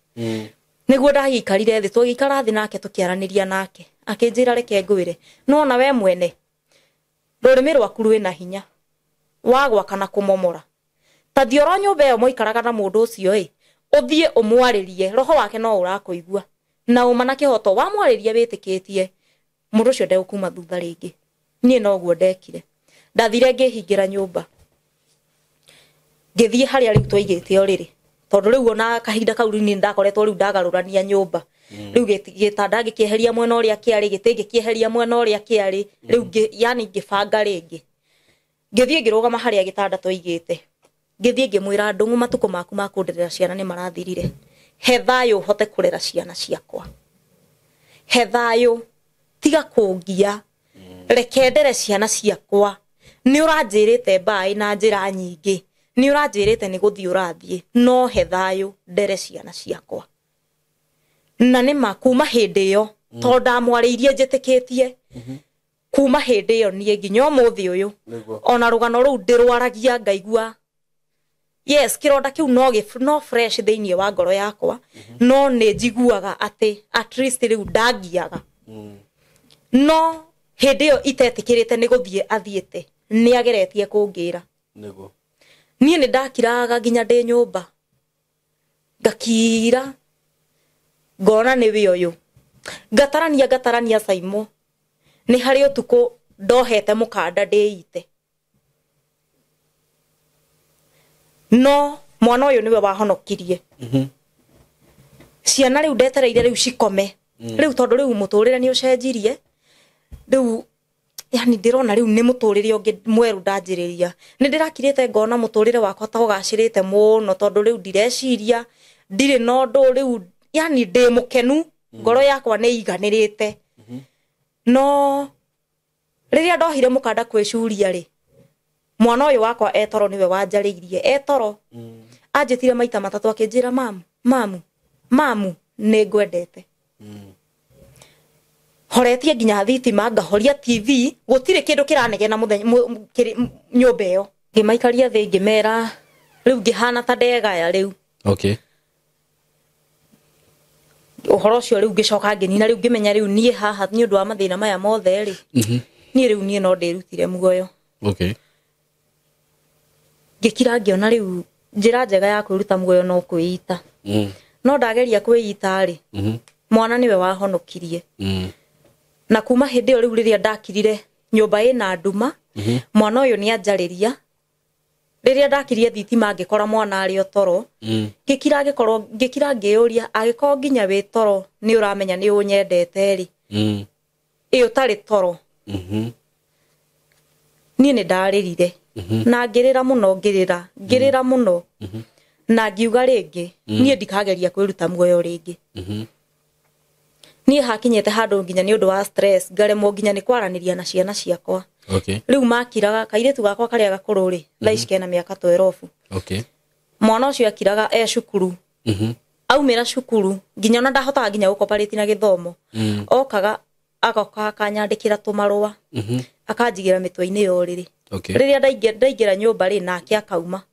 Nĩguo ndagĩikarire thĩ, tũgĩikara thĩ nake tũkĩaranĩria nake. Akĩnjĩra reke ngwĩre, no ona we mwene rũrĩmĩ rwaku rwĩna hinya wa gwaka na kũmomora. Ta thiĩ oro nyũmba ĩyo mwaikaraga na mũndũ ũcio ĩ, ũthiĩ ũmwarĩrie, roho wake no ũrakũigua. Na ũma na kĩhoto wamwarĩria wĩtĩkĩtie, mũndũ ũcio ndegũkuma thutha rĩngĩ. Niĩ noguo ndekire. Ndathire ngĩhingĩra nyũmba. Ngĩthiĩ harĩa rĩu twaigĩte ũrĩrĩ. Tondũ rĩu ona kahinda kau rĩu niĩ ndakoretwo rĩu ndagarũrania nyũmba. Rĩu gĩtanda ngĩkĩeheria mwena ũrĩa kĩarĩ, gĩtĩ ngĩkĩeheria mwena ũrĩa kĩarĩ, rĩu yani ngĩbanga rĩngĩ. Ngĩthiĩ ngĩrũgama harĩa gĩtanda twaigĩte. Ngĩthiĩ ngĩmwĩra Ndũng'ũ matukũ maku ma kũnderera ciana nĩ marathirire. He thayũ hote kũrera ciana ciakwa. He thayũ, tiga kũngia. Reke ndere ciana ciakwa. Nĩ ũranjĩrĩte mbaĩ na njĩra nyingĩ. Nĩ ũranjĩrĩte nĩ gũthiĩ ũrathiĩ, no he thayũ ndere ciana ciakwa. Na nĩ ma kuma hĩndĩ ĩyo, tondũ ndamwarĩirie njĩtĩkĩtie, kuma hĩndĩ ĩyo niĩ nginya ũmũthĩ ũyũ, ona rũgano rũu ndĩrwaragia ngaigua Yes, kĩronda kĩu no fresh thĩinĩ wa ngoro yakwa, no nĩ njiguaga atĩ at least rĩu ndangiaga. No hĩndĩ ĩyo itetĩkĩrĩte nĩ gũthiĩ athiĩte, nĩ ageretie kũngĩra. Nĩguo. Niĩ nĩ ndakiraga nginya ndĩ nyũmba, ngakira ngona nĩ wĩ ũyũ, ngatarania Saimo. Nĩ harĩ ũtukũ ndohete mũkanda ndĩite, no mwana ũyũ nĩwe wahonokirie. Ciana rĩu ndetereire rĩu cikome rĩu, tondũ rĩu mũtũrĩre nĩ ũcenjirie rĩu, yani ndĩrona rĩu nĩ mũtũrĩre ũngĩ mwerũ ndanjĩrĩria. Nĩ ndĩrakirĩte ngona mũtũrĩre wakwa ta ũgacĩrĩte mũno, tondũ rĩu ndireciria, ndirĩ na ũndũ rĩu, yani ndĩ mũkenu, ngoro yakwa nĩ iganĩrĩte. No rĩrĩa ndohire mũkanda kwĩcuria rĩ, mwana ũyũ wakwa etoro nĩwe wanjarĩirie. Etoro anjĩtire maita matatũ akĩnjĩra, mamu, mamu, mamu, nĩ ngwendete. Horetie nginya thitima, ngahoria TV, gũtirĩ kĩndũ kĩranegena mũthenya nyũmba ĩyo. Ngĩmaikaria thĩ ngĩmera rĩu ngĩhana ta ndegaya rĩu. Okay. Ũhoro ũcio rĩu ngĩcoka ngĩnina rĩu, ngĩmenya rĩu niĩ haha nĩ ũndũ wa mathĩna maya mothe rĩ, niĩ rĩu niĩ no ndĩrutire muoyo. Okay. Ngĩkira ngĩona rĩu njĩra njega ya kwĩruta muoyo no kwĩita. No ndageria kwĩita rĩ, mwana nĩwe wahonokirie. Na kuma hĩndĩ ĩyo rĩu rĩrĩa ndakirire nyũmba ĩna nduma, mwana ũyũ nĩ anjarĩria. Rĩrĩa ndakirie thitima ngĩkora mwana arĩ o toro, ngĩkira ngĩkorwo ngĩkira ngĩyũria, angĩkorwo nginya wĩ toro nĩ ũramenya nĩ ũnyendete rĩ, ĩ ũtarĩ toro. Niĩ nĩ ndarĩrire na ngĩrĩra mũno, ngĩrĩra mũno, na ngiuga rĩngĩ niĩ ndikageria kwĩruta muoyo rĩngĩ. Niĩ hakinyĩte handũ nginya nĩ ũndũ wa stress ngaremwo nginya nĩ kwaranĩria na ciana ciakwa. Okay. Rĩu makiraga kairĩtu gakwa karĩa gakũrũ rĩ, thaa ici kena mĩaka 12. Okay. Mwana ũcio akiraga e cukuru. Aumĩra cukuru nginya ona ndahotaga nginya gũkoparĩti na gĩthomo. Okaga agoka akanyandĩkĩra tũmarũa, akanjigĩra mĩtwe-inĩ ya ũrĩrĩ. Okay. Rĩrĩa ndaingĩra nyũmba rĩ, nake akauma.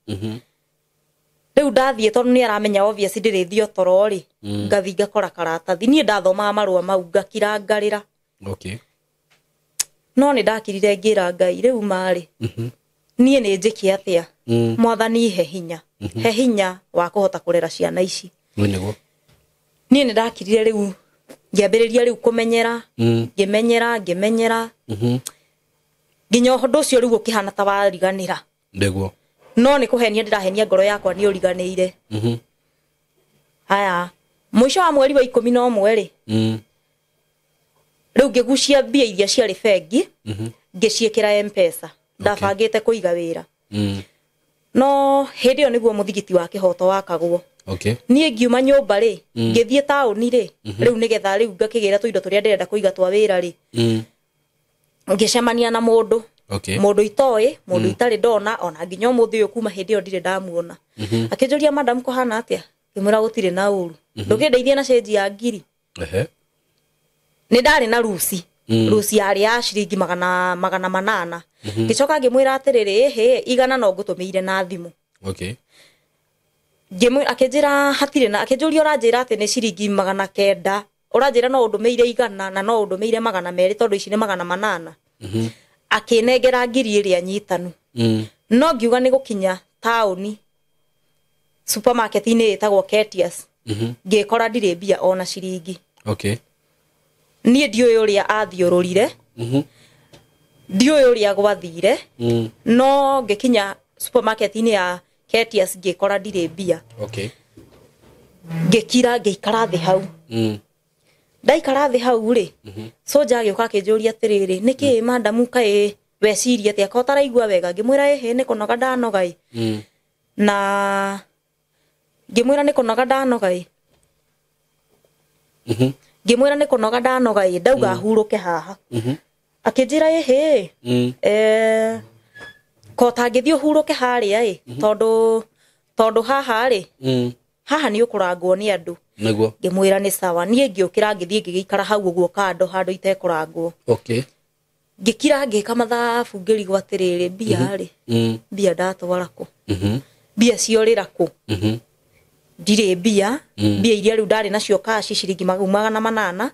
Rĩu ndathiĩ tondũ nĩ aramenya obvious ndĩrĩthiĩ o toro rĩ, ngathiĩ ngakora karatathi. Niĩ ndathomaga marũa mau ngakira ngarĩra. Okay. No nĩ ndakirire ngĩra Ngai rĩu marĩ, niĩ nĩ njĩke atĩa? Mwathani he hinya. He hinya wa kũhota kũrera ciana ici. Nĩguo. Niĩ nĩ ndakirire rĩu ngĩambĩrĩria rĩu kũmenyera, ngĩmenyera. Nginya ũndũ ũcio rĩu ũkĩhana ta wariganĩra. Nĩguo. No nĩ kũhenia ndĩrahenia ngoro yakwa nĩ ũriganĩire. Haya, mũico wa mweri wa 11 rĩ, rĩu ngĩgucia mbia iria ciarĩ bengi, ngĩciĩkĩra M-Pesa. Ndabangĩte kũiga wĩra. No hĩndĩ ĩyo nĩguo mũthigiti wa kĩhoto wakagwo. Okay. Niĩ ngiuma nyũmba rĩ, ngĩthiĩ taũni rĩ, rĩu nĩgetha rĩu ngakĩgĩra tũindo tũrĩa ndĩrenda kũiga twa wĩra rĩ, ngĩcemania na mũndũ. Okay. Mũndũ itoĩ, mũndũ itarĩ ndona, ona nginya ũmũthĩ ũyũ kuma hĩndĩ ĩyo ndirĩ ndamuona. Akĩnjũria, madam kũhana atĩa? Ngĩmwĩra gũtirĩ na ũru. Ndũkĩndeithie na cĩnji ya ngiri. Nĩ ndarĩ na ruci. Ruci yarĩ ya ciringi 800. Ngĩcoka ngĩmwĩra atĩrĩrĩ, ĩhĩ, 100 no ngũtũmĩire na thimũ. Okay. Ngĩmwĩra, akĩnjĩra hatirĩ na, akĩnjũria ũranjĩra atĩ nĩ ciringi 900. Ũranjĩra no ũndũmĩire 100 na no ũndũmĩire 200 tondũ ici nĩ 800. Akĩnengera ngiri ĩrĩa nyitanu. No ngiuga nĩ gũkinya taũni supermarket-inĩ ĩtagwo Ketias. Ngĩkora ndirĩ mbia ona ciringi. Okay. Niĩ ndiũĩ ũrĩa athiũrũrire. Ndiũĩ ũrĩa gwathire. No ngĩkinya supermarket-inĩ ya Ketias ngĩkora ndirĩ mbia. Okay. Ngĩkira ngĩikara thĩ hau. Ndaikara thĩ hau rĩ, soja agĩũka akĩnjũria atĩrĩrĩ, nĩkĩ madamu kaĩ weciria atĩa, ko ũtaraigua wega? Ngĩmwĩra ĩhĩ, nĩ kũnoga ndanoga ĩ. Na ngĩmwĩra nĩ kũnoga ndanoga ĩ. Ngĩmwĩra nĩ kũnoga ndanoga ĩ, ndauga hurũke haha. Akĩnjĩra ĩhĩ, ko tangĩthiĩ ũhurũke harĩa ĩ, tondũ haha rĩ, haha nĩ ũkũrangwo nĩ andũ. Nĩguo. Ngĩmwĩra nĩ sawa. Niĩ ngĩũkĩra ngĩthiĩ ngĩgĩikara hau ũguo kando handũ itekũrangwo. Okay. Ngĩkira ngĩka mathabu ngĩrigwo atĩrĩrĩ, mbia rĩ, mbia ndatwara kũ? Mbia ciorĩra kũ? Mhm. Ndirĩ mbia. Mm. Mbia iria rĩu ndarĩ nacio kaci ciringi 800.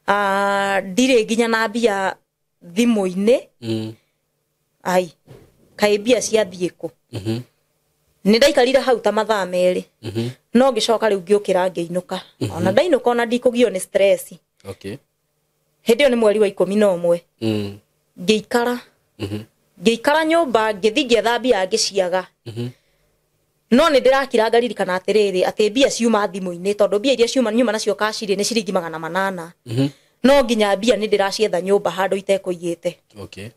Ah, ndirĩ nginya na mbia thimũ-inĩ. Mm. Ai, kaĩ mbia ciathiĩ kũ? Mhm. Nĩ ndaikarire hau ta mathaa 2. Mhm. No ngĩcoka rĩu ngĩũkĩra ngĩinũka. Ona ndainũka ona ndikũgio nĩ stress. Okay. Hĩndĩ ĩyo nĩ mweri wa 11. Mm. Ngĩikara. Mhm. Ngĩikara nyũmba, ngĩthiĩ ngĩetha mbia ngĩciaga. Mhm. No nĩ ndĩrakira ngaririkana atĩrĩrĩ, atĩ mbia ciuma thimũ-inĩ, tondũ mbia iria ciuma nyuma nacio kaci rĩ nĩ ciringi 800. Mhm. No nginya mbia nĩ ndĩracietha nyũmba handũ itekũigĩte. Okay.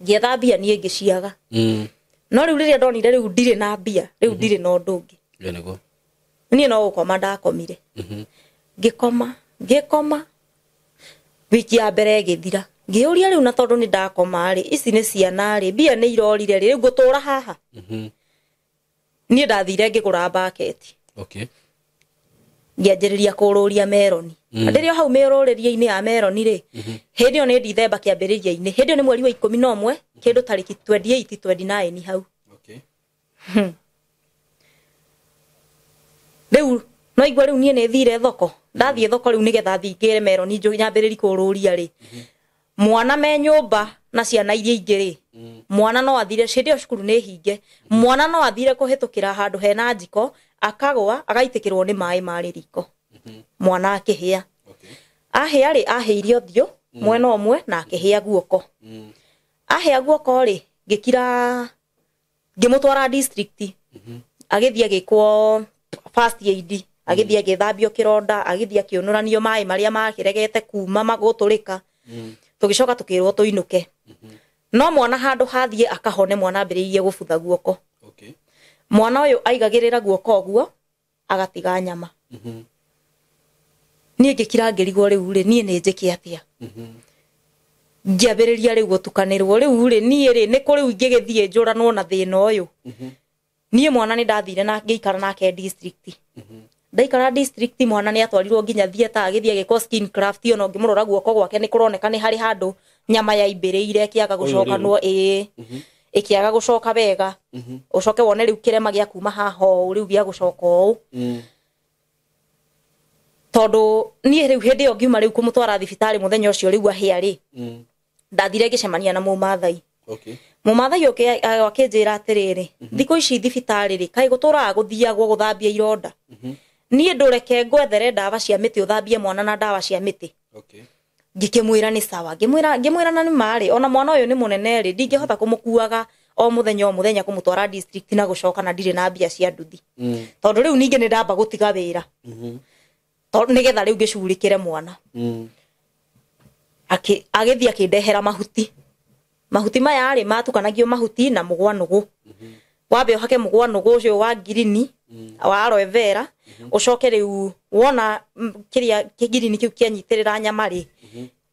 Ngĩetha mbia niĩ ngĩciaga. Mm. No rĩu rĩrĩa ndonire rĩu ndirĩ na mbia, rĩu ndirĩ na ũndũ ũngĩ. Ĩyo nĩguo. Niĩ no gũkoma ndakomire. Mhm. Ngĩkoma, ngĩkoma. Wiki ya mbere ĩgĩthira. Ngĩũria rĩu na tondũ nĩ ndakoma rĩ, ici nĩ ciana rĩ, mbia nĩ irorire rĩ, rĩu ngũtũra haha. Mhm. Niĩ ndathire ngĩgũra mbaketi. Okay. Ngĩanjĩrĩria kũrũria meroni. Mm. Ndĩrĩ o hau mĩrũrĩrie-inĩ ya meroni rĩ, hĩndĩ ĩyo nĩ Dithemba kĩambĩrĩria-inĩ. Hĩndĩ ĩyo nĩ mweri wa 11, kĩndũ tarĩki 28, 29 hau. Okay. Rĩu no igua rĩu niĩ nĩ thire thoko. Ndathiĩ thoko rĩu nĩgetha thiĩ ngĩre meroni nyambĩrĩrie kũrũria rĩ. Mwana me nyũmba na ciana iria ingĩ rĩ, mwana no athire, hĩndĩ ĩyo cukuru nĩ hinge, mwana no athire kũhĩtũkĩra handũ hena njiko, akagwa, agaitĩkĩrwo nĩ maĩ marĩ riko. Mwana akĩhĩa. Okay. Ahĩa rĩ, ahĩire ũthiũ mwena ũmwe na akĩhĩa guoko. Mm. Ahĩa guoko rĩ, ngĩkira ngĩmũtwara district. Agĩthiĩ agĩkwo first aid, agĩthiĩ agĩthambio kĩronda, agĩthiĩ akĩũnũranio maĩ marĩa makĩregete kuma magũtũrĩka. Mm. Tũgĩcoka tũkĩrwo tũinũke. No mwana handũ hathiĩ akahone, mwana ambĩrĩirie gũbutha guoko. Okay. Mwana ũyũ aigagĩrĩra guoko ũguo agatiga nyama. Mhm. Niĩ ngĩkira ngĩrigwo rĩu rĩ, niĩ nĩ njĩke atĩa? Mhm. Ngĩambĩrĩria rĩu gũtukanĩrwo rĩu rĩ, niĩ rĩ, nĩ kũ rĩu ingĩgĩthiĩ njũranwo na thĩna ũyũ? Mhm. Niĩ mwana nĩ ndathire na ngĩikara nake district. Ndaikara district, mwana nĩ atwarirwo nginya theatre, agĩthiĩ agĩkwo skin craft. Ona ũngĩmũrora guoko gwake nĩ kũroneka nĩ harĩ handũ nyama yaimbĩrĩire ĩkĩaga gũcokanwo, ĩĩ, ĩkĩaga gũcoka wega. Mhm. Ũcoke wone rĩu kĩrema gĩa kuma haha ũũ rĩu gĩa gũcoka ũũ. Mm. Tondũ niĩ rĩu hĩndĩ ĩyo ngiuma rĩu kũmũtwara thibitarĩ mũthenya ũcio rĩu ahĩa rĩ, Mm. ndathire ngĩcemania na mũmathai. Okay. Mũmathai ũke akĩnjĩra atĩrĩrĩ, thikũ ici thibitarĩ rĩ, kaĩ gũtũraga gũthiagwo gũthambia ironda. Niĩ ndũreke ngwethere ndawa cia mĩtĩ ũthambie mwana na ndawa cia mĩtĩ. Okay. Ngĩkĩmwĩra nĩ sawa, ngĩmwĩra na nĩ marĩ, ona mwana ũyũ nĩ mũnene rĩ, ndingĩhota kũmũkuaga o mũthenya o mũthenya kũmũtwara district na gũcoka na ndirĩ na mbia cia nduthi. Mm. Tondũ rĩu ningĩ nĩ ndamba gũtiga wĩra. Mhm. Tondũ nĩgetha rĩu ngĩcugurĩkĩre mwana. Mm. Agĩthiĩ akĩndehera mahuti. Mahuti maya rĩ, matukanagio mahuti na mũgwanũgũ. Wambe ũhake mũgwanũgũ ũcio wa ngirini, wa aloe vera, ũcoke rĩu wona kĩrĩa kĩngirini kĩu kĩanyitĩrĩra nyama rĩ,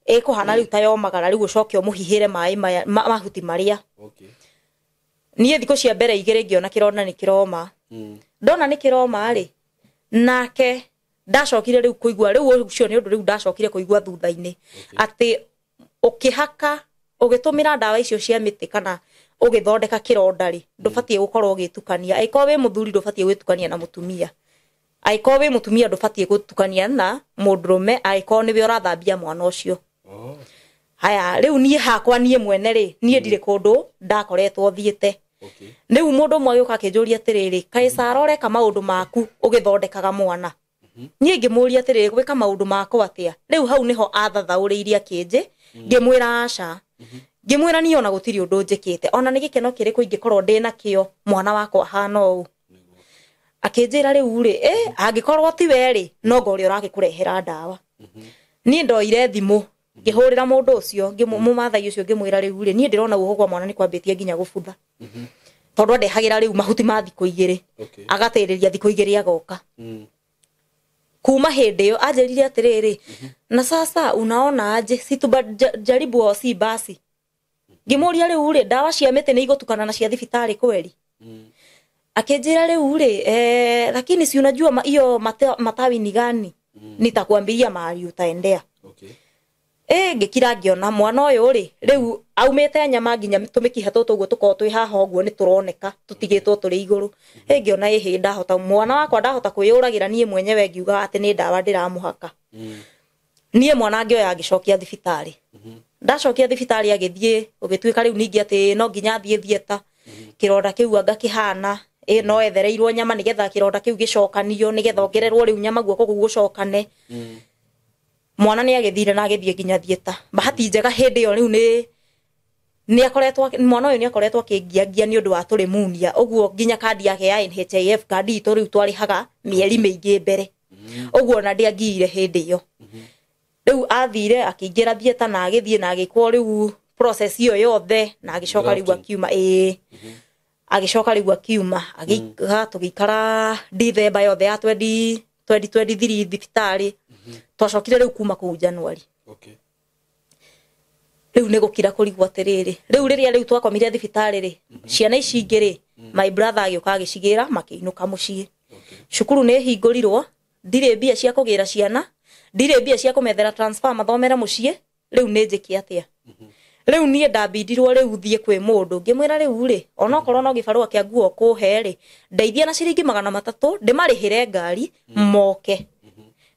ĩkũhana rĩu ta yomagara, rĩu ũcoke ũmũhihĩre maĩ maya, mahuti marĩa. Okay. Niĩ thikũ cia mbere 2 ngĩona kĩronda nĩ kĩroma. Mm. Ndona nĩ kĩroma rĩ, nake ndacokire rĩu kũigua, rĩu ũcio nĩ ũndũ rĩu ndacokire kũigua thutha-inĩ, atĩ ũkĩhaka, ũgĩtũmĩra ndawa icio cia mĩtĩ kana ũgĩthondeka kĩronda rĩ, ndũbatiĩ gũkorwo ũgĩtukania. Angĩkorwo wĩ mũthuri ndũbatiĩ gwĩtukania na mũtumia. Angĩkorwo wĩ mũtumia ndũbatiĩ gũtukania na mũndũrũme, angĩkorwo nĩwe ũrathambia mwana ũcio. Oh. Haya, rĩu niĩ hakwa niĩ mwene rĩ, niĩ ndirĩ kũndũ ndakoretwo thiĩte. Okay. Rĩu mũndũ ũmwe agĩũka akĩnjũria atĩrĩrĩ, kaĩ Sarah ũreka maũndũ maku ũgĩthondekaga mwana? Niĩ ngĩmũria atĩrĩrĩ, gwĩka maũndũ makwa atĩa? Rĩu hau nĩho athathaũrĩirie akĩnjĩ, ngĩmwĩra aca. Ngĩmwĩra niĩ ona gũtirĩ ũndũ njĩkĩte, ona nĩ gĩkeno kĩrĩkũ ingĩkorwo ndĩ nakĩo mwana wakwa ahana ũũ. Akĩnjĩra rĩu rĩ, angĩkorwo ti we rĩ, no ngo ũrĩa ũragĩkũrehera ndawa. Niĩ ndoire thimũ, ngĩhũrĩra mũndũ ũcio, mũmathai ũcio ngĩmwĩra rĩu rĩ, niĩ ndĩrona guoko kwa mwana nĩ kwambĩtie nginya gũbutha. Tondũ andehagĩra rĩu mahuti ma thikũ 2. Okay. Agatĩrĩria thikũ 2 agoka. Mm. Kuma hĩndĩ ĩyo anjĩrire atĩrĩrĩ, na sasa unaona aje, si jaribu o si basi. Ngĩmũria rĩu rĩ, ndawa cia mĩtĩ nĩ igũtukana na cia thibitarĩ kweri? Mm. Akĩnjĩra rĩu rĩ, lakini si unajua hiyo matawi ni gani? Mm. Nitakwambia mahali utaendea. Okay. Ngĩkira ngĩona mwana ũyũ rĩ rĩu aumĩte nyama nginya tũmĩkiha tũtũ ũguo tũkorwo twĩ haha ũguo nĩ tũroneka tũtigĩtwo tũrĩ igũrũ. Ngĩona ĩhĩ ndahota mwana wakwa ndahota kwĩyũragĩra niĩ mwenyewe ngiuga atĩ nĩ ndawa ndĩramũhaka. Niĩ mwana ngĩoya ngĩcokia thibitarĩ. Ndacokia thibitarĩ agĩthiĩ ũgĩtuĩka rĩu ningĩ atĩ no nginya athiĩ theatre. Kĩronda kĩu anga kĩhana no ethereirwo nyama nĩgetha kĩronda kĩu gĩcokanio nĩgetha ongererwo rĩu nyama guoko kũu gũcokane. Mwana nĩ agĩthire na agĩthiĩ nginya theatre. Bahati njega hĩndĩ ĩyo rĩu nĩ akoretwo mwana ũyũ nĩ akoretwo akĩngiangia nĩ ũndũ wa tũrĩmunia ũguo nginya kandi yake ya NHIF kandi itũ rĩu twarĩhaga mĩeri mĩingĩ mbere. Ũguo ona ndĩangiire hĩndĩ ĩyo. Rĩu athire akĩingĩra theatre na agĩthiĩ na agĩkwo rĩu process ĩyo yothe na agĩcoka rĩu akiuma. Agĩcoka rĩu akiuma agĩikara tũgĩikara December yothe ya 2023 thibitarĩ. Twacokire rĩu kuma kũu January. Rĩu nĩ gũkira kũrigwo atĩrĩrĩ rĩu rĩrĩa rĩu twakomire thibitarĩ rĩ ciana ici ingĩ rĩ my brother agĩũka agĩcigĩra makĩinũka mũciĩ. Cukuru nĩ hingũrirwo ndirĩ mbia cia kũgĩra ciana ndirĩ mbia cia kũmethera transfer mathomere mũciĩ rĩu nĩ njĩke atĩa. Rĩu niĩ ndambindirwo rĩu thiĩ kwĩ mũndũ ngĩmwĩra rĩu rĩ onokorwo no gĩbarũa kĩa nguo kũhe rĩ ndeithia na ciringi 300 ndĩmarĩhĩre ngari moke.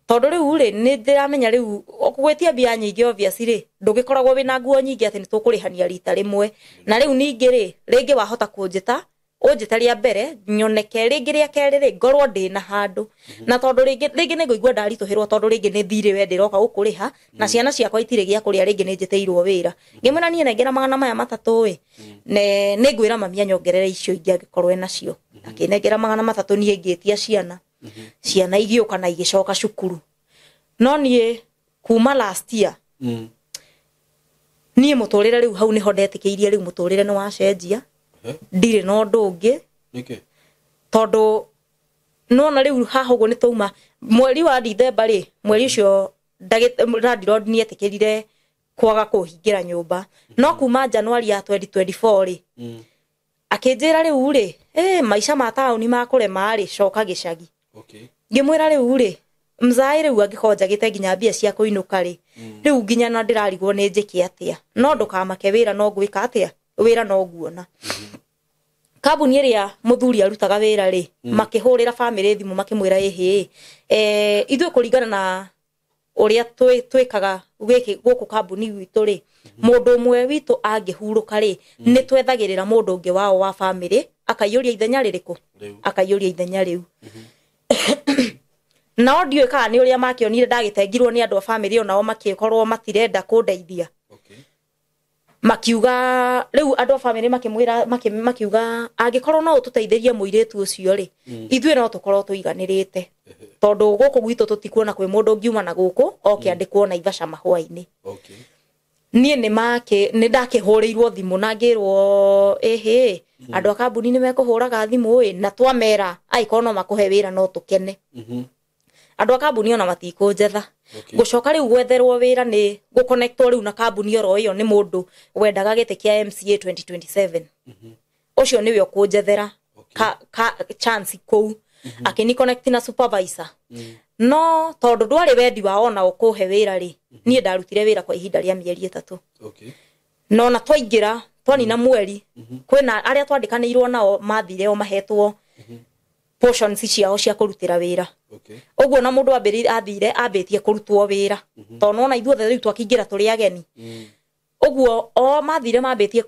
Tondũ rĩu rĩ nĩ ndĩramenya rĩu gwĩtia mbia nyingĩ obviously rĩ ndũgĩkoragwo wĩna nguo nyingĩ atĩ nĩ tũkũrĩhania rita rĩmwe. Na rĩu ningĩ rĩ rĩngĩ wahota kũnjĩta ũnjĩte rĩa mbere nyoneke rĩngĩ rĩa kerĩ rĩ ngorwo ndĩna handũ. Na tondũ rĩngĩ nĩ ngũigua ndaritũhĩrwo tondũ rĩngĩ nĩ thirĩ we ndĩroka gũkũrĩha na ciana ciakwa itirĩ gĩa kũrĩa rĩngĩ nĩ njĩtĩirwo wĩra. Ngĩmwĩra niĩ nengera 300 ĩ nĩ ngwĩra mami anyongerere icio ingĩ angĩkorwo enacio. Akĩnengera 300 niĩ ngĩtia ciana. Ciana igĩũka na igĩcoka cukuru. No niĩ kuma last year niĩ mũtũrĩre rĩu hau nĩho ndetĩkĩirie rĩu mũtũrĩre nĩ wacenjia. Ndirĩ na ũndũ ũngĩ. Tondũ nĩwona rĩu haha ũguo nĩ twauma mweri wa December rĩ mweri ũcio landlord nĩ etĩkĩrire kwaga kũhingĩra nyũmba. No kuma January ya 2024 rĩ akĩnjĩra rĩu rĩ maica ma taũni makũrema rĩ coka gĩcagi. Ngĩmwĩra rĩu rĩ mzaĩ rĩu angĩkorwo njagĩte nginya mbia cia kũinũka rĩ rĩu nginya na ndĩrarigwo nĩ njĩke atĩa. No ndũkamake wĩra no ngwĩka atĩa wĩra no nguona. Kambuni ĩrĩa mũthuri arutaga wĩra rĩ makĩhũrĩra family thimũ makĩmwĩra ĩhĩ ithuĩ kũringana na ũrĩa twĩkaga gũkũ kambuni gwitũ rĩ mũndũ ũmwe witũ angĩhurũka rĩ nĩ twethagĩrĩra mũndũ ũngĩ wao wa family akaiyũria ithenya rĩrĩkũ akaiyũria ithenya rĩu. Nao ndiũĩ kana nĩ ũrĩa makĩonire ndagĩtengirwo nĩ andũ a family onao makĩkorwo matirenda kũndeithia. Makiuga rĩu andũ a family makĩmwĩra makiuga angĩkorwo no ũtũteithĩrie mũirĩtu ũcio rĩ ithuĩ no tũkorwo tũiganĩrĩte tondũ gũkũ gwitũ tũtikuona kwĩ mũndũ ũngiuma na gũkũ oke andĩkwo Naivasha mahũa-inĩ. Niĩ nĩ ndakĩhũrĩirwo thimũ na ngĩrwo ĩhĩ andũ a kambuni nĩ mekũhũraga thimũ ĩ na twamera angĩkorwo no makũhe wĩra no tũkene. Andũ a kambuni ona matikũnjetha. Gũcoka rĩu gwetherwo wĩra nĩ gũconnectwo rĩu na kambuni oro ĩyo nĩ mũndũ wendaga gĩtĩ kĩa MCA 2027. Ũcio nĩwe ũkũnjethera chance kũu. Akĩni connect na supervisor. No tondũ ndwarĩ wendi wao ona ũkũhe wĩra rĩ niĩ ndarutire wĩra kwa ihinda rĩa mĩeri 3. No na twaingĩra twanina mweri kwĩna arĩa twandĩkanĩirwo nao mathire o mahetwo portions ciao cia kũrutĩra wĩra. Ũguo na mũndũ athire ambĩtie kũrutwo wĩra tondũ nona ithuothe rĩu twakĩingĩra tũrĩ ageni. Ũguo o mathire mambĩtie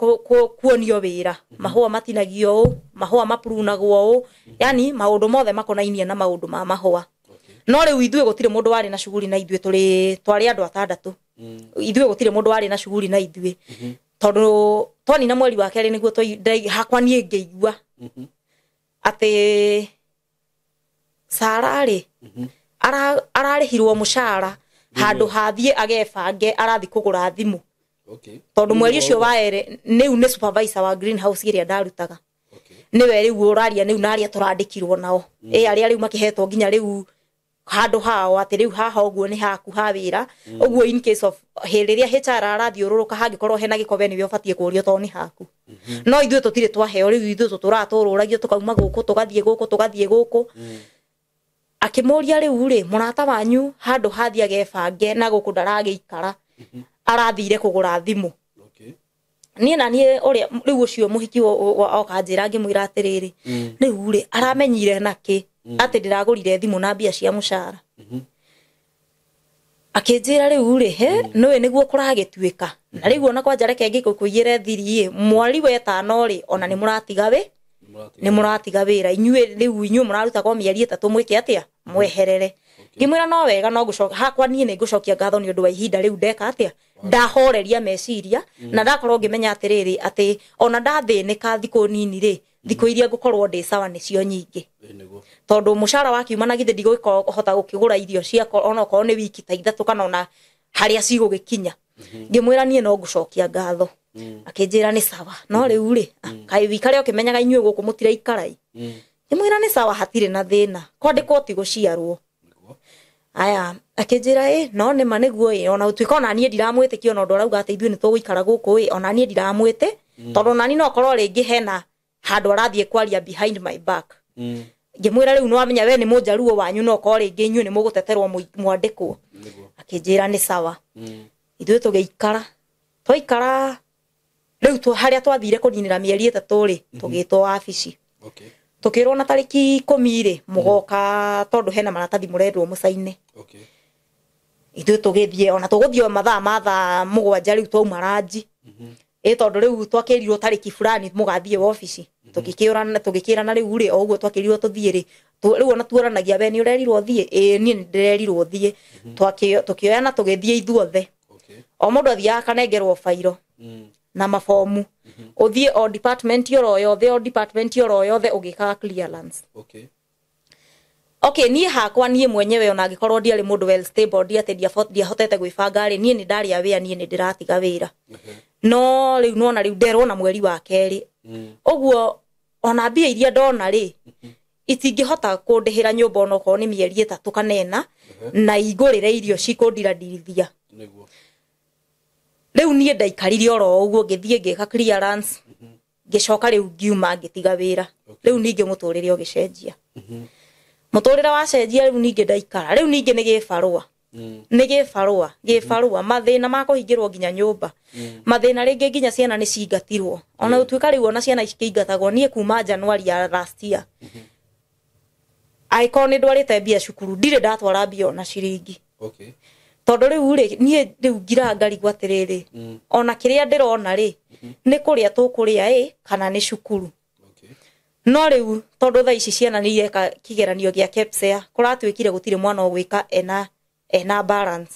kuonio wĩra mahũa matinagio ũũ mahũa maprunagwo ũũ yani maũndũ mothe makonainie na maũndũ ma mahũa. No rĩu ithuĩ gũtirĩ mũndũ warĩ na shughuli na ithuĩ twarĩ andũ 6. Ithuĩ gũtirĩ mũndũ warĩ na shughuli na ithuĩ tondũ twanina mweri wa kerĩ nĩguo hakwa niĩ ngĩigua atĩ Sara rĩ ararĩhirwo mũcara handũ hathiĩ agebange arathi kũgũra thimũ. Tondũ mweri ũcio wa erĩ nĩu nĩ supervisor wa greenhouse ĩrĩa ndarutaga. Nĩwe rĩu ũraria nĩu na arĩa tũrandĩkirwo nao. Arĩa rĩu makĩhetwo nginya rĩu handũ hao atĩ rĩu haha ũguo nĩ haku ha wĩra. Ũguo in case of hĩndĩ ĩrĩa HR arathiũrũrũka hangĩkorwo hena gĩko we nĩwe ũbatiĩ kũũrio tondũ nĩ haku. No ithuĩ tũtirĩ twaheo rĩu ithuĩ tũtũratũrũragio tũkauma gũkũ tũgathiĩ gũkũ tũgathiĩ gũkũ. Akĩmũria rĩu rĩ mũrata wanyu handũ hathiĩ agebange na gũkũ ndaragĩikara Arathire kũgũra thimũ. Niĩ na niĩ ũrĩa rĩu ũcio mũhiki oka njĩra ngĩmwĩra atĩrĩrĩ, rĩu rĩ aramenyire nakĩ atĩ ndĩragũrire thimũ na mbia cia mũcara? Akĩnjĩra rĩu rĩ, he nĩũĩ nĩguo kũragĩtuĩka, na rĩu ona kwanja reke ngĩkũigĩre thiri ĩ, mweri wetano rĩ, ona nĩ mũratiga wĩ nĩ mũratiga wĩra inyuĩ, rĩu inyuĩ mũrarutagwo mĩeri 3 mwĩke atĩa, mweherere. Ngĩmwĩra no wega, no ngũcoka hakwa niĩ nĩ ngũcokia ngatho nĩ ũndũ wa ihinda rĩu ndeka atĩa, ndahoreria meciria, na ndakorwo ngĩmenya atĩrĩrĩ, atĩ ona ndathĩnĩka thikũ nini rĩ, thikũ iria ngũkorwo ndĩ sawa nĩcio nyingĩ, tondũ mũcara wakiuma na githĩ ndigũhota gũkĩgũra irio ciakwa onokorwo nĩ wiki ta 3 kana ona harĩa cigũgĩkinya. Ngĩmwĩra niĩ no ngũcokia ngatho. Akĩnjĩra nĩ sawa, no rĩu rĩ, kaĩ wikare ũkĩmenyaga inyuĩ gũkũ mũtiraikara. Ngĩmwĩra nĩ sawa, hatirĩ na thĩna, kwandĩkwo ti gũciarwo. Aya, akĩnjĩra ĩ no nĩ ma nĩguo ĩ, ona gũtuĩka ona niĩ ndiramwĩtĩkia ona ũndũ arauga atĩ ithuĩ nĩ tũgũikara gũkũ ĩ, ona niĩ ndiramwĩtĩ, tondũ ona niĩ no korwo rĩngĩ hena handũ arathiĩ kwaria behind my back. Ngĩmwĩra rĩu nĩwamenya we nĩ mũnjaruo wanyu, no korwo rĩngĩ inyuĩ nĩ mũgũteterwo mwandĩkwo. Akĩnjĩra nĩ sawa. Ithuĩ tũgĩikara, twaikara rĩu harĩa twathire kũninĩra mĩeri 3 rĩ, tũgĩtwo wabici. Tukirwo na tariki 10 rĩ, mũgoka tondũ hena maratathi mũrendwo mũcaine. Ithuĩ tũgĩthiĩ ona tũgũthiĩ mathaa ma thaa 7 rĩu twauma ranji. Ĩ tondũ rĩu twakĩrirwo tariki fulani mũgathiĩ wabici. Tũgĩkĩũrana, tũgĩkĩrana rĩu rĩ, o ũguo twakĩrirwo tũthiĩ rĩ, rĩu ona tuoranagia we nĩ ũrerirwo thiĩ? Ĩ niĩ nĩ ndĩrerirwo thiĩ. Tũkĩoyana tũgĩthiĩ ithuothe. O mũndũ athiaga akanengerwo bairo na mabomu. Ũthiĩ o department oro yothe, o department oro yothe ũgĩkaga clearance. Okay, niĩ hakwa niĩ mwenyewe ona angĩkorwo ndiarĩ mũndũ well stable, ndiatĩ ndiahotete gwĩbanga rĩ, niĩ nĩ ndarĩ aware, niĩ nĩ ndĩratiga wĩra. No rĩu nona rĩu nderwo na mweri wa 2. Ũguo ona mbia iria ndona rĩ, itingĩhota kũndĩhĩra nyũmba onokorwo nĩ mĩeri 3 kana 4, na ingũrĩre irio cikũndiradirithia. Rĩu niĩ ndaikarire oro ũguo, ngĩthiĩ ngĩka clearance, ngĩcoka rĩu ngiuma ngĩtiga wĩra. Rĩu ningĩ mũtũrĩre ũgĩcenjia. Mũtũrĩre wacenjia rĩu ningĩ ndaikara. Rĩu ningĩ nĩ gĩbarũa. Nĩ gĩbarũa, gĩbarũa, mathĩna ma kũhingĩrwo nginya nyũmba. Mathĩna rĩngĩ nginya ciana nĩ cingatirwo. Ona gũtuĩka rĩu ona ciana cikĩingatagwo niĩ kuma January ya last year. Angĩkorwo nĩ ndwarĩte mbia cukuru, ndirĩ ndatwara mbia ona ciringi. Tondũ rĩu rĩ, niĩ rĩu ngiraga ngarigwo atĩrĩrĩ, ona kĩrĩa ndĩrona rĩ, nĩ kũrĩa tũkũrĩa ĩ, kana nĩ cukuru. No rĩu tondũ thaa ici ciana nĩ ireka kĩgeranio gĩa KPSEA, kũratuĩkire gũtirĩ mwana ũgwĩka ena balance.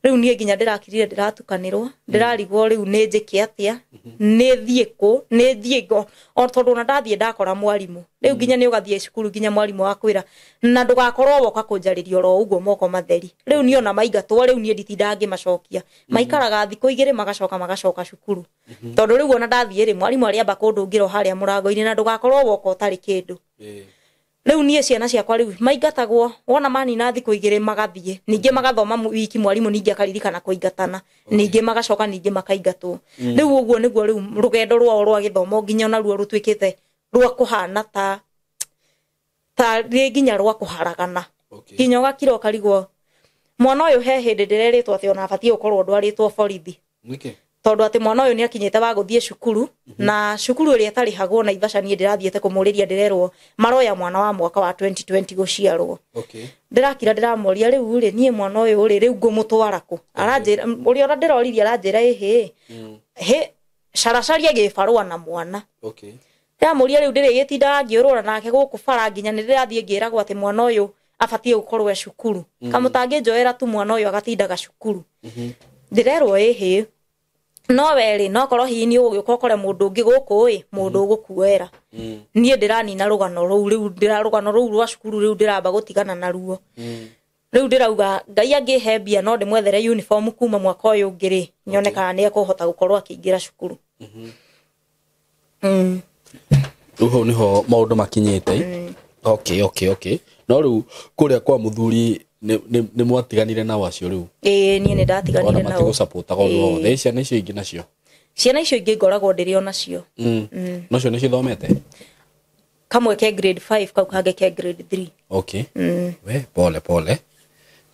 Rĩu niĩ nginya ndĩrakirire ndĩratukanĩrwo, ndĩrarigwo rĩu nĩ njĩke atĩa, nĩ thiĩ kũ, nĩ thiĩ ngo, o tondũ ona ndathiĩ ndakora mwarimũ. Rĩu nginya nĩ ũgathiĩ cukuru nginya mwarimũ akwĩra, na ndũgakorwo woka kũnjarĩria oro ũguo moko matheri. Rĩu niĩ ona maingatwo, rĩu niĩ nditindaga ngĩmacokia. Maikaraga thikũ 2 magacoka magacoka cukuru. Tondũ rĩu ona ndathiĩ rĩ, mwarimũ arĩamba kũndũngĩra o harĩa mũrango-inĩ, na ndũgakorwo woka ũtarĩ kĩndũ. Rĩu niĩ ciana ciakwa rĩu maingatagwo, wona manina thikũ 2 magathiĩ, ningĩ magathoma wiki, mwarimũ ningĩ akaririkana kũingatana, ningĩ magacoka ningĩ makaingatwo. Rĩu ũguo nĩguo rĩu rũgendo rwao rwa gĩthomo nginya onaruo rũtuĩkĩte rwa kũhana ta rĩ nginya rwa kũharagana. Nginya ũgakira ũkarigwo mwana ũyũ he hĩndĩ ndĩrerĩtwo atĩ ona abatiĩ gũkorwo ndwarĩtwo borithi. Tondũ atĩ mwana ũyũ nĩ akinyĩte wa gũthiĩ cukuru, na cukuru ĩrĩa ĩtarĩhagwo Naivasha niĩ ndĩrathiĩte kũmũrĩria ndĩrerwo maroya mwana wa mwaka wa 2020 gũciarwo. Ndĩrakira ndĩramũria rĩu rĩ, niĩ mwana ũyũ rĩ, rĩu ngũmũtwara kũ? Aranjĩra, ũrĩa ũrĩa ndĩroririe aranjĩra ĩhĩ, hĩ, caracaria gĩbarũa na mwana. Ndĩramũria rĩu ndĩrĩgĩtindaga ngĩũrũra nake gũkũ bara nginya nĩ ndĩrathiĩ ngĩragwo atĩ mwana ũyũ abatiĩ gũkorwo e cukuru. Kamũtangĩnjoera tu mwana ũyũ agatindaga cukuru. Ndĩrerwo ĩhĩ, no werĩ, no korwo hihi nĩ ũgũgĩũka ũkore mũndũ ũngĩ gũkũ ĩ, mũndũ ũgũkuoera. Niĩ ndĩranina rũgano rũu, rĩu rũgano rũu rwa cukuru rĩu ndĩramba gũtigana naruo. Rĩu ndĩrauga Ngai angĩhe mbia no ndĩmwethere uniform kuma mwaka ũyũ ũngĩ rĩ, nyone kana nĩ ekũhota gũkorwo akĩingĩra cukuru. Rĩu hau nĩho maũndũ makinyĩte. Okay. No rĩu kũrĩa kwa mũthuri nĩ mwatiganire nao acio rĩu? Ĩĩ, niĩ nĩ ndatiganire Ona nao. matigũcapotaga ũndũ wothe. Ĩ, ciana icio ingĩ nacio? Ciana icio ingĩ ngoragwo ndĩrĩ o nacio. No cio nĩ cithomete? Kamwe ke grade 5, kau kangĩ ke grade 3. We, pole pole.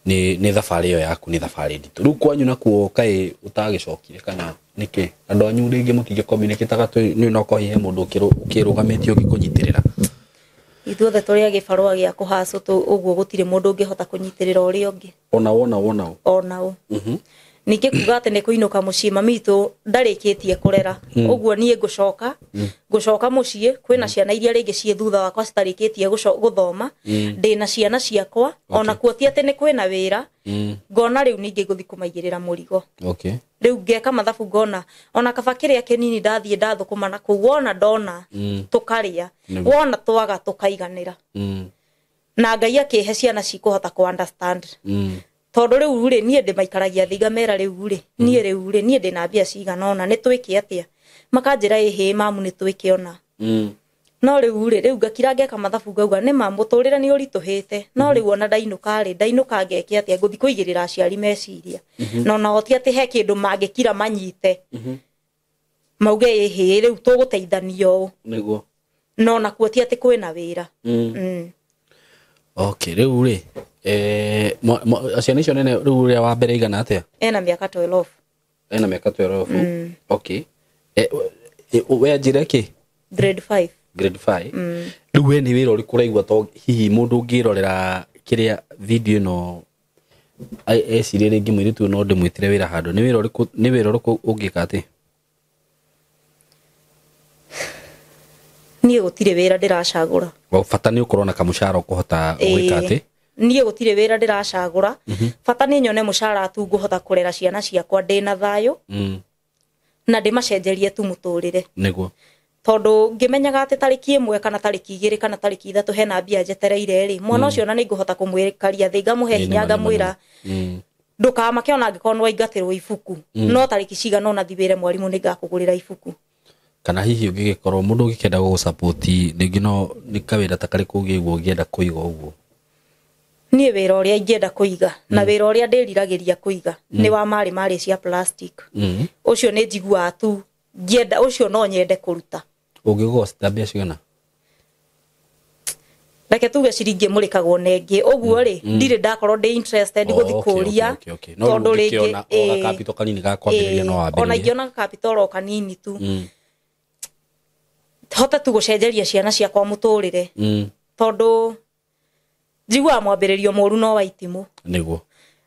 Nĩ thabarĩ ĩyo yaku nĩ thabarĩ nditũ. Rĩu kwanyu nakuo kaĩ ũtagĩcokire kana nĩkĩ? Andũ anyu rĩngĩ mũtingĩ communicate nĩ no korwo hihi he mũndũ ũkĩrũgamĩtie ũngĩkũnyitĩrĩra. Ithuothe tũrĩ a gĩbarũa gĩa kũhacũ ũguo gũtirĩ mũndũ ũngĩhota kũnyitĩrĩra ũrĩa ũngĩ. Ona wona. Onao. Ningĩ kuga atĩ nĩ kũinũka mũciĩ mami witũ ndarĩkĩtie kũrera. Ũguo niĩ ngũcoka mũciĩ kwĩna ciana iria rĩngĩ ciĩ thutha wakwa citarĩkĩtie gũthoma. Ndĩna ciana ciakwa ona kuo ti atĩ nĩ kwĩna wĩra. Ngona rĩu ningĩ ngũthiĩ kũmaigĩrĩra mũrigo. Rĩu ngeka mathabu ngona ona kaba kĩrĩa kĩnini ndathiĩ ndathũkũma na kũu wona ndona tũkarĩa wona twaga tũkaiganĩra. Na Ngai akĩhe ciana cikũhota kũ understand. Tondũ rĩu rĩ niĩ ndĩmaikaragia thĩ ngamera rĩu rĩ niĩ rĩu rĩ niĩ ndĩna mbia cigana ũna nĩ twĩke atĩa? Makanjĩra ĩhĩ mamu nĩ twĩke ona. No rĩu rĩ rĩu ngakira ngeka mathabu ngauga nĩ ma mũtũrĩre nĩ ũritũhĩte no rĩu ona ndainũka rĩ ndainũka ngeke atĩa ngũthiĩ kũigĩrĩra aciari meciria. No nao ti atĩ he kĩndũ mangĩkira manyite. Mauge ĩhĩ rĩu tũgũteithania ũũ. Nĩguo. No nakuo ti atĩ kwĩna wĩra. Okay, rĩu rĩ ciana icio nene rĩu ũrĩa wa mbere igana atĩa? Ena mĩaka 12. Ena mĩaka 12. Okay. We anjĩre kĩ? Grade 5. Grade 5. Rĩu we nĩ wĩra ũrĩkũ ũraigua to hihi mũndũ ũngĩrorera kĩrĩa video ĩno ecirie rĩngĩ mũirĩtu ũyũ no ndĩmwĩtĩre wĩra handũ nĩ wĩra ũrĩkũ nĩ wĩra ũrĩkũ ũngĩka atĩ? Niĩ gũtirĩ wĩra ndĩracagũra. Bata nĩ ũkorwo na kamũcara ũkũhota gwĩka atĩ? Niĩ gũtirĩ wĩra ndĩracagũra. Bata nĩ nyone mũcara tu ngũhota kũrera ciana ciakwa ndĩna thayũ. Na ndĩmacenjerie tu mũtũrĩre. Nĩguo. Tondũ ngĩmenyaga atĩ tarĩki 1 kana tarĩki 2 kana tarĩki 3 hena mbia njetereire rĩ mwana ũcio ona nĩ ngũhota kũmwĩkaria thĩ ngamũhe hinya ngamwĩra ndũkamake ona angĩkorwo nĩ waingatĩrwo ibuku no tarĩki cigana ũna thiĩ wĩre mwarimũ nĩ ngakũgũrĩra ibuku. Kana hihi ũngĩgĩkorwo mũndũ ũngĩkenda gũgũsupport rĩngĩ no nĩ kawĩra ta karĩkũ ũngĩigua ũngĩenda kũiga ũguo? Niĩ wĩra ũrĩa ingĩenda kũiga na wĩra ũrĩa ndĩriragĩria kũiga nĩ wa marĩ cia plastic. Ũcio nĩ njiguaga tu ngĩenda ũcio no nyende kũruta. Ũngĩgũcita mbia cigana? Reke tuge ciringi ĩmũrĩkagwo na ĩngĩ ũguo rĩ ndirĩ ndakorwo ndĩ interested gũthiĩ kũria tondũ rĩngĩ o capital kanini ga kwambĩrĩria no wambĩrĩrie. Ona ingĩona capital o kanini tu hote tu gũcenjeria ciana ciakwa mũtũrĩre. Tondũ njiguaga mwambĩrĩrio mũru no wa itimũ. Nĩguo.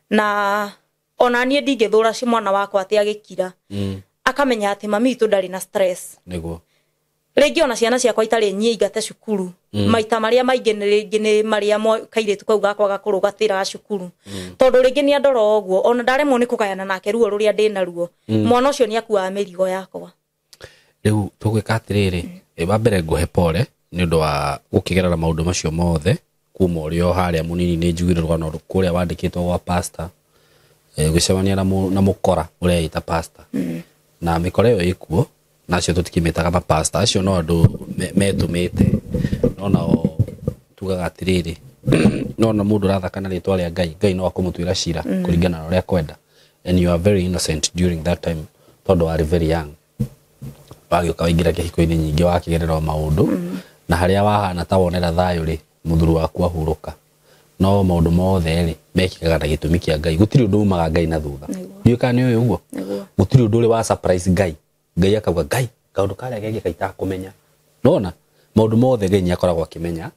Na ona niĩ ndingĩthũra mwana wakwa atĩ agĩkira akamenya atĩ mami witũ ndarĩ na stress. Nĩguo. Rĩngĩ ona ciana ciakwa itarĩ nyingate cukuru maita marĩa maingĩ nĩ rĩngĩ nĩ marĩa kairĩtu kau gakwa gakũrũgatĩra cukuru. Tondũ rĩngĩ nĩ andora ũguo ona ndaremwo nĩ kũgayana nake ruo rũrĩa ndĩ naruo. Mwana ũcio nĩ akuaga mĩrigo yakwa. Rĩu tũgwĩka atĩrĩrĩ wa mbere ngũhe pole nĩ ũndũ wa gũkĩgerera maũndũ macio mothe kuma ũrĩ o harĩa mũnini nĩ njugire rũgano kũrĩa wandĩkĩtwo gwa pastor gũcemania na mũkora ũrĩa ĩta pastor. Na mĩkora ĩyo ĩkuo na acio tũtikĩmĩtaga mapastor acio no andũ metũmĩte no nao tugaga atĩrĩrĩ no na mũndũ ũrathaka na rĩtwa rĩa Ngai Ngai no akũmũtuĩra cira kũringana na ũrĩa akwenda. And you are very innocent during that time tondũ warĩ very young. Wagĩũka waingĩra kĩhiko-inĩ nyingĩ wakĩgerera maũndũ na harĩa wahana ta wonera thayũ rĩ mũthuri waku ahurũka no maũndũ mothe rĩ mekĩkaga na gĩtũmi kĩa Ngai. Gũtirĩ ũndũ umaga Ngai na thutha. Ndiũĩ kana nĩ ũĩ ũguo. Gũtirĩ ũndũ ũrĩ wa surprise Ngai. Ngai akauga Ngai kaũndũ karĩa gegĩka itakũmenya. Nona maũndũ mothe Ngai nĩakoragwo akĩmenya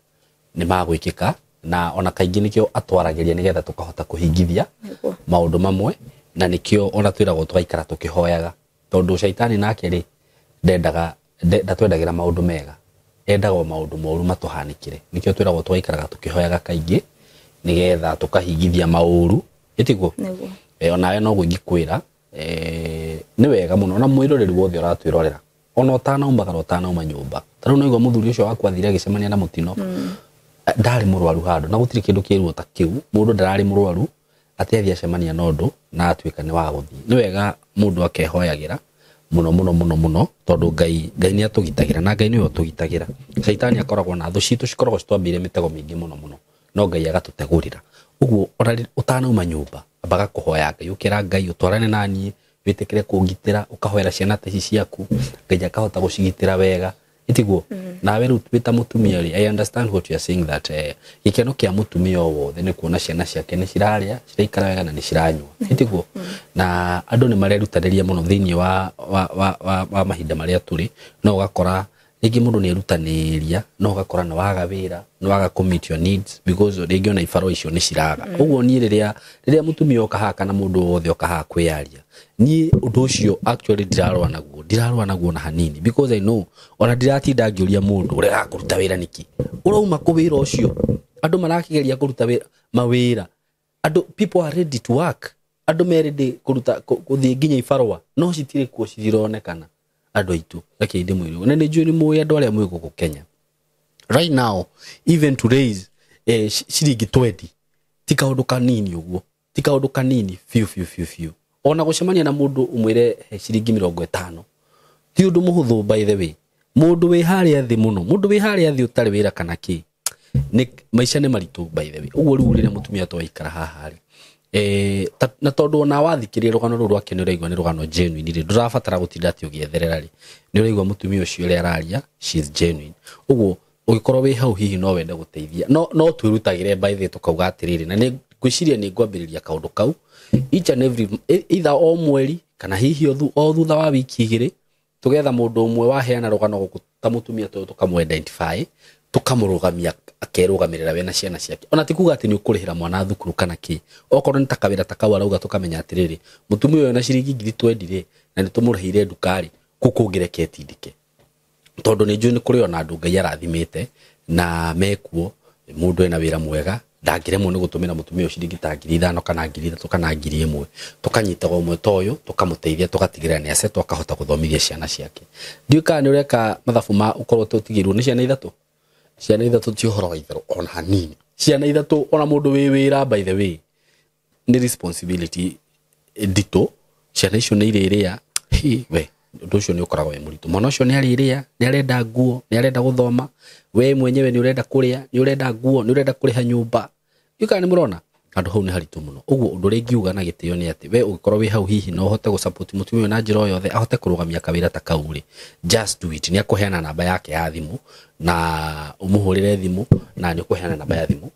nĩ magwĩkĩka na ona kaingĩ nĩkĩo atwaragĩria nĩgetha tũkahota kũhingithia maũndũ mamwe na nĩkĩo ona twĩragwo tũgaikara tũkĩhoyaga tondũ caitani nake rĩ ndendaga ndatwendagĩra maũndũ mega endaga o maũndũ moru matũhanĩkĩre. Nĩkĩo twĩragwo tũgaikaraga tũkĩhoyaga kaingĩ nĩgetha tũkahingithia maũru ĩtiguo. Onawe no ingĩkwĩra nĩ wega mũno na mwĩroreri wothe ũratwĩrorera ona ũtanaumagara ũtanauma nyũmba ta rĩu noigua mũthuri ũcio waku athire agĩcemania na mũtino ndarĩ mũrwaru handũ na gũtirĩ kĩndũ kĩruo ta kĩu mũndũ ndararĩ mũrwaru atĩ athiĩ acemania na ũndũ na atuĩka nĩ wa gũthiĩ. Nĩ wega mũndũ akehoyagĩra mũno mũno mũno mũno tondũ Ngai nĩ atũgitagĩra na Ngai nĩwe ũtũgitagĩra. Caitani akoragwo na thũ citũ cikoragwo citwambĩire mĩtego mĩingĩ mũno mũno no Ngai agatũtegũrĩra. Ũguo ona ũtanauma nyũmba ambaga kũhoya Ngai ũkĩra Ngai ũtwarane na niĩ wĩtĩkĩre kũngitĩra ũkahoera ciana ta ici ciaku Ngai akahota gũcigitĩra wega Itiguo nawe rĩu wĩ ta mũtumia rĩ, I understand what you are saying that gĩkeno kĩa mũtumia o wothe nĩ kuona ciana ciake nĩ cirarĩa, ciraikara wega na nĩ ciranyua. Itiguo na andũ nĩ marerutanĩria mũno thĩinĩ wa mahinda marĩa tũrĩ, no ũgakora rĩngĩ mũndũ nĩ erutanĩria, no ũgakora nĩ waga wĩra, nĩ waga kũ meet your needs because rĩngĩ ona ibarũa icio nĩ ciraga. Ũguo niĩ rĩrĩa mũtumia oka haha kana mũndũ wothe oka haha kwĩyaria, niĩ ũndũ ũcio actually ndirarũa naguo na hanini, because I know ona ndiratinda ngĩũria mũndũ ũrega kũruta wĩra nĩkĩ, ũrauma kũ wĩra ũcio. Andũ marakĩgeria kũruta wĩra, mawĩra, andũ, people are ready to work, andũ me ready kũruta gũthiĩ nginya ibarũa no citirĩ kuo, citironekana. Andũ aitũ, reke ndĩmwĩre, na nĩ njũĩ nĩ mũĩ andũ arĩa mwĩ gũkũ Kenya right now, even to raise ciringi 20 ti kaũndũ kanini ũguo, ti kaũndũ kanini biũ biũ biũ biũ. Ona gũcemania na mũndũ ũmwĩre he ciringi 50 ti ũndũ mũhũthũ. By the way, mũndũ wĩ harĩa thĩ mũno, mũndũ wĩ harĩa thĩ ũtarĩ wĩra kana kĩ, nĩ maica nĩ maritũ, by the way. Ũguo rĩu rĩrĩa mũtumia twaikara haha rĩ, na tondũ ona wathikĩrĩria rũgano rũrũ rwake nĩ ũraigua nĩ rũgano genuine rĩ, ndũrabatara gũtinda atĩ ũgĩetherera rĩ, nĩ ũraigua mũtumia ũcio ũrĩa araria, she is genuine. Ũguo ũgĩkorwo wĩ hau hihi no wende gũteithia, no twĩrutagĩre, by the way, tũkauga atĩrĩrĩ, na nĩ ngwĩciria nĩ ngwambĩrĩria kaũndũ kau each and every, either o mweri kana hihi o thutha wa wiki 2, tugetha mũndũ ũmwe waheana rũgano gũkũ ta mũtumia tũyũ, tũkamũ identify, tũkamũrũgamia akerũgamĩrĩra we na ciana ciake. Ona ti kuga atĩ nĩ ũkũrĩhĩra mwana thukuru kana kĩ, okorwo nĩ ta kawĩra ta kau arauga, tũkamenya atĩrĩrĩ, mũtumia ũyũ na ciringi 20,000 rĩ, na nĩ tũmũrĩhĩire nduka-rĩ, kũu kũngĩreke etindĩke, tondũ nĩ njũĩ nĩ kũrĩ ona andũ Ngai arathimĩte na mekuo, mũndũ ena wĩra mwega ndangĩremwo nĩ gũtũmĩra mũtumia ũcio ciringi ta 5,000 kana 3,000 kana 1,000. Tũkanyitaga ũmwe ta ũyũ, tũkamũteithia, tũgatigĩrĩra nĩ acetwo akahota gũthomithia ciana ciake. Ndiũĩ kana nĩ ũreka mathabu ma ũkorwo tũtigĩrwo nĩ ciana ithatũ. Ciana ithatũ ti ũhoro wa itherũ ona hanini. Ciana ithatũ, ona mũndũ wĩ wĩra, by the way, nĩ responsibility nditũ. Ciana icio nĩ irĩrĩa hi we, ũndũ ũcio nĩ ũkoragwo wĩ mũritũ. Mwana ũcio nĩ arĩrĩa, nĩ arenda nguo, nĩ arenda gũthoma, we mwenyewe nĩ ũrenda kũrĩa, nĩ ũrenda nguo, nĩ ũrenda kũrĩha nyũmba. Ndiũĩ kana nĩ mũrona handũ hau nĩ haritũ mũno. Ũguo ũndũ ũrĩa ingiuga na gĩtĩo nĩ atĩ we ũngĩkorwo wĩ hau hihi no ũhote gũ-support mũtumia ũyũ na njĩra o yothe ahote kũrũgamia kawĩra ta kau rĩ, just do it. Nĩ akũheana namba yake ya thimũ na ũmũhũrĩre thimũ, na nĩ ũkũheana namba ya thimũ.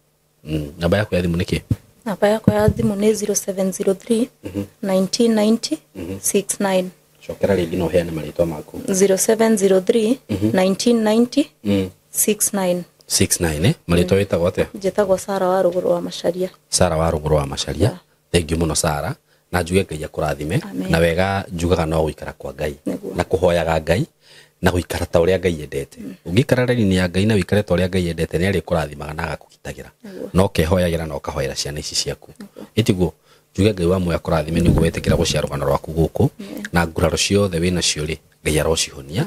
Namba yaku ya thimũ nĩ kĩ? Namba yakwa ya thimũ nĩ 0703 1990 69. Cokera rĩngĩ na ũheane marĩtwa maku. 0703 1990 69. 69, eh? Marĩtwa wĩtagwo atĩa? Njĩtagwo Sara wa Rũgũrũ wa Macaria. Sara wa Rũgũrũ wa Macaria, thengiũ mũno Sara, na njuge Ngai akũrathime. Amen. Na wega njugaga no gũikara kwa Ngai Nĩguo. na kũhoyaga Ngai na gũikara ta ũrĩa Ngai endete. Ũngĩikara raini ya Ngai na ũikare ta ũrĩa Ngai endete, nĩ arĩkũrathimaga na agakũgitagĩra. No ũkehoyagĩra na ũkahoera ciana ici ciaku. Ĩtiguo njuge Ngai wa muoyo akũrathime nĩguo wetĩkĩra gũciara rũgano rwaku gũkũ, na nguraro ciothe wĩnacio rĩ, Ngai arocihonia,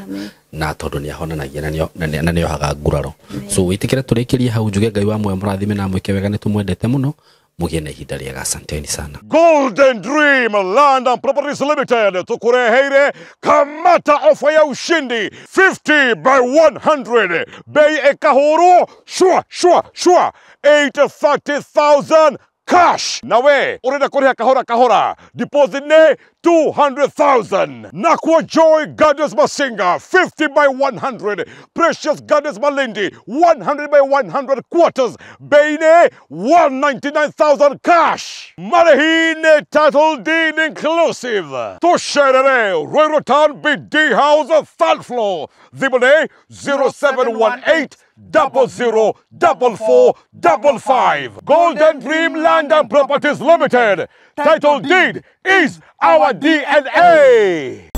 na tondũ nĩ ahonanagia na nĩ ohaga nguraro. So wĩtĩkĩre tũrĩkĩrie hau, njuge Ngai wa muoyo mũrathime na mwĩke wega, nĩ tũmwendete mũno, mũgĩe na ihinda rĩega. Asanteni sana. Golden Dream Land and Properties Limited tukureheire kamata ofa ya ushindi 50 by 100, bei ekahurwo shwa shwa shwa 830,000 cash, nawe urenda kuriha kahora kahora, deposit ne 200,000. Nakwa Joy Gardens Masinga 50 by 100, Precious Gardens Malindi 100 by 100 quarters, bei ne 199,000 cash. Marehine title deed inclusive. Tusherere Ruiru Town BD House third floor. Thimũ 0718 00 44 55. Golden Dream Land and Properties Limited. Title deed is our DNA.